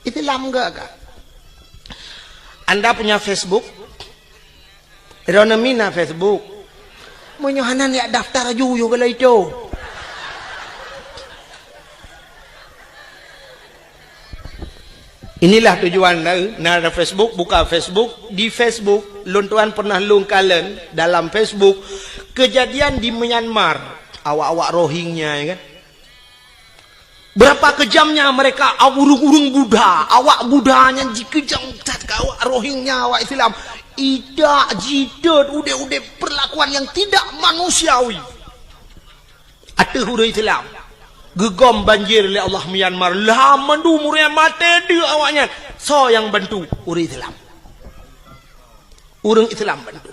Islam geuh ka. Anda punya Facebook? Droeneuh mina Facebook. Meunyoe hana, jak daftar aju yue galai tu. Inilah tujuan na, na ada Facebook, buka Facebook. Di Facebook, lôn tuan pernah lôn kalon dalam Facebook kejadian di Myanmar, awak-awak Rohingya, ya kan? Berapa kejamnya mereka, ureueng-ureueng Buddha, awak Buddha nyan jikeujam that keu awak Rohingya, awak Islam. Idak jitot udeb-udeb, perlakuan yang tidak manusiawi. Ateueh ureueng Islam. Geugom banjir lé Allah Myanmar. Lah mandum ureueng maté deuek awaknyan. Soe nyang bantu? Ureueng Islam. Ureueng Islam bantu.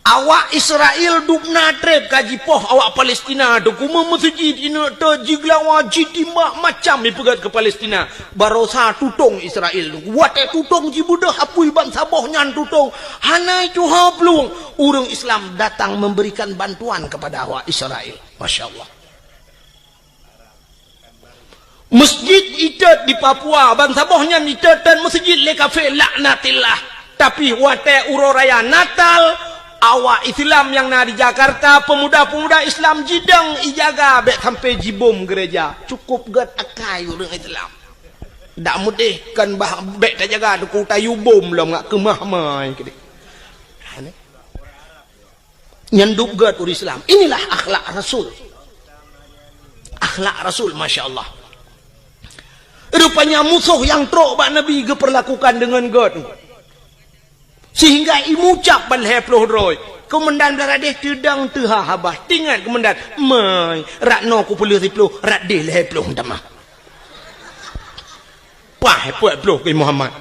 Awak Israel dubna treb ka jipoh awak Palestina tu, kumeung meuseujid ineuk teuk jigeulawa, jitimbak macam ipeugét keu Palestina. Barosa tutong Israel tu. Watée tutong jibeudôh apui bansaboh nyan tutong. Hana tuha plueng. Ureuëng Islam datang memberikan bantuan kepada awak Israel. Masya Allah. Masjid itot di Papua, bansaboh nyan itot dan masjid lé kafé, laknatillah. Tapi watée uroe raya Natal, awak Islam nyang na di Jakarta, pemuda-pemuda Islam jidong ijaga bék sampai jibom gereja. Cukup gét akai ureuëng Islam. Dak mudeh kan bah bék tajaga duku tayu bom lom ngak keumah mai keudeh. Ha, ni. Nyan dub gét ureuëng Islam. Inilah akhlak Rasul. Akhlak Rasul, masya Allah. Rupanya musoh nyang trok bak Nabi geupeurlakukan deungon gét. Sehingga imucab ban lhée ploh droe. Keumandan Beuladeh teudong teuha haba. Tingat keumandan, "Mai, rot noe kupeulheueh siploh, rot deh lhée ploh tamah." Pah, peuet ploh keu Muhammad.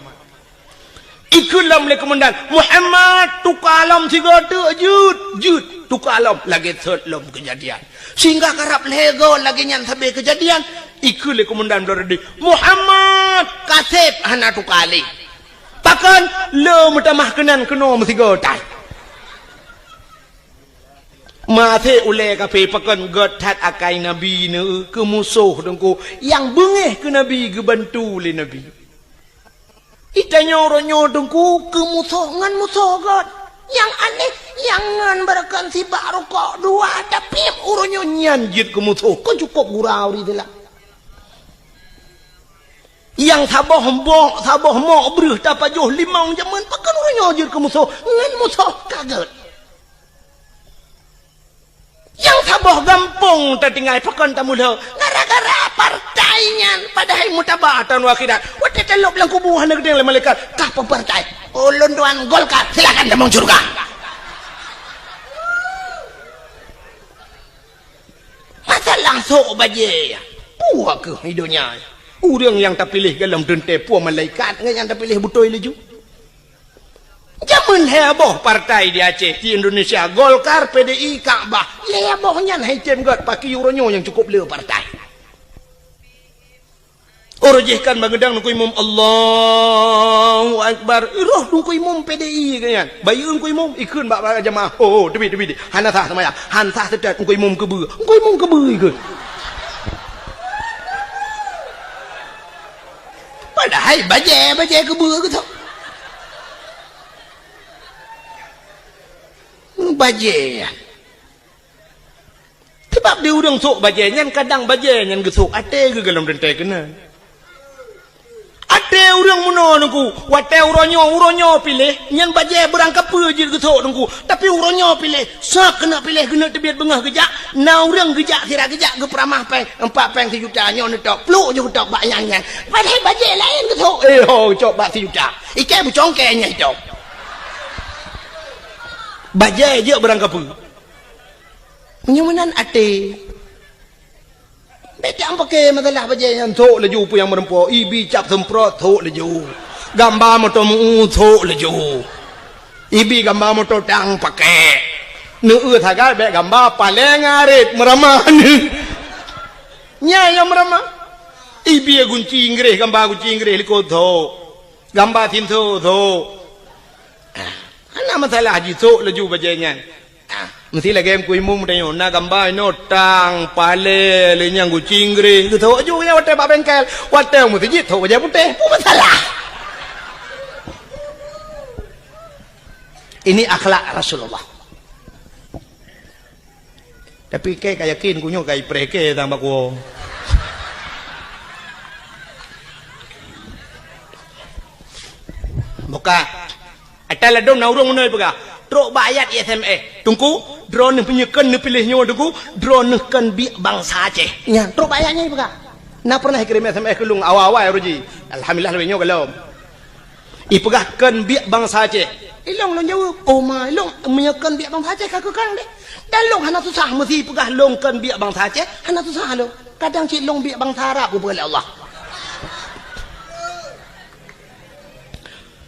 Ikheun lom lé keumandan, "Muhammad, tuka lom sigoe teuk, jeuet, jeuet, tuka lom." Lagée sot lom keujadian. Sehingga karab lhée goe lagée nyan sabe keujadian, ikheun lé keumandan Beuladeh, "Muhammad, kaseb hana tuka lé." Pakon? Le meutamah keunan keunoe meusigoe tai. Maté ulée kafé pakon gét that akai Nabi neu keu musoh teungku nyang beungéh keu Nabi geubantu lé Nabi. Itanyoe uroe nyoe teungku keu musoh ngon musoh gét. Nyang aneh, nyang ngon beureukan sibak rukok dua tapi uroe nyoe nyan jeuet keu musoh keu cukop gura ureuëng Islam. Nyang saboh mok, saboh mok breuh tapajoh limong jameun pakon uroe nyoe jeuet keu musoh ngon musoh ka gét. Nyang saboh gampông tatinggai pakon tamulhô gara-gara parta Ai nyan, padahai meutabah taun akhirat. Watèe talop lam kubu hana geudeng lé malaikat, "Kah peue partai?" "Ulôn tuan Golkar." "Silakan tamong syeuruga." Masalah sôk bajèe, peue keuh i donya? Ureueng nyang tapiléh golom teuntèe peue malaikat ngon nyang tapiléh beutôi laju. Jameun lhèe boh partai di Aceh, di Indonesia, Golkar, P D I, Kakbah. Lhèe boh nyan hai tem gèt, pakri uroe nyoe nyang cukôp le partai. Uroe jih kan bangeudang Teungku Imum, "Allahu Akbar." Roh Teungku Imum P D I keu nyan. Bayeue Teungku Imum, ikheun bak, bak jamaah, "Oh, oh, teubiet, teubiet. Hana sah seumayang. Hana sah seutôt Teungku Imum keubeue." Teungku Imum keubeue ikheun. Padahai bajèe, bajèe keubeue geutok. Bajèe. Sebab di ureueng sôk bajèe nyan, kadang bajèe nyan geusôk até geuh golom teuntèe keunan. Até ureueng meunoe Teungku, watèe uroe nyoe, uroe nyoe piléh, nyan bajèe beurangkapeue jeuet geusôk Teungku. Tapi uroe nyoe piléh, sôk keuneuk piléh, keuneuk teubiet beungoh geujak, na ureueng geujak, sira geujak geupeuramah pèng, empat pèng sijuta, nyoe neutôk, plôk ju geutôk bak nyang nyan. Padahai bajèe laén geusôk, eh, ho, geucok bak sijuta. Ikèe beucongkèe nyan itôk. Bajèe jeuet beurangkapeue. Meunyoe meunan até. Bèk tapaké masalah bajèe nyan, sôk laju peue nyang meurumpok, ibi cap seumprot, sôk laju. Gamba moto meu, sôk laju. Ibi gamba moto tang paké. Neueu sagai bèk gamba paleng arit meuramah. Nyan nyang meuramah. Ibi gunci Inggréh, gamba gunci Inggréh likot, sôk. Gamba sinso, sôk. Ah, hana masalah, jisôk laju bajèe nyan. Ah, meusti lagèe Teungku Imum tanyoe, na gamba inoe tang, paleng, lé nyang gunci Inggréh. Geusôk ju nyan watèe bak bengkel. Watèe u meuseujid, sôk bajèe putéh. Peue masalah? Ini akhlak Rasulullah. Tapi kèe ka yakin, ku nyoe ka ipreh kèe tang bak kuwoe. Buka. Ata ladôm na ureueng meunoe peugah, trok bak ayat i S M S. "Teungku, droeneuh meunyoe kön neupiléh nyoe Teungku, droeneuh kön biek bansa Aceh." Nyan, trok bak ayat nyan peugah. Na pernah ikirém S M S keu lôn awai-awai uroe jih. Alhamdulillah, lagèe nyoe golom. Ipeugah kön biek bansa Aceh. Ilôn lôn jaweueb, "Oh ma, ilôn meunyoe kön biek bansa Aceh ka keu kang deh." Dan lôn hana susah meusi peugah lôn kön biek bansa Aceh, hana susah lôn. Kadang cit lôn biek bansa Arab geupeugah lé Allah.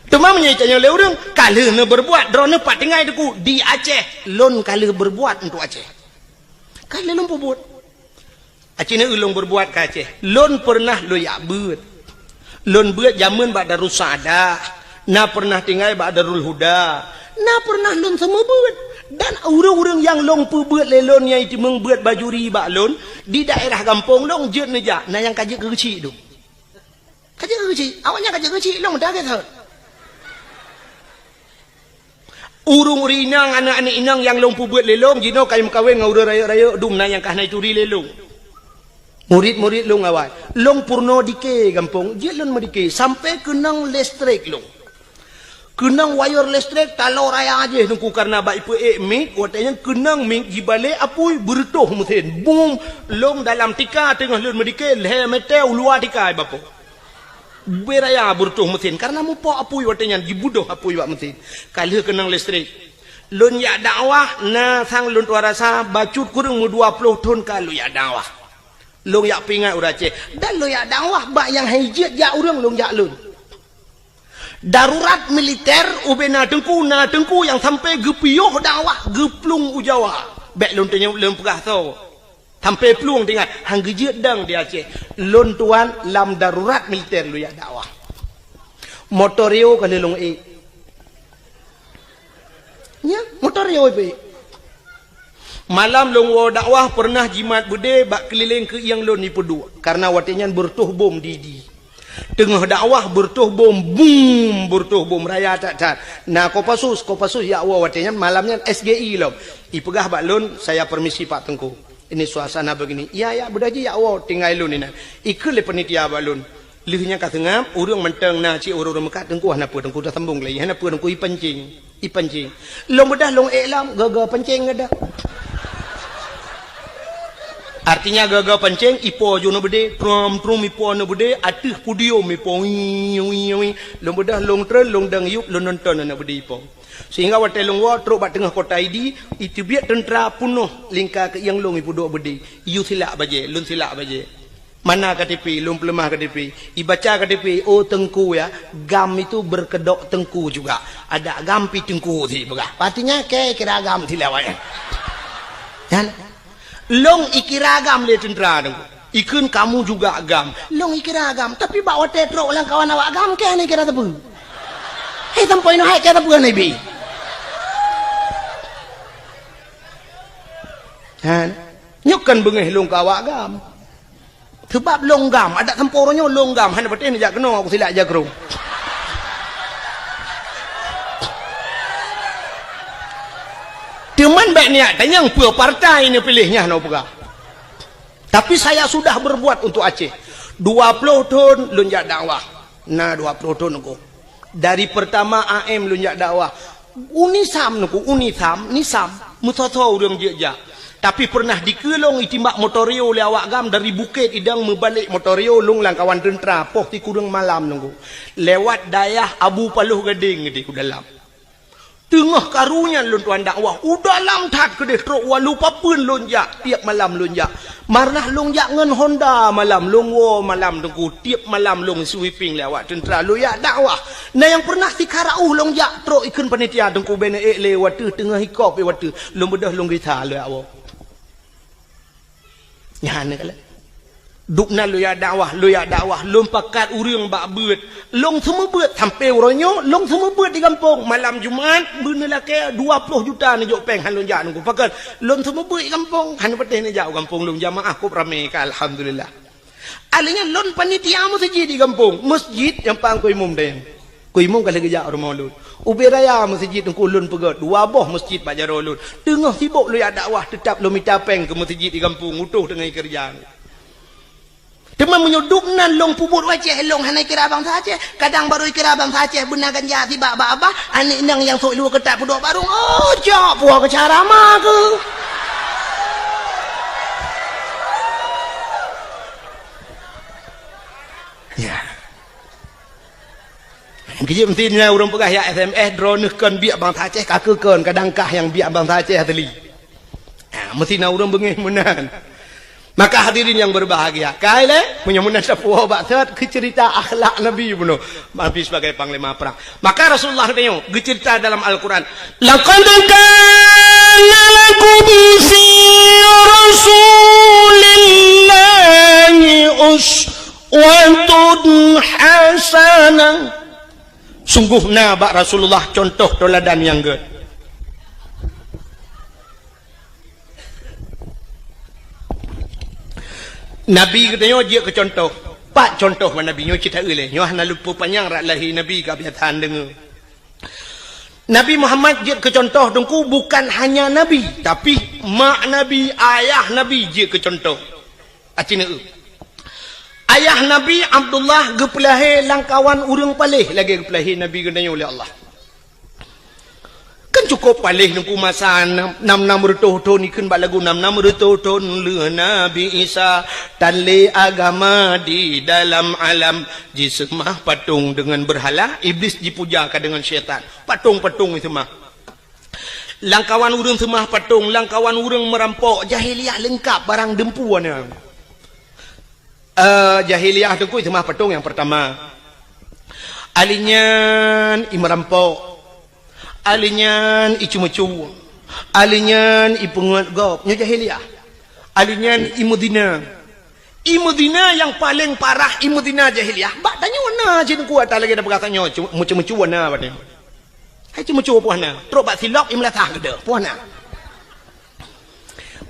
Teuma meunyoe tanyoe lé ureueng, ka lheueh neubeurbuat, droeneuh pat tinggai Teungku di Aceh, lôn ka lheueh beurbuat untuk Aceh. Ka lheueh lôn peubuet. Aci neu lôn beurbuat keu Aceh. Lôn peureunah lôn jak beuet. Lôn beuet jameun bak Darussaada, na peureunah tinggai bak Darul Huda, na peureunah lôn seumeubeuet. Dan ureueng-ureueng nyang lôn peubeuet lé lôn nyang jiteumeung beuet bajuri bak lôn, di daerah gampông lôn jeuet neujak, na nyang ka jeuet keu geuchik dum. Ka jeuet keu geuchik, awaknyan ka jeuet keu geuchik, lôn meudagai sahet. Ureueng-ureueng inong, aneuk-aneuk inong nyang lôn peubeuet lé lôn, jinoe ka meukawen ngon ureueng rayeuk-rayeuk dum, na nyang ka hana jituri lé lôn. Murit-murit lôn awai. Lôn peurunoe dike gampông, jeuet lôn meudike, sampoe keunong listrik lôn. Keunong wayeur listrik, taloe raya jih Teungku, kareuna bak ipeuék mik, watèe nyan keunong mik jibalek apui, beureutôh meusén. Bum, lôn dalam tika teungoh lôn meudike, lhèe mètè u luwa tika i bapoe. Beu raya beureutôh meusén, kareuna mupok apui watèe nyan, jibudôh apui bak meusén. Ka lheueh keunong listrik. Lôn jak dakwah, na sang lôn tuan rasa, bacut kureueng meudua ploh thon ka lôn jak dakwah. Lôn jak peuingat ureueng Aceh. Dan lôn jak dakwah bak nyang han jeuet jak ureueng lôn jak lôn. Darurat militer ubena teungku, na teungku nyang sampoe geupiôh dakwah geuplueng u Jawa. Bèk lôn tanyong lôn peugah soe. Sampoe plueng teuingat, han geujeuet dong di Aceh. Lôn tuan lam darurat militer lôn jak dakwah. Motor Rio ka lheueh lôn ék. Nyan, motor Rio ipeuék. Malam lôn woe dakwah peureunah jimat beudé bak keulileng keuieng lôn ipeuduek, kareuna watèe nyan beureutoh bom di, di. Teungoh dakwah beureutoh bom, bum, beureutoh bom raya that-that. Na Kopassus, Kopassus jak woe watèe nyan, malam nyan S G I lom. Ipeugah bak lôn, "Saya permisi Pak Teungku. Ini suasana begini." "Iya, ya, beudôh jih jak woe, tinggai lôn inan." Ikheun lé panitia bak lôn. Lheueh nyan ka seungab, ureueng mantong na cit ureueng-ureueng meukat, "Teungku hana peue, Teungku tasambong lé, hana peue Teungku, ipancing, ipancing." Lôn beudôh lôn ék lom, goe-goe pancing geudah. Artinya, gaga pancéng, ipo ju aneuk beudé, trom-trom ipo aneuk beudé, ateueh podium ipo, wii, wii, wii. Lôn beudôh lôn treun, lôn dong yup, lôn nonton aneuk beudé ipo. Sehingga watée lôn woe trok bak teungoh kota Idi, iteubiet teuntra peunoh lingka keuieng lôn ipeuduek beudé. Iyue silak bajée, lôn silak bajée. Mana K T P, lôn peuleumah K T P. Ibaca K T P, "Oh, teungku ya, GAM itu berkedok teungku juga. Ada GAM pi teungku," si peugah. Artinya, kée kira GAM silak bajée. Kan? Lôn ikira GAM lé teuntra teungku. Ikheun, "Kamu juga GAM." Lôn ikira GAM, tapi bak watée trok lam kawan awak GAM, kée hana ikira sapeue. Hei, sampoe inoe hai kée sapeue hana ibi. Ha, nyoe kan beungéh lôn keu awak GAM. Sebab lôn GAM, adak sampoe uroe nyoe lôn GAM, hana patéh neujak keunoe, aku silak jak keunoe. Teuma bék neujak tanyong peue partai neupiléh nyan, nyoe peugah. Tapi saya sudah berbuat untuk Aceh. Dua ploh thon lôn jak dakwah. Na dua ploh thon teungku. Dari pertama A M lôn jak dakwah. UNISAM teungku, UNISAM, NISAM. Meusoe-soe ureuëng jeuet jak. Tapi pernah dikeue lôn itimbak motor yo lé awak GAM dari Bukét Idong meubalek motor yo lôn lam kawan teuntra poh sikureueng malam teungku. Lewat dayah Abu Paloh Gadeng di u dalam. Teungoh karu nyan lôn tuan dakwah, u dalam that keudeh trok walu papeuen lôn jak, tiep malam lôn jak. Marnah lôn jak ngon Honda malam, lôn woe malam teungku, tiep malam lôn sweeping lé awak teuntra lôn jak dakwah. Na nyang pernah sikara uh lôn jak trok ikheun panitia teungku bèk neuék lé wateuh teungoh hikop lé wateuh, lôn beudôh lôn gisa lôn jak woe. Nyan keuh lé. Dubna lôn jak dakwah, lôn jak dakwah, lôn pakat ureuëng bak beuet. Lôn seumeubeuet sampoe uroe nyoe, lôn seumeubeuet di gampông. Malam Jumat, beuneulakée dua ploh juta neujok péng han lôn jak teungku. Pakon, lôn seumeubeuet di gampông, han patéh neujak u gampông lôn, jamaah kôb ramé ka, alhamdulillah. Akhirnya lôn panitia meuseujid di gampông, meuseujid nyang pang keu imum dayang. Keu imum ka lheueh geujak u rumoh lôn. Ubé raya meuseujid teungku lôn peugét, dua boh meuseujid bak jaroe lôn. Teungoh sibok lôn jak dakwah, teutap lôn mita péng keu meuseujid di gampông, utôh teungoh keureuja. Teuma meunyoe dubnan lôn peubuet u Aceh, lôn hana ikira bansa Aceh. Kadang barô ikira bansa Aceh beuna ganja sibak bak abah, aneuk inong nyang sôk luwa keutat peuduek barong, oh, cok puwoe keu cara ma keuh. Ya. Keujieb meusti nyan ureuëng peugah, "Ya S M S, droeneuh kon biek bansa Aceh, ka keuh kon, kadang kah nyang biek bansa Aceh asli." Ha, meusti na ureuëng beungéh meunan. Maka hadirin yang berbahagia, kai lé, meunyoe meunan tapuwoe bak sot keu ceurita akhlak Nabi bunoe, Nabi sebagai panglima perang. Maka Rasulullah teuh geuceurita dalam Al-Quran, "Laqad kana lakum fi Rasulillahi uswatun hasanah." Sunggoh na bak Rasulullah contoh teuladan nyang gét. Nabi geutanyoe jeuet keu contoh. Pat contoh bak Nabi nyoe cit taeu lé. Nyoe hana luput panyang rot lahé Nabi ka biasa deungoe. Nabi Muhammad jeuet keu contoh teungku bukan hanya Nabi, tapi mak Nabi, ayah Nabi jeuet keu contoh. Aci neu. Ayah Nabi Abdullah geupeulahé lam kawan ureuëng paléh lagée geupeulahé Nabi geutanyoe lé Allah. Kan cukôp paléh teungku masa nam, nam, nam reutôh thon ikheun bak lagu nam, nam reutôh thon lheueh Nabi Isa tan lé agama di dalam alam jiseumah patong deungon beurhala, Iblis jipuja ka deungon syaitan. Patong-patong jiseumah. Lam kawan ureuëng seumah patong, lam kawan ureuëng meurampok, jahiliyah leungkap barang deumpu na. Eh, jahiliyah teungku seumah patong nyang pertama. Alinyan i meurampok. Alinyan i ceumeucue. Alinyan i peungeut gob. Nyoe jahiliyah. Alinyan i meuzina. I meuzina nyang paleng parah, i meuzina jahiliyah. Bak tanyoe na cit teungku ata lagée tapeugah tanyoe, meuceumeucue na bak tanyoe. Hai ceumeucue poh na, trok bak silop i meulasah geudoh, poh na.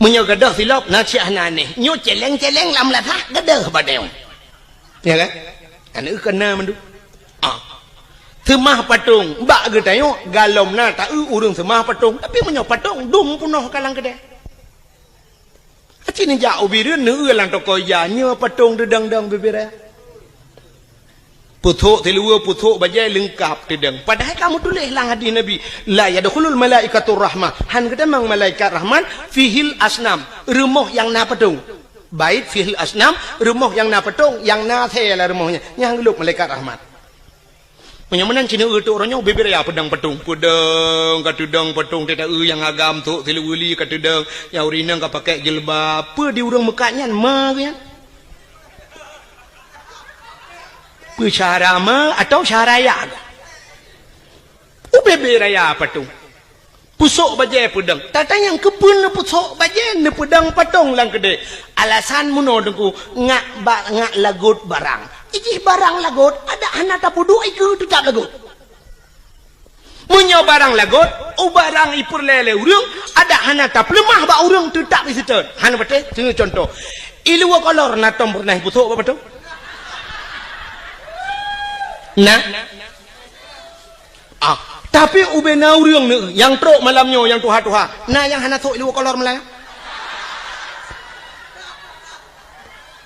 Meunyoe geudoh silop na cit hana aneh, nyoe celeng-celeng lam meulasah geudoh bak tanyoe. Ya kan? Aneuk keu na mandum. Ah. Seumah patong, bak geutanyoe galom na taeu ureuëng seumah patong, tapi meunyoe patong dum peunoh ka lam keudée. Aci neujak u Bireuen neueu lam toko ija, nyoe patong deudong-dong bibiré. Pusok siluweue, pusok bajée leungkap teudong. Padahai ka meutuléh lam hadis Nabi, "La yadkhulul malaikatur rahmah." Han geutamong malaikat rahmat, "Fihil asnam." Rumoh nyang na patong. Bait fihil asnam, rumoh nyang na patong, nyang na asèe lam rumoh nyan, nyang geulop malaikat rahmat. Meunyoe meunan cit neueu teuh uroe nyoe, ubé-bé raya peudong patong. Peudong ka teudong patong, teuta eu nyang agam sôk siluweue li ka teudong, nyang ureueng inong ka pakèk jilbab. Peue di ureueng meukat nyan ma geuh nyan? Peue syara ma atawa syara ya? Ubé-bé raya patong. Peusôk bajèe peudong. Tatanyong keupeue neupeusôk bajèe neupeudong patong lam keudè. Alasan meunoe Teungku, ngat ba-, ngat lagot barang. Jih barang lagot, adak hana tapeuduek ikeue teutap lagot. Meunyoe barang lagot, u barang ipeureulèe lé ureueng, adak hana tapeuleumah bak ureueng teutap iseutôt. Hana patéh, keu contoh. Iluwa kolor na tom peureunah ipeusôk bak patong? Na? Ah, tapi ubé na ureueng neu nyang trok malam nyoe nyang tuha-tuha, na nyang hana sôk iluwa kolor malam nyoe?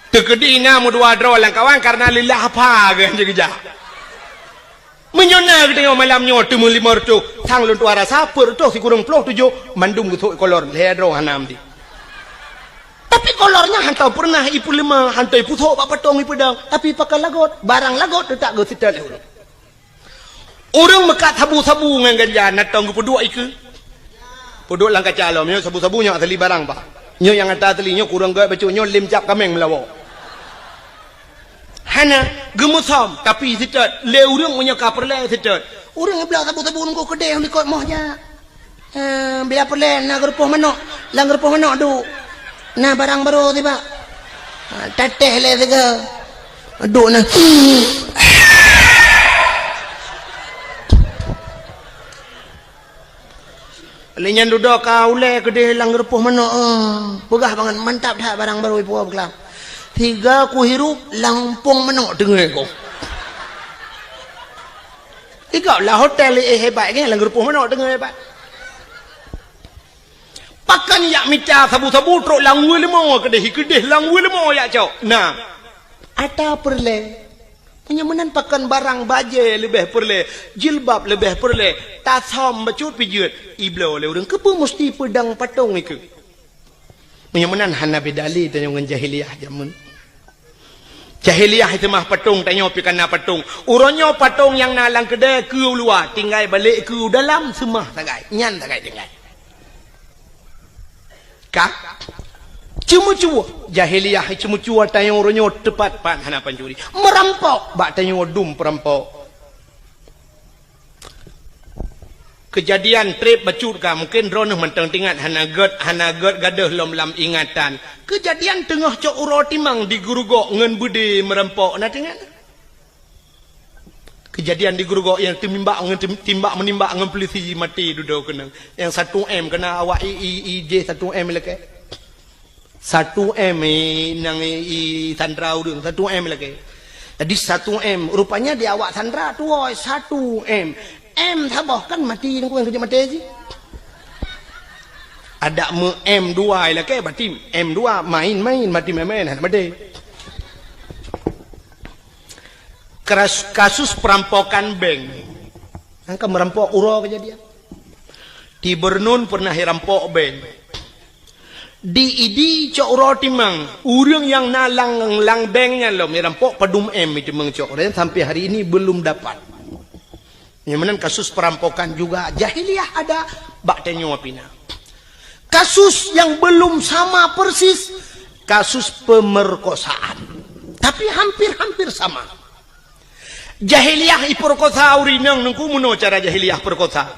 Teukeudi na meudua droe lam kawan kareuna leulah apa geuh jih geujak. Meunyoe na geutanyoe malam nyoe teumeulimong reutôh, sang lôn tuha rasa peuet reutôh sikureueng ploh tujoh mandum geusôk ikolor, lhèe droe hana meuti. Tapi kolor nyan hantom peureunah ipeuleumah, hantom ipeusôk bak patong ipeudong, tapi pakon lagot, barang lagot teutap geuseutôt lé ureueng. Ureueng meukat sabu-sabu ngon ganja, na tom geupeuduek ikeue? Peuduek lam kaca lom, nyoe sabu-sabu nyoe asli barang, Pak. Nyoe nyang ata asli, nyoe kureueng gèt bacut, nyoe lém cap kaméng meulawa. Hana, geumeusom, tapi seutôt, lé ureueng meunyoe ka peureulèe seutôt. Ureueng bloe sabu-sabu nunggu keudéh likot moh jak. Eh, bila peureulèe na geurupoh manok, lam geurupoh manok duek. Na barang barô sibak. Ha, tatéh lé sigoe. Duek na. Lé nyan dudoe ka ulèe keudéh lam geurupoh manok, eh. Peugah bangat, mantap that barang barô ipuwoe beuklaam. Sigoe kuhirup lam umpung manok teungoh ko. Igoe lah hotel, eh, hebat kan, lam geurupoh manok teungoh hebat. Pakon jak mita sabu-sabu trok lam weue leumô keudéh, keudéh lam weue leumô jak cok. Nah, ata peureulèe. Meunyoe meunan pakon barang bajèe leubeh peureulèe, jilbab leubeh peureulèe, tasôm bacut pih jeuet, ibloe lé ureueng, keupeue musti peudong patong ikeue? Meunyoe meunan hana beda lé tanyoe ngon jahiliyah jameun. Jahiliyah seumah patong, tanyoe pih ka na patong. Uroe nyoe patong nyang na lam keudè keu u luwa, tinggai balek keu u dalam seumah sagai. Nyan sagai tinggai. Ka? Ceumeucue. Jahiliyah ceumeucue tanyoe uroe nyoe teupat pat hana pancuri. Meurampok bak tanyoe dum peurampok. Keujadian trép bacut ka, mungken droeneuh mantong teuingat, hana gèt, hana gèt gadôh lom lam ingatan. Keujadian teungoh cok uroe timang di Geurugok ngon beudé meurampok, na teuingat? Keujadian di Geurugok nyang teumimbak ngon tim-, timbak meunimbak ngon peulisi maté dudoe keuneuk. Nyang satu M keuna awak i, i, i J satu M lakèe. Satu M, eh, nyang i, i sandra ureueng, satu M lakèe. Jadi satu M, rupanya di awak sandra tuwoe satu M. M saboh kan mati, nyan keuh nyang keujeuet maté jih. Adak meu M dua lakèe, berarti M dua main-main, mati main-main, hana maté. Keras-, kasus perampokan bank. Nyang ka meurampok uroe keujadian. Di Bernun pernah irampok bank. Di Idi cok uroe timang, ureueng nyang na lam, lam bank nyan lom irampok padum M iteumang cok, dan sampai hari ini belum dapat. Nyang meunan kasus perampokan juga jahiliyah ada, bak tanyoe pih na. Kasus yang belum sama persis, kasus pemerkosaan. Tapi hampir-hampir sama. Jahiliyah ipeurekosa ureueng inong, nungku meunoe cara jahiliyah peurekosa.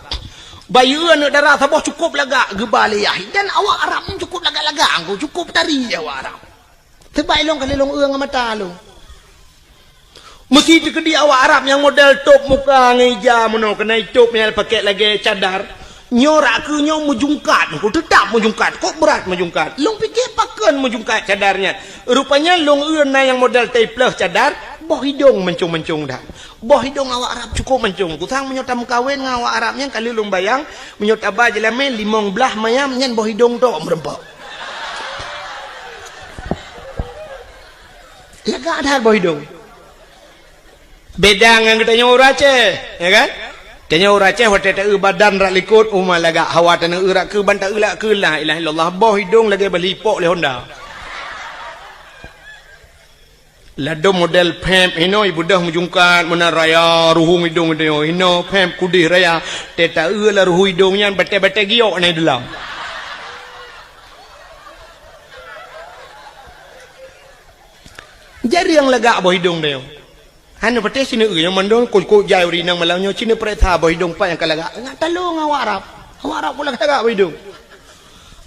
Bayeue aneuk dara saboh cukôp lagak geuba lé yah, dan awak Arab nyan cukôp lagak-lagak, nungku cukôp tari awak Arab. Teubai lôn ka lheueh lôn eu ngon mata lôn. Meusi teukeudi awak Arab nyang model tôp muka ngon ija meunoe, keunan itôp nyang pakèk lagèe cadar. Nyoe rak keu nyoe meujungkat, nungku teutap meujungkat, kok brat meujungkat. Lôn pike pakon meujungkat cadar nyan. Rupanya lôn eu na nyang model taipleuh cadar, boh idong mancong-mancong that. Boh idong awak Arab cukôp mancong. Kusang meunyoe tameukawen ngon awak Arab nyan ka lheueh lôn bayang, meunyoe taba jeulamé limong blaih mayam nyan boh idong tok meureumpok. Lagak that boh idong. Beda ngon geutanyoe ureueng Aceh, ya kan? Tanyoe ureueng Aceh watèe taeu badan rak likot, uma lagak, hawa tanyoe eu rak keu ban taeu rak keu la ilaha illallah, boh idong lagèe bali pok lé Honda. Ladôm model pép hinoe ibeudoh meujungkat meunan raya ruhueng idông idông hinoe pép kudeh raya. Teuta eu lam ruhueng idông nyan batée-batée giok na i dalam. Jareueng lagak boh idông deuh. Hana patéh sineuk nyang mandum kok-kok jai ureueng inong malam nyoe sineuk peuriksa boh idông pat nyang ka lagak. Ngat talong awak Arab. Awak Arab pula lagak boh idông.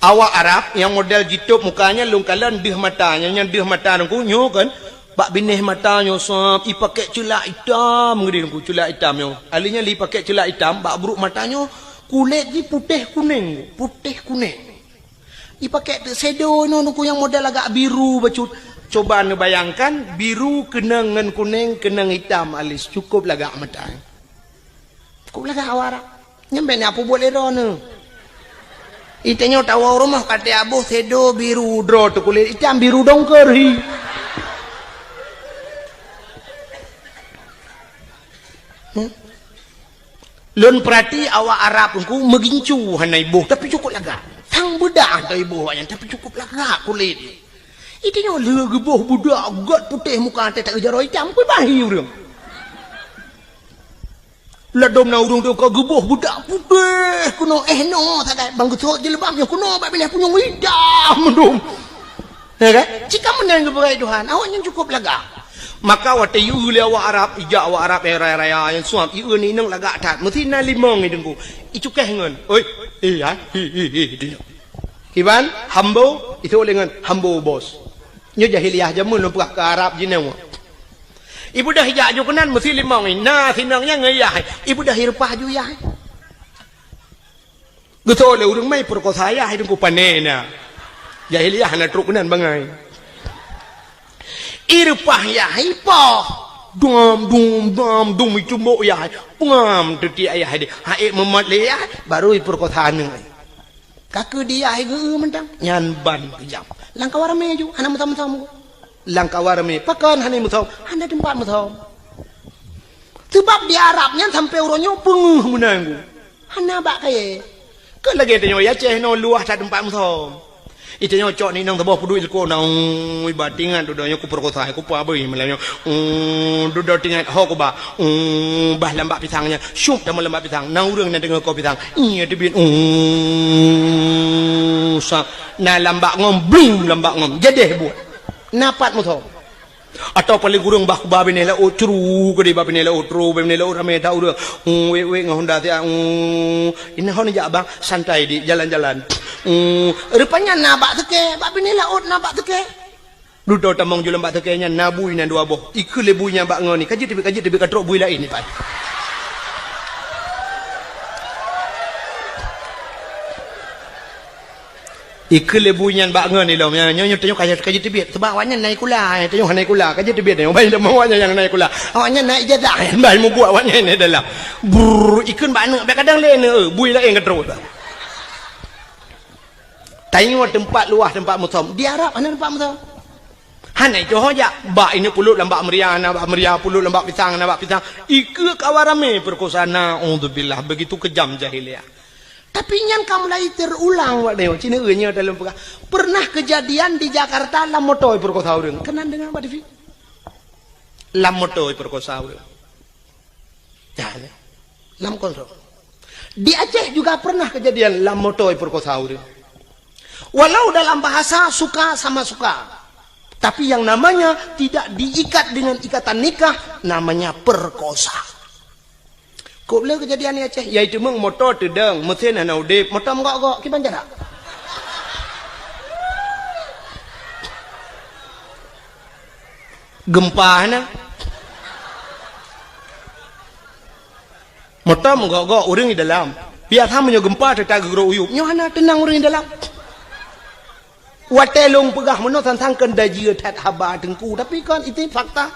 Awak Arab nyang model jitôb muka nyan lôn kalon deuh mata, nyang, nyang deuh mata teungku nyoe kan bak binéh mata nyoe sab ipakèk ceulak itam geudeh teungku, ceulak itam nyoe. Ahli nyan lé ipakèk ceulak itam bak brôk mata nyoe kulét jih putéh kunéng, putéh kunéng. Ipakèk teuk shadow nyoe teungku nyang model agak biru bacut. Coba neubayangkan biru keunong ngon kunéng, keunong itam alis, cukôp lagak mata. Cukôp lagak awak Arab. Nyan bèk na peubuet lé droeneuh. Itanyoe tawoe rumoh ka teuaboh shadow biru droe teuh kulét itam biru dongker hi. Hmm? Lôn peurati awak Arab teungku meugincu hana iboh tapi cukôp lagak. Sang beudak hana iboh awaknyan tapi cukôp lagak kulét. Itanyoe lé geuboh beudak gèt putéh muka teuh tak jaroe itam kui bahi ureueng. Ladôm na ureueng teuka geuboh beudak putéh keunoe, eh, noe sagai bang geusôt jilbab nyoe keunoe bak binéh punyueng itam mandum. Ya kan? Cit ka meunan geupeugah Tuhan, awaknyan cukôp lagak. Maka watèe ieu lé awak Arab, ijak awak Arab nyang raya-raya nyang suam, ieu ni inong lagak that. Meusti na limong i teungku. Icukéh ngon, "Oi, eh, hai, hi, hi, hi," di nyoe. Kiban, hambo, isôk lé ngon hambo bos. Nyoe jahiliyah jameun lôn peugah keu Arab jinoe. Ibeudôh ijak ju keunan meusti limong i. Na sinong nyan ngon yah. Ibeudôh ireupah ju yah. Geutôh lé ureueng mai peurekosa yah i teungku pané na. Jahiliyah hana trôk keunan bangai. Ireupah yah ipoh. Dum, dum, dum, dum, itumbok yah. Pengam teutiek yah deh. Hai meumot lé yah, baru ipeurekosa aneuk. Ka keu di yah geu mantong. Nyan ban keujam. Lam kawan ramé ju, hana meusom-som. Lam kawan ramé, pakon hana meusom? Hana teumpat meusom. Seubab di Arab nyan sampoe uroe nyoe peungeuh meunan ku. Hana bak kayée. Keu lagée tanyoe i Aceh nyoe luwah that teumpat meusom. Itanyoe cok ni inong saboh peuduek ileuko na, ui, ba tingat dudoe nyoe kupeurekosa, kupa beuih malam nyoe. Uu, dudoe tingat ho kuba. Uu, bah lambak pisang nyan. Syup tamong lambak pisang. Na ureueng na deungoe ko pisang. Iya teubiet. Uu, sa. Na lambak ngom, blum lambak ngom. Jadeh buet. Na pat meusom. Atawa paléng kureueng bah kuba binéh laôt, curu keudeh bah binéh laôt, tro bah binéh laôt ramé that ureueng. Hmm, wék-wék ngon honda siat. Hmm, inan hon jak bang, santai di jalan-jalan. Hmm, rupanya na bak seukée, bak binéh laôt na bak seukée. Dudoe tamong ju lam bak seukée nyan na bui nan dua boh. Ikheun lé bui nyan bak ngon ni, ka jeuet teubiet, ka jeuet teubiet, ka trok bui laén ni pat. Ikheun lé bui nyan bak ngon ilom nyan, nyoe, nyoe tanyoe ka, ka jeuet teubiet. Seubab awaknyan na sikula, eh, tanyoe hana sikula, ka jeuet teubiet tanyoe. Ban teuma awaknyan nyang na sikula. Awaknyan na ijazah, ban mubuet awaknyan di dalam. Brrr, ikheun bak aneuk, bèk kadang lé aneuk, eh, bui laén ka trok. Tanyoe teumpat luwah teumpat meusom. Di Arab hana teumpat meusom. Hana ijoh jak. Bak ineuk pulot lam bak meuria, na bak meuria, pulot lam bak pisang, na bak pisang. Ikheun kawan ramé peurekosa, naudzubillah. Begitu keujam jahiliyah. Tapi nyan ka mulai teurulang, Pak Neo. Cina nyoe dalam peugah. Pernah kejadian di Jakarta lam moto peurekosa ureueng. Keunan deungoe bak T V. Lam moto peurekosa ureueng. Dah, ya. Lam kontrol. Di Aceh juga pernah kejadian lam moto peurekosa ureueng. Walau dalam bahasa suka sama suka. Tapi yang namanya tidak diikat dengan ikatan nikah, namanya perkosa. Kok le kejadian di Aceh, yaitu meng moto teudong, mesin hana udeb, moto meugok-gok, kiban jarak. Gempa hana. Moto meugok-gok ureueng di dalam. Biasa meunyoe gempa teuka geugrok uyueb, nyoe hana teunang ureueng di dalam. Watée lôn peugah meunoe sang-sang keuneuk jeuet that haba teungku, tapi kan itu fakta.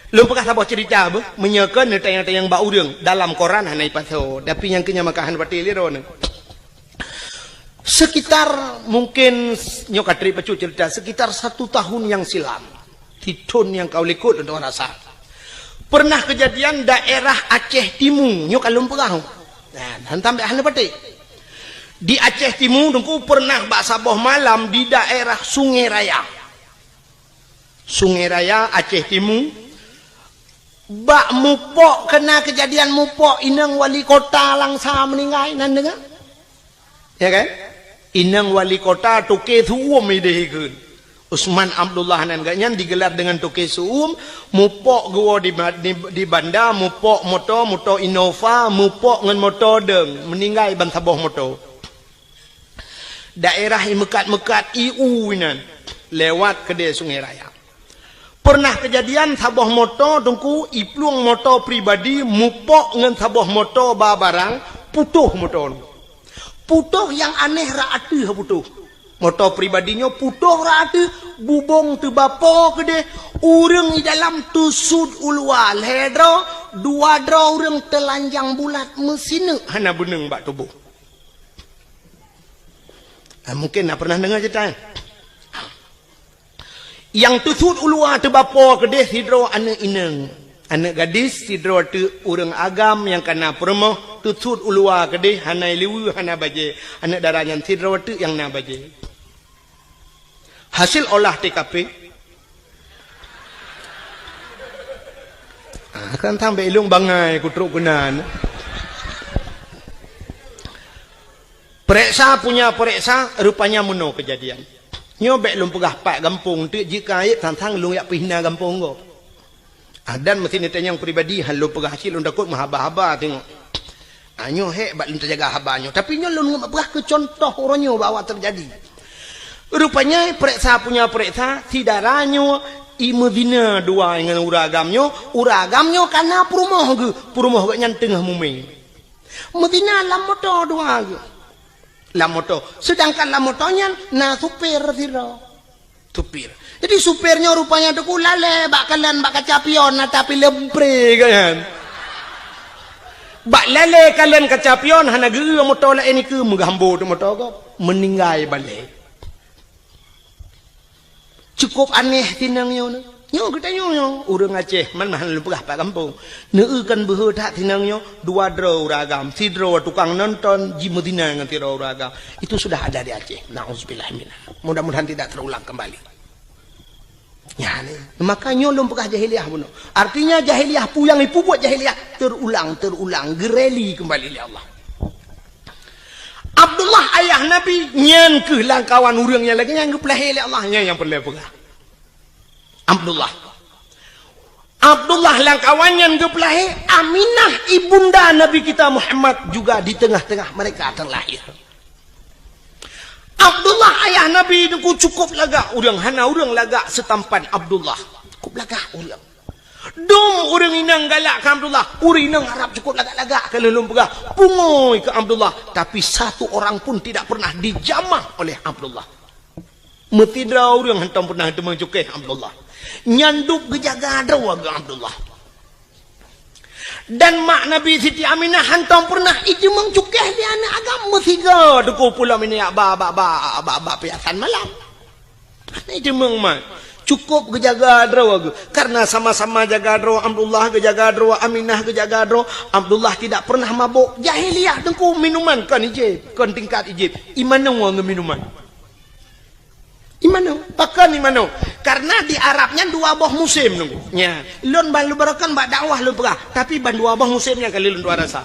Lôn peugah saboh cerita beuh, meunyoe keuneuk tayang-tayang bak ureueng dalam koran hana ipasoe, tapi nyang keu nyan maka hana patéh lé droeneuh. Sekitar mungkin nyoe ka trép bacut cerita, sekitar satu tahun yang silam, di thon nyang ka likot lôn rasa, pernah kejadian daerah Aceh Timu, nyoe ka lôn peugah. Nah, han sampai hana patéh. Di Aceh Timu teungku pernah bak saboh malam di daerah Sungai Raya. Sungai Raya, Aceh Timu, bak mupok, kena kejadian mupok, inong wali kota Langsa meninggai, nan deungoe? Ya kan? Inong wali kota, toke su'um ideh ikheun. Usman Abdullah nan geuh nyan digelar dengan toke su'um, mupok geuwoe di, di, di banda, mupok moto, moto Innova, mupok ngon moto deung, meninggai ban saboh moto. Daerah i meukat-meukat i u inan, lewat keudeh Sungai Raya. Pernah kejadian saboh moto teungku, iplueng moto pribadi mupok ngon saboh moto ba barang, putôh moto nyoe. Putôh nyang aneh rot ateueh putôh. Moto pribadi nyoe putôh rot ateueh, bubông teubapo keudeh, ureuëng i dalam teusut u luwa lhée droe, dua droe ureuëng teulanjang bulat meusineuk hana beuneueng bak tuboh. Ah, mungkin na pernah deungoe ceurita nyan. Nyang teusut u luwa teubapo keudeh sidroe aneuëk inong, aneuëk gadis, sidroe teuk ureuëng agam nyang kana peurumoh, teusut u luwa keudeh hana liweue hana bajée, aneuëk dara nyan sidroe teuk nyang na bajée. Hasil olah T K P, ah, kan sampai ilong bangai kutrok keunan. Pereksa punya pereksa, rupanya meunoe kejadian. Nyoe bék lôn peugah pat gampông teuk, jeuet keu ayeb sang-sang lôn jak peuhina gampông gob. Ah, dan meusi neutanyong pribadi, han lôn peugah cit lôn takot meuhaba-haba teungoh. Ah, nyoe hék bak lôn teujaga haba nyoe. Tapi nyoe lôn peugah keu contoh uroe nyoe bak awak teujadi. Rupanya pereksa punya pereksa, si dara nyoe i meuzina dua ngon ureuëng agam nyoe, ureuëng agam nyoe kana peurumoh geuh, peurumoh geuh nyan teungoh mumé. Meuzina lam moto dua geuh. Lam moto. Sedangkan lam moto nyan na supir sidroe. Supir. Jadi supir nyoe rupanya teungku lalée bak kalon bak kaca pion, na tapi leumpre geuh nyan. Bak lalée kalon kaca pion hana geu moto laén nikeue, meugah ambo teuk moto gob, meuninggai balée. Cukup aneh tinong nyoe. Nyoe geutanyoe nyoe, ureuëng Aceh, man mahan lôn peugah pat gampông. Neueu kan beuhe that tinong nyoe, dua droe ureuëng agam, sidroe tukang nonton, jimeuzina ngon sidroe ureuëng agam. Itu sudah ada di Aceh. Nauzubillah minha. Mudah-mudahan tidak terulang kembali. Ya, ni. Maka nyoe lôn peugah jahiliyah bunoe. Artinya jahiliyah, peue nyang ipubuet jahiliyah, terulang, terulang, geureli kembali lé Allah. Abdullah ayah Nabi, nyan kheueh lamkawan ureuëng nyang lagée nyan geupeulahé lé Allah, nyan nyang peureulée peugah. Abdullah. Abdullah lamkawan nyan geupeulahé, Aminah ibunda Nabi kita Muhammad juga di tengah-tengah mereka terlahir. Abdullah ayah Nabi teungku cukup lagak ureuëng, hana ureuëng lagak seutampan Abdullah. Cukup lagak ureuëng. Dum ureuëng inong galak keu Abdullah, ureuëng inong Arab cukup lagak-lagak keu lôn peugah, pungoe keu Abdullah, tapi satu orang pun tidak pernah dijamah oleh Abdullah. Meusidroe ureuëng hantom pernah teumeung cukéh Abdullah. Nyan dub geujaga droe geuh Abdullah. Dan mak Nabi Siti Aminah hantom pernah iteumeung cukéh lé aneuëk agam meusigoe teungku pulom ini bak, bak, bak, bak, bak piasan malam. Hana iteumeung mak. Cukup geujaga droe geuh. Karena sama-sama jaga droe, Abdullah geujaga droe, Aminah geujaga droe. Abdullah tidak pernah mabok. Jahiliyah teungku minuman kon ijib, kon tingkat ijib. Imanoe ngon minuman. Imanoe, pakon imanoe. Karena di Arab nyan dua boh musim teungku. Nya, lôn ban lôn beureukan bak dakwah lôn peugah, tapi ban dua boh musim nyan ka lôn tuan rasa.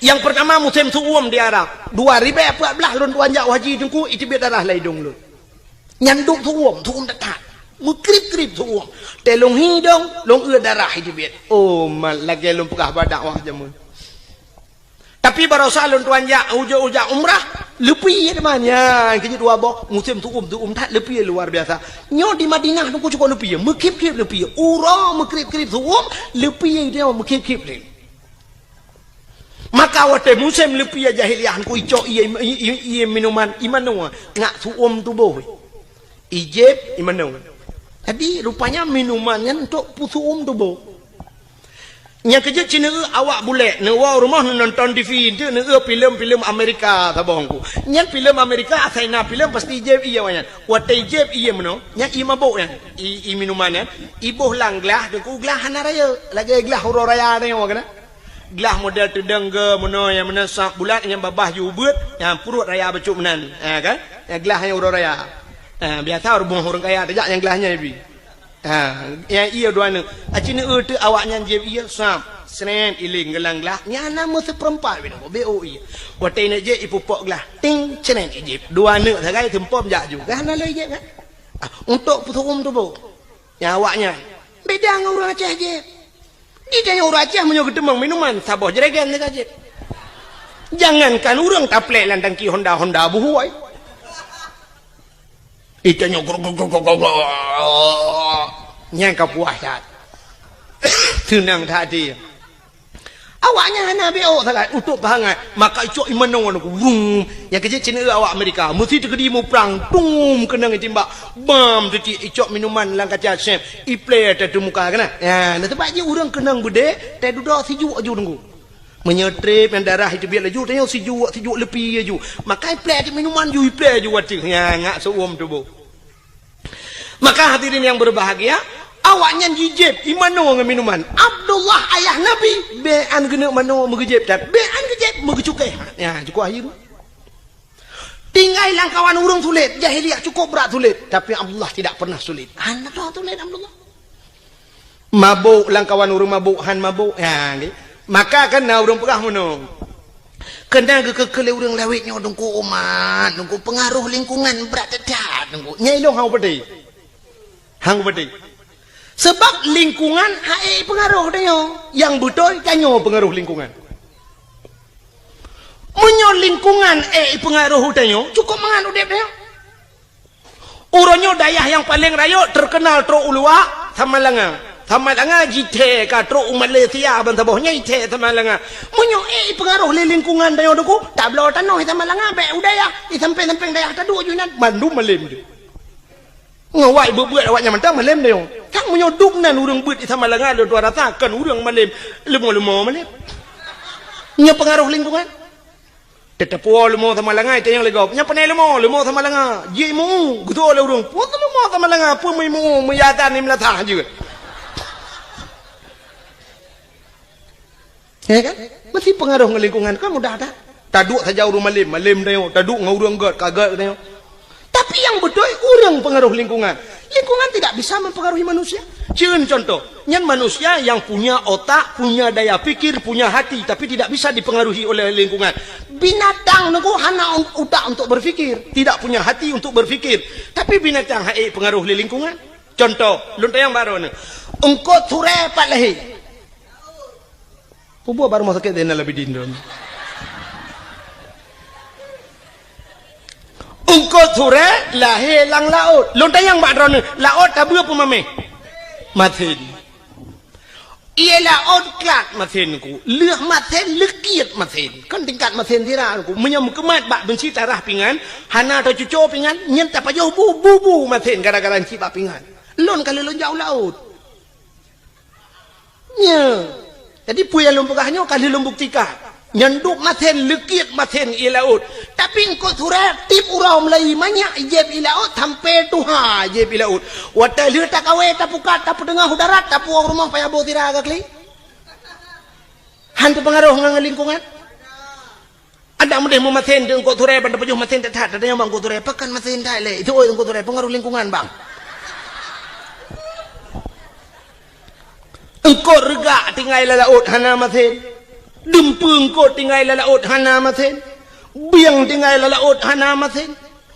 Nyang pertama musim su'um di Arab. Dua ribèe peuet blah lôn tuan jak haji teungku, iteubiet darah lam idong lôn. Nyan dub su'um, su'um that-that. Meukrib-krib su'um. Teuh lôn hi dong, lôn eu darah iteubiet. Oh, mat lagée lôn peugah bak dakwah jameun. Tapi baroesa lôn tuan jak, ujoe-ujoe umrah, leupie teuma nyan, keujeuet dua boh, musim su'um, su'um that leupie luar biasa. Nyoe di Madinah teungku cukup leupie, meukrib-krib leupie. Uroe meukrib-krib su'um, leupie nyoe meukrib-krib lé. Maka watée musim leupie jahiliyah teungku icok ié, ié, ié, ié minuman, imanoe, ngat su'um tuboh. Ijib, imanoe. Jadi rupanya minuman nyan untuk peusu'um tuboh. Nyang keujeuet cit neueu awak bulek, neuwoe rumoh neunonton T V, enteuk neueu filem-filem Amerika saboh teungku. Nyan filem Amerika, asai na filem pasti ijib ié awak nyan. Watée ijib ié meunoe, nyan ié mabok nyan, ié, ié minuman nyan, iboh lam glah, teungku glah hana rayeuk, lagée glah uroe raya nyoe keunan. Glah model teudong geu meunoe nyang meunan sab bulat nyang babah jih ubeuet, nyang pruet raya bacut meunan, ha kan? Nyang glah nyang uroe raya. Ha, biasa rumoh ureueng kaya tajak nyang glah nyan ibi. Ha, nyang ié dua neuk. Aci neu teuk awaknyan jieb ié, sab, sret, iling geulang glah. Nyan na meuseupeurempat bit nangko, B O ié. Watèe neuk jieb ipupok glah, ting, sret, ijieb. Dua neuk sagai seumpom jak ju. Gah na lé ijieb kan? Ah, untuk peusurum tuboh. Nyang awaknyan beda ngon ureueng Aceh jieb. Di tanyoe ureueng Aceh meunyoe geuteumeung minuman, saboh jerigen teuka jieb. Jangankan ureueng taplek lam tangki Honda, Honda buhôi. Di tanyoe grok, grok, grok, grok, grok. Nyan ka puas that. Seunang that até. Awaknyan hana B O sagai, utôp pahangat. Maka icok iman ngon aku, wrung. Nyang keuh cit ceuneuk awak Amerika. Meusi teukeudi muprang, tum, keunong itimbak. Bam, teuti icok minuman lam kaca sép. Iplè tatu muka keunan. Ya, na teubak jih ureueng keunong beudé, teududoe sijuek aju teungku. Meunyoe trép nyang darah iteubiet laju, tanyoe sijuek, sijuek leupie aju. Maka iplè cit minuman ju, iplè ju ateueh. Ya, ngak seuuem tuboh. Maka hadirin yang berbahagia, awaknyan jijieb iman ngon minuman. Abdullah ayah Nabi, bèk an geuneuk manoe meugeujieb that, bèk an geujieb meugeucukéh. Ya, cukup akhé tu. Tinggai lam kawan ureueng sulet, jahiliyah cukup brat sulet, tapi Abdullah tidak pernah sulet. Hana sulet Abdullah. Mabök lam kawan ureueng mabök, han mabök. Ya, nggih. Maka kan na ureueng peugah meunoe. Keunan geukeu-keu lé ureueng lawét nyoe teungku umat, teungku pengaruh lingkungan brat that teungku. Nyai lôn hang peudeh. Hang peudeh. Sebab lingkungan han ék pengaruh tanyoe. Nyang beutôi tanyoe pengaruh lingkungan. Meunyoe lingkungan ék pengaruh tanyoe, cukup mangat udép tanyoe. Uroe nyoe dayah nyang paleng rayeuk teukeunal trok u luwa, Samalanga. Samalanga jithèe ka trok u Malaysia ban saboh nyan jithèe Samalanga. Meunyoe ék ipeungaroh lé lingkungan tanyoe teungku, tabloe tanoh i Samalanga bèk u dayah, i sampéng-sampéng dayah taduek ju inan, mandum malém jih. Ngon awak beuet-beuet awak nyan mantong malém tanyoe. Kan meunyoe dum nan ureueng beuet i Samalanga lôn tuan rasa kon ureueng malém, leumo-leumo malém. Nyoe peungaroh lingkungan. Teuteupeue leumo Samalanga, itanyong lé gob. Nyan pane leumo, leumo Samalanga. Jimeu, geutô lé ureueng. Peue leumo Samalanga, peue meuimu, meuyadan, meulasah jeuet. Ya kan? Meusti peungaroh ngon lingkungan, kan mudah that. Taduek saja ureueng malém, malém tanyoe. Taduek ngon ureueng gèt, ka gèt tanyoe. Tapi nyang beutôi ureueng peungaroh lingkungan. Lingkungan tidak bisa mempengaruhi manusia. Cen contoh, nyan manusia yang punya otak, punya daya pikir, punya hati, tapi tidak bisa dipengaruhi oleh lingkungan. Binatang nyoe hana un-, utak untuk berpikir, tidak punya hati untuk berpikir, tapi binatang han ék pengaruh lé lingkungan. Contoh, lôn tanyong baroe nyoe. Eungkôt surée pat lahé. Peue buet bak rumoh sakét Zainal Abidin tu? Eungkôt surée lahé lam laôt. Lôn tanyong bak droeneuh, laôt tabeue peue mamèh? Masen. Ié laôt klat masen ku. Lheueh masen, leukiet masen. Kon tingkat masen sira ku. Meunyoe meukeumat bak beunci tarah pingan, hana tacuco pingan, nyan tapajoh bu, bu, bu masen gara-gara cit bak pingan. Lôn ka lheueh lôn jak u laôt. Nyoe. Jadi, peue nyang lôn peugah nyoe ka lheueh lôn buktikan. Nyan dub masen, leukiet masen ié laôt. Tapi eungkôt surée tiep uroe mulai manyak jieb ié laôt sampoe tuha jieb ié laôt. Watèe lheueh takawé, tapukat, tapeuteungoh u darat, tapuwoe u rumoh payah boh sira ka klik. Han teupeungaroh ngon lingkungan. Adak meudeh meumasen di eungkôt surée ban tapajoh masen that-that, tatanyong bak eungkôt surée, pakon masen that lé? Itu oi eungkôt surée, peungaroh lingkungan, bang. Eungkôt reugak tinggai lam laôt hana masen. Dumpeue eungkôt tinggai lam laôt hana masen. Bieng tinggai lam laôt hana masen.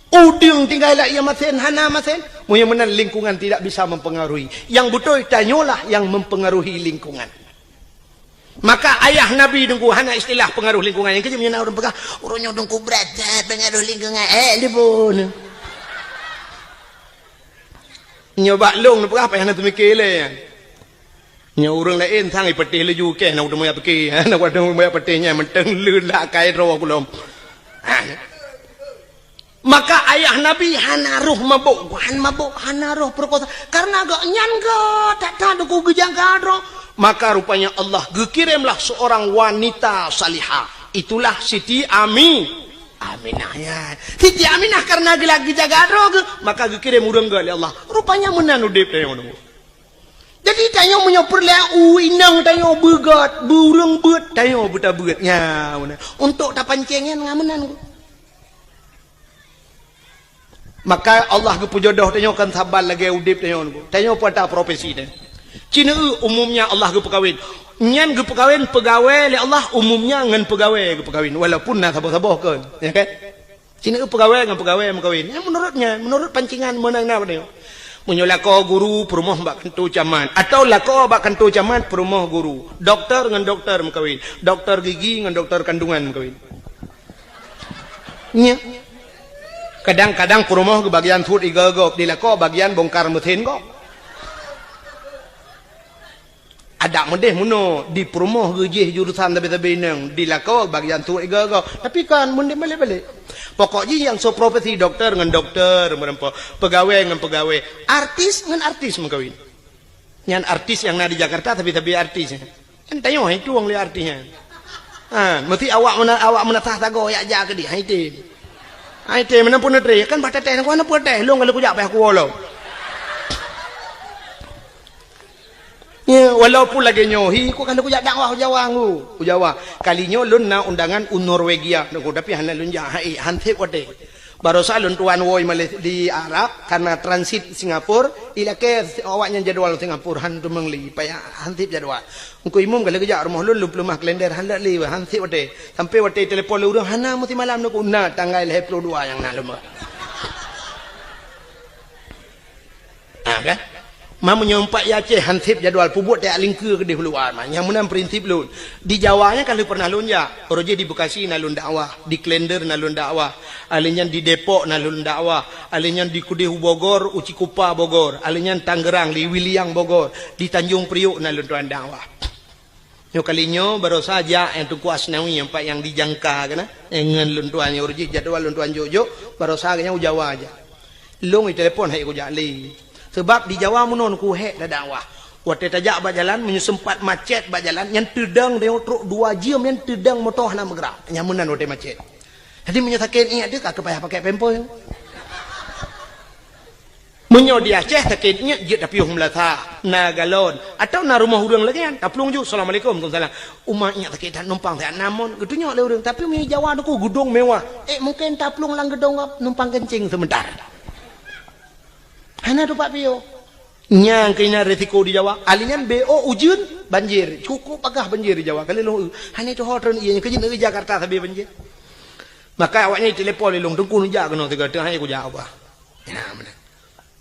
Udeueng tinggai lam ié masen hana masen. Meunyoe meunan lingkungan tidak bisa mempengaruhi. Nyang beutôi tanyoe lah nyang mempengaruhi lingkungan. Maka ayah Nabi teungku hana istilah pengaruh lingkungan. Nyang keujeuet meunyoe na ureueng peugah, "Ureueng nyoe teungku brat that pengaruh lingkungan." Eh, lubon. Nyoe bak lôn peugah payah na teumike lé. Nyoe ureueng laén sang ipeuteh laju keh na udeueng meuyak pike. Na udeueng meuyak peuteh nyan mantong leulat kai droe kulom. Maka ayah Nabi hana roh mabök, han mabök, hana roh peurekosa. Karena gobnyan gèt that-that teungku geujaga droe. Maka rupanya Allah geukiremlah seorang wanita salihah. Itulah Siti Ami-, Aminah, ya. Siti Aminah karena geula geujaga droe geuh, maka geukirém ureueng gèt lé Allah. Rupanya meunan udép tanyoe teungku. Jadi tanyoe meunyoe peureulèe u inong tanyoe beugèt, beu ureueng beuet, tanyoe beutabeuet. Ya, meunan. Untuk tapancéng nyan ngon meunan teungku. Maka Allah geupeujodoh tanyoe kon saban lagée udeb tanyoe nyoe. Tanyoe peue ata profesi nyan. Ci neueu umumnya Allah geupeukawen. Nyan geupeukawen peugawée lé Allah umumnya ngon peugawée geupeukawen. Walaupun na saboh-saboh kon. Ya kan? Ci neueu peugawée ngon peugawée meukawen. Nyan menurut nyan, menurut pancingan meunan na pada nyoe. Meunyoe lakoe guru peurumoh bak kantô camat. Atau lakoe bak kantô camat peurumoh guru. Doktor ngon doktor meukawen. Doktor gigi ngon doktor kandungan meukawen. Nya. Kadang-kadang peurumoh geubagian suet igoe gob, di lakoe bagian bongkar mesin gob. Adak meudeh meunoe, di peurumoh geujih jurusan sabe-sabe inong, di lakoe bagian suet igoe gob. Tapi kan meudeh balek-balek. Pokok jih nyang soe profesi doktor ngon doktor meureumpok, peugawée ngon peugawée, artis ngon artis meukawen. Nyan artis nyang na di Jakarta, sabe-sabe artis. Nyan tanyoe hai tueng lé artis nyan. Ha, meusti awak meuna-, awak meunasah sagoe yak jak keudeh, hai tem. Hai tem, meunan pun neutre, kan bah tatéh, ku hana peue tatéh, lôn ka lheueh kujak payah kuwoe lom. Ya, walaupun lagée nyoe, hi, ku ka lheueh kujak dakwah u Jawa ngu, u Jawa. Kali nyoe lôn na undangan u Norwegia, nunggu, tapi hana lôn jak, hai, han sép watée. Barosa lôn tuan woe Malay-, di Arab, karena transit Singapura, ilakée awaknyan jadwal Singapura, han teumeung lé, payah han sép jadwal. Engku Imum ka lheueh geujak rumoh lôn, lôn peuleumah kalender, han lé, han sép watée. Sampai watée telepon lé ureuëng, hana meusimalam neuku, na tanggai lhée ploh dua nyang na lom. Ha, kan? Ma meunyoe umpat i Aceh han sép jadwal, peubuet tajak lingkeue keudeh u luwa, ma. Nyang meunan prinsip lôn. Di Jawa nyan ka lheueh pernah lôn jak. Uroe jih di Bekasi na lôn dakwah, di Klender na lôn dakwah, alèh nyan di Depok na lôn dakwah, alèh nyan di keudeh u Bogor, u Cikupa Bogor, alèh nyan Tangerang, di Wiliang Bogor, di Tanjung Priok na lôn tuan dakwah. Nyoe kali nyoe barosa jak nyang Teungku Asnawi, nyang pat nyang dijangka keunan, nyang ngon lôn tuan nyoe, uroe jih jadwal lôn tuan jok-jok, barosa geuhnyan u Jawa jak. Lôn itelepon hai kujak lé. Sabab di Jawa meunoe ku hék dadakwah. Watée tajak bak jalan, meunyoe seumpat macet bak jalan, nyan teudong deungon trok dua jeuem, nyan teudong moto hana meugerak. Nyan meunan watée macet. Jadi meunyoe sakét iék teuh ka payah pakai pampers. Meunyoe di Aceh sakét iék jeuet tapiôh meulasa, na galon, atawa na rumoh ureuëng lagée nyan, taplueng ju, "Assalamualaikum." "Waalaikumsalam." "Uma iék sakét that numpang siat na mon," geutunyok lé ureuëng. Tapi meunyoe Jawa nyoe ku geudong mewah, eh, mungken taplueng lam geudong numpang keuncing seumeuntar. Hana tupat piôh. Nyang keunan risiko di Jawa. Alèh nyan B O ujeuen, banjir. Cukup pagah banjir di Jawa. Kali lôn, hana tuho treun ié, keu jeuet Jakarta sabe banjir. Maka awaknyan telepon lé lôn, "Teungku neujak keunoe sigoe, teuh hai kujak ubah." Ya, meunan.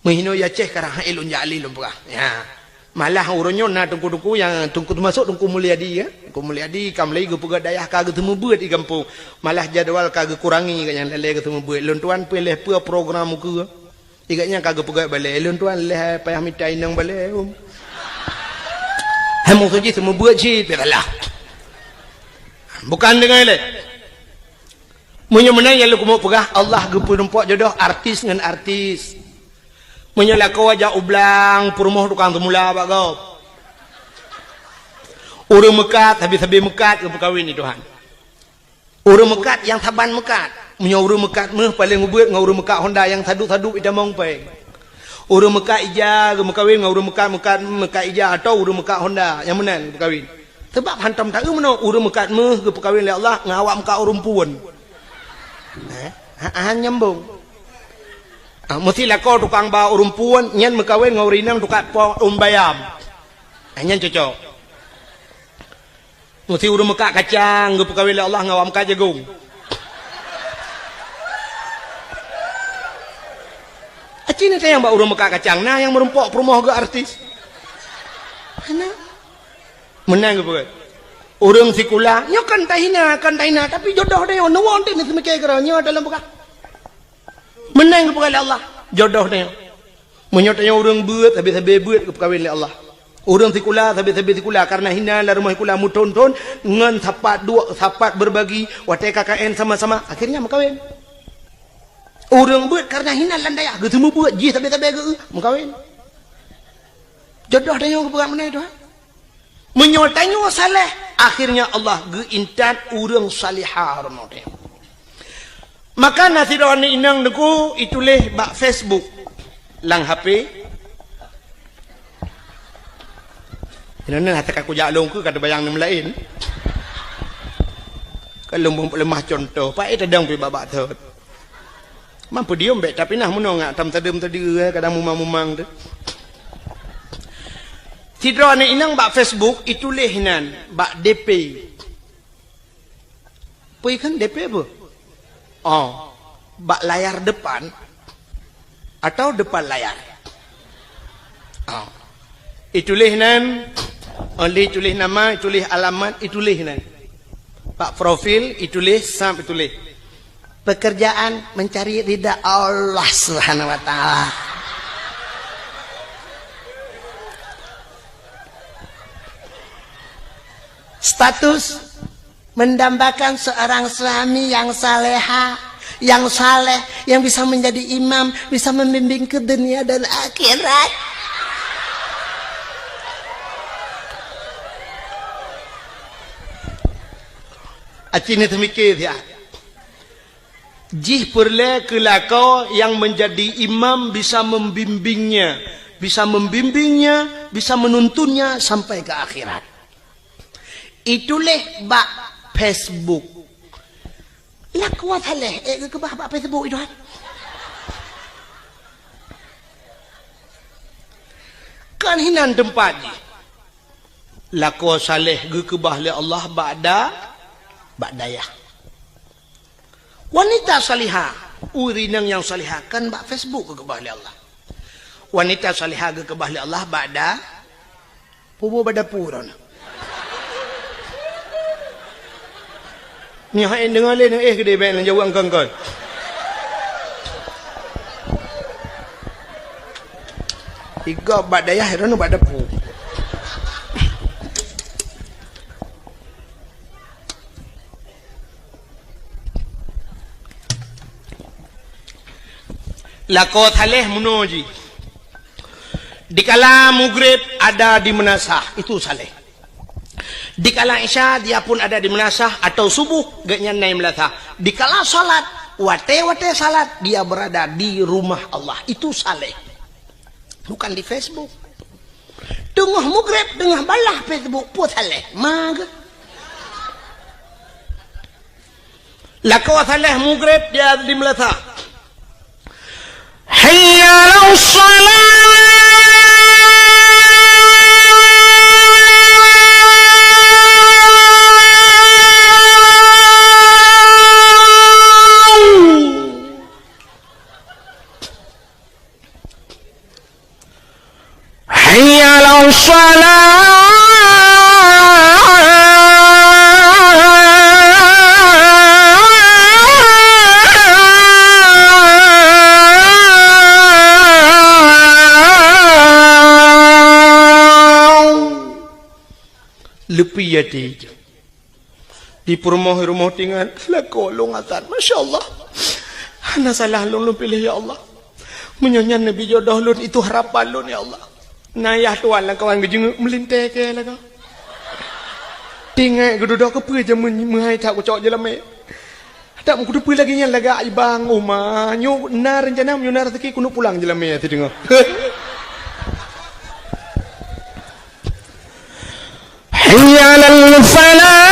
Meuhinoe ya Aceh karang hai lôn jak lé lôn peugah. Ya. Malah uroe nyoe na teungku-teungku nyang teungku teumasok Teungku Mulyadi, ya. Teungku Mulyadi ka mulai geupeugah dayah ka geuseumeubeuet di gampông. Malah jadwal ka geukurangi ka nyang lalée geuseumeubeuet. Lôn tuan pih lheueh peue program ukeue. Igat nyan ka geupeugah balée, lôn tuan lheueh payah mita inong balée, um. Hai meukeujih seumeubeuet cit, pih salah. Bukan deungon lé. Meunyoe meunan nyang lôn keumeung peugah, Allah geupeurumpok jodoh artis ngon artis. Meunyoe lakoe jak u blang, peurumoh tukang seumula bak gob. Ureuëng meukat, sabe-sabe meukat geupeukawen di Tuhan. Ureuëng meukat nyang saban meukat. Meunyoe ureuëng meukat méuh paleng ubeuet ngon ureuëng meukat Honda nyang sadub-sadub itamong péng. Ureuëng meukat ija geumeukawen ngon ureuëng meukat, meukat, meukat ija atawa ureuëng meukat Honda nyang meunan geupeukawen. Sabab hantom taeu meunoe ureuëng meukat méuh geupeukawen lé Allah ngon awak meukat ureuëng puon. Eh? Ha, ha, nyambung. Ah, meusti lakoe tukang ba ureuëng puon nyan meukawen ngon ureuëng inong tukang po ureuëng bayam. Ah, nyan cocok. Meusti ureuëng meukat kacang geupeukawen lé Allah ngon awak meukat jagong. Aci na tayang bak ureuëng meukat kacang, na nyang meurumpok peurumoh geuh artis. Hana. Meunan geupeukawen. Ureuëng sikula, nyoe kan tahina, kan tahina, tapi jodoh tanyoe, neuwoe teuk neuseumiké keudroe, nyoe dalam peugah. Meunan geupeukawen lé Allah, jodoh tanyoe. Meunyoe tanyoe ureuëng beuet, sabe-sabe beuet geupeukawen lé Allah. Ureuëng sikula, sabe-sabe sikula, karena hina lam rumoh sikula meuthon-thon, ngon sapat duek, sapat berbagi, watée K K N sama-sama, akhirnya meukawen. Ureuëng beuet karena hina lam dayah, geuseumeubeuet jih sabe-sabe geu-, meukawen. Jodoh tanyoe geupeugah meunan Tuhan. Meunyoe tanyoe saleh, akhirnya Allah geuintat ureuëng salihah roh tanyoe. Maka na sidroe aneuk inong teungku ituléh bak Facebook lam H P. Inoe hana ka kujak lôn keu ka teubayang nyang laén. Ka lôn beuleumah cuntoh, paét tadong pih babah thot. Mampu diom bek, tapi nah meunoe ngak tam tadem tadi, eh, kadang mumang-mumang tu. Sidroe aneuk inong bak Facebook, ituléh nan, bak D P. Pui kan D P apa? Oh, bak layar depan atau depan layar? Oh. Ituléh nan, oleh ituléh nama, ituléh alamat, ituléh nan. Bak profil, ituléh, sab ituléh. Pekerjaan mencari ridha Allah Subhanahu wa Ta'ala. Status mendambakan seorang suami yang saleha, yang saleh, yang bisa menjadi imam, bisa membimbing ke dunia dan akhirat. Aci ni teumiké siat. Jih peureulée keu lakoe nyang meunjadi imam bisa membimbingnya, bisa membimbingnya, bisa menuntunnya sampai ke akhirat. Ituléh bak Facebook. Lakoe saleh, eh, geukeubah bak Facebook itu kan. Kan hinan teumpat jih. Lakoe saleh geukeubah lé Allah bak da-, bak dayah. Wanita salihah, ureueng inong nyang salihah kan bak Facebook geukeubah lé Allah. Wanita salihah geukeubah lé Allah bak da-, puboh bak dapu droeneuh. Nyoe hai deungoe lé, eh, keudeh bèk neujaweueb kon-kon. Igob bak dayah, droeneuh bak dapu. Lakoe saleh meunoe jih. Dikala mugreb ada di meunasah, itu saleh. Dikala isya dia pun ada di meunasah atau subuh gobnyan na i meunasah. Dikala salat, watée-watée salat dia berada di rumah Allah, itu saleh. Bukan di Facebook. Teungoh mugreb, teungoh balah Facebook, peue saleh. Ma geuh. Lakoe saleh mugreb dia di meunasah. Hayya 'alas shalah. Hayya 'alas shalah. Leupie até. Di peurumoh-rumoh tingan, lakoe lôn azan. Masya Allah. Hana salah lôn, lôn piléh, ya Allah. Meunyoe nyan neubi jodoh lôn, itu harapan lôn, ya Allah. Na yah tuan lam kawan geujeungeuk meulintèe keu lagoe. Tingat geududoe keupeue jameun meuhai that kucok jeulamé. Dak meukuteupeue lagèe nyan lagak ibang uma. Nyoe na reuncana meunyoe na raseuki keuneuk pulang jeulamé sideungoe. Hayya 'alal falah.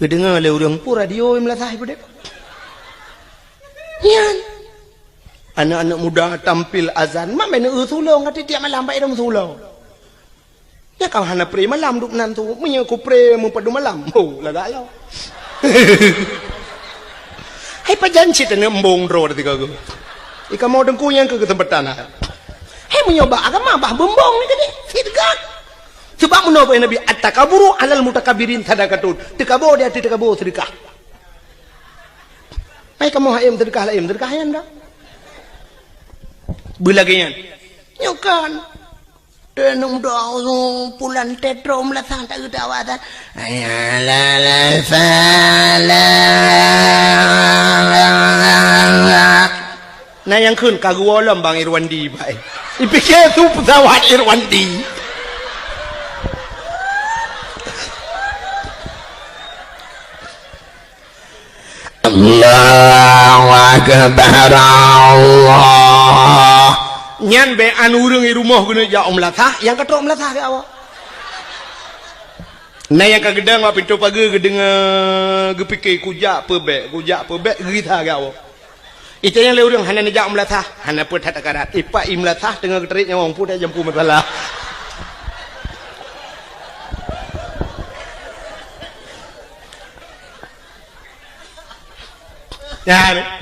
Geudeungoe lé ureueng, peue radio i meulasah i peudeh. Nyan. Aneuk-aneuk muda tampil azan, mak meuneuk eu sulong, ka tiep-tiep malam bak idong sulong. Nyan ka hana pré malam duek nan tu. Meunyoe ku pré meupadum malam, ho, lagak lo. Hai pajan cit aneuk embong droe teuka geuh. Ikamoe teungku nyang keu keuseumpatan hai. Hai meunyoe bak agama bah beumbong ni tadi. Sidroe. Sebab meunoe Nabi, "At-takaburu 'alal mutakabbirin sadaqatun." Teukabo di ateueh teukabo seudeukah. Hai kamoe hai em seudeukah laén, seudeukah nyan dah. Beulagèe nyan. Nyoe kan. Teunong doa pulan tetro meulasah tak geuta awak tan. Hayya 'alal falah. Na nyang kheun ka geuwoe lom Bang Irwandi, bai. Ipike su pesawat Irwandi. Allahu Akbar Allah. Nyan bèk an ureueng i rumoh geuneuk jak u meulasah, nyang ka trok meulasah keu awak. Na nyang ka geudong bak pintoe pageue geudeungoe, geupike, "Kujak peue bèk, kujak peue bèk," geugisa keu awak. Itanyong lé ureueng, "Hana neujak u meulasah?" "Hana peue that takarat." Ipak i meulasah teungoh geutrép nyawöng, peue that jampu masalah. Nyan.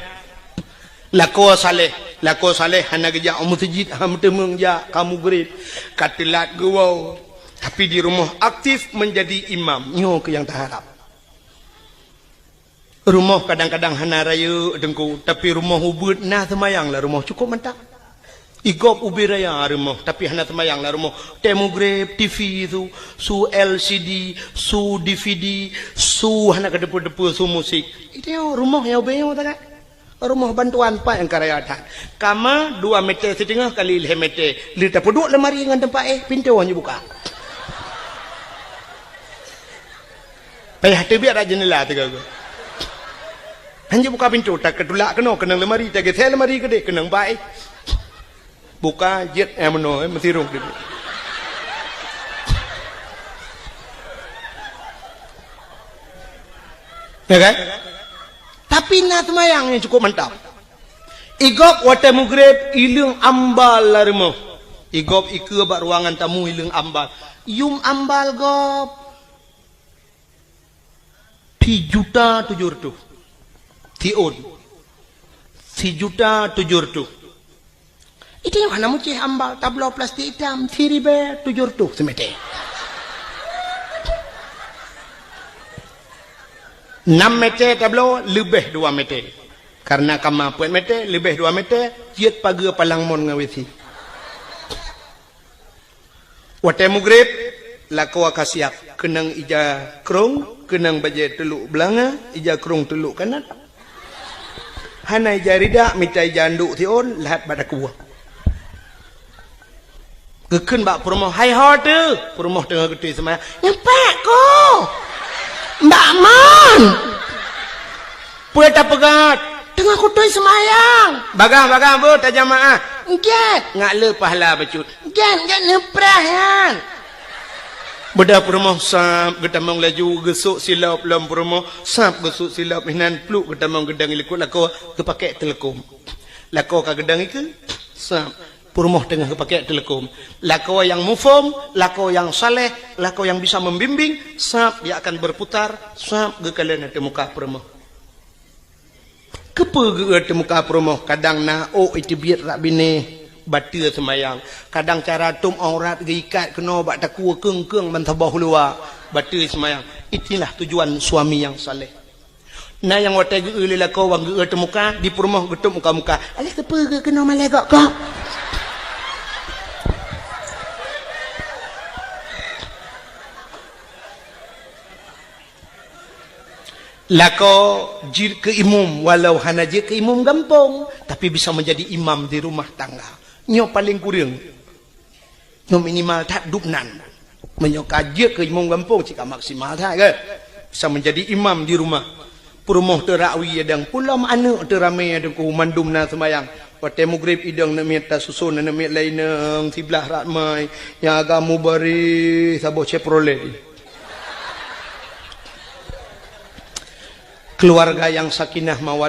Lakoe saleh, lakoe saleh hana geujak u meuseujid, hana meuteumeung jak, ka mugreb, ka teulat geuwoe. Tapi di rumoh aktif menjadi imam, nyoe keuh nyang taharab. Rumoh kadang-kadang hana rayeuk teungku, tapi rumoh ubeuet na seumayang lam rumoh cukôp mantap. I gob ubé raya rumoh, tapi hana seumayang lam rumoh. Tée mugreb, T V su, su L C D, su D V D, su hana keudeupeue-deupeue, su musik. Itu rumoh nyang ubé nyoe sangat. Rumoh bantuan pat nyang ka raya that. Kama dua meter siteungoh kali lhée meter. Lé tapeuduek lemari ngon teumpat éh, pintoe hana buka. Payah teubiet rak jeundela teuga-ga. Hanjeuet buka pintoe, takeutulak keunoe keunong lemari, tageusée lemari keudeh keunong bai. Buka jeuet nyang meunoe, eh, meusirong keudeh. Ya kan? Tapi na seumayang nyang cukôp mantap. I gob watée mugreb, ileueng ambal lam rumoh. I gob ikeue bak ruangan tamu ileueng ambal. Yum ambal gob. Sijuta tujoh reutôh. Siôn. Sijuta tujoh reutôh. Itu nyang hana meucéh ambal, tabloe plastik itam, siribée tujoh reutôh simeté. Nam meté tabloe, leubeh dua meté. Karena kama peuet meté, leubeh dua meté, jeuet pageue palang mon ngon W C. Watée mugreb, lakoe ka siab, keunong ija krông, keunong bajée teulok beulanga, ija krông teulok kanat. Hana ija rida, mita ija andok siôn, lhat bak dakue. Geukheun bak peurumoh, "Hai ho teuh?" Peurumoh teungoh geutôi seumayang. "Nyoe pat, Ko." "Bak mon?" "Peue tapeugah?" "Teungoh kutôi seumayang." "Bagah-bagah beuh tajamaah." "Gét." "Ngat le pahala bacut." "Gét, gét neuprah nyan." Beudôh peurumoh sab geutamong laju geusok silop lom peurumoh, sab geusok silop hinan pluek geutamong geudong i likot lakoe geupakée teuleukom. Lakoe ka geudong ikeue, sab peurumoh teungoh geupakée teuleukom. Lakoe nyang muphom, lakoe nyang saleh, lakoe nyang bisa membimbing, sab dia akan berputar, sab geukalon ateueh muka peurumoh. Keupeue geu-eu teumuka peurumoh? Kadang na ôk iteubiet rak binéh, bateue seumayang. Kadang cara tôm aurat geuikat keunoe bak takue keung-keung ban saboh luwa, bateue seumayang. Itulah tujuan suami nyang saleh. Na nyang watée geu-eu lé lakoe wan geu-eu teumuka, di peurumoh geutôb muka-muka. Alah keupeue geu-eu keunoe malée gok-gok? Lakoe jeuet keu imum, walau hana jeuet keu imum gampông, tapi bisa menjadi imam di rumah tangga. Nyoe paleng kureueng. Nyoe minimal that dubnan. Meunyoe ka jeuet keu imum gampông, cit ka maksimal that, kan? Bisa menjadi imam di rumah. Peurumoh teurakwi idong, pulom aneuëk teuramé idong, mandum na seumayang. Watée mugreb idong neuk miet tasuson, neuk miet laineueng siblah rak mai, nyang agam mubareh saboh Chevrolet. Keluarga yang sakinah mawaddah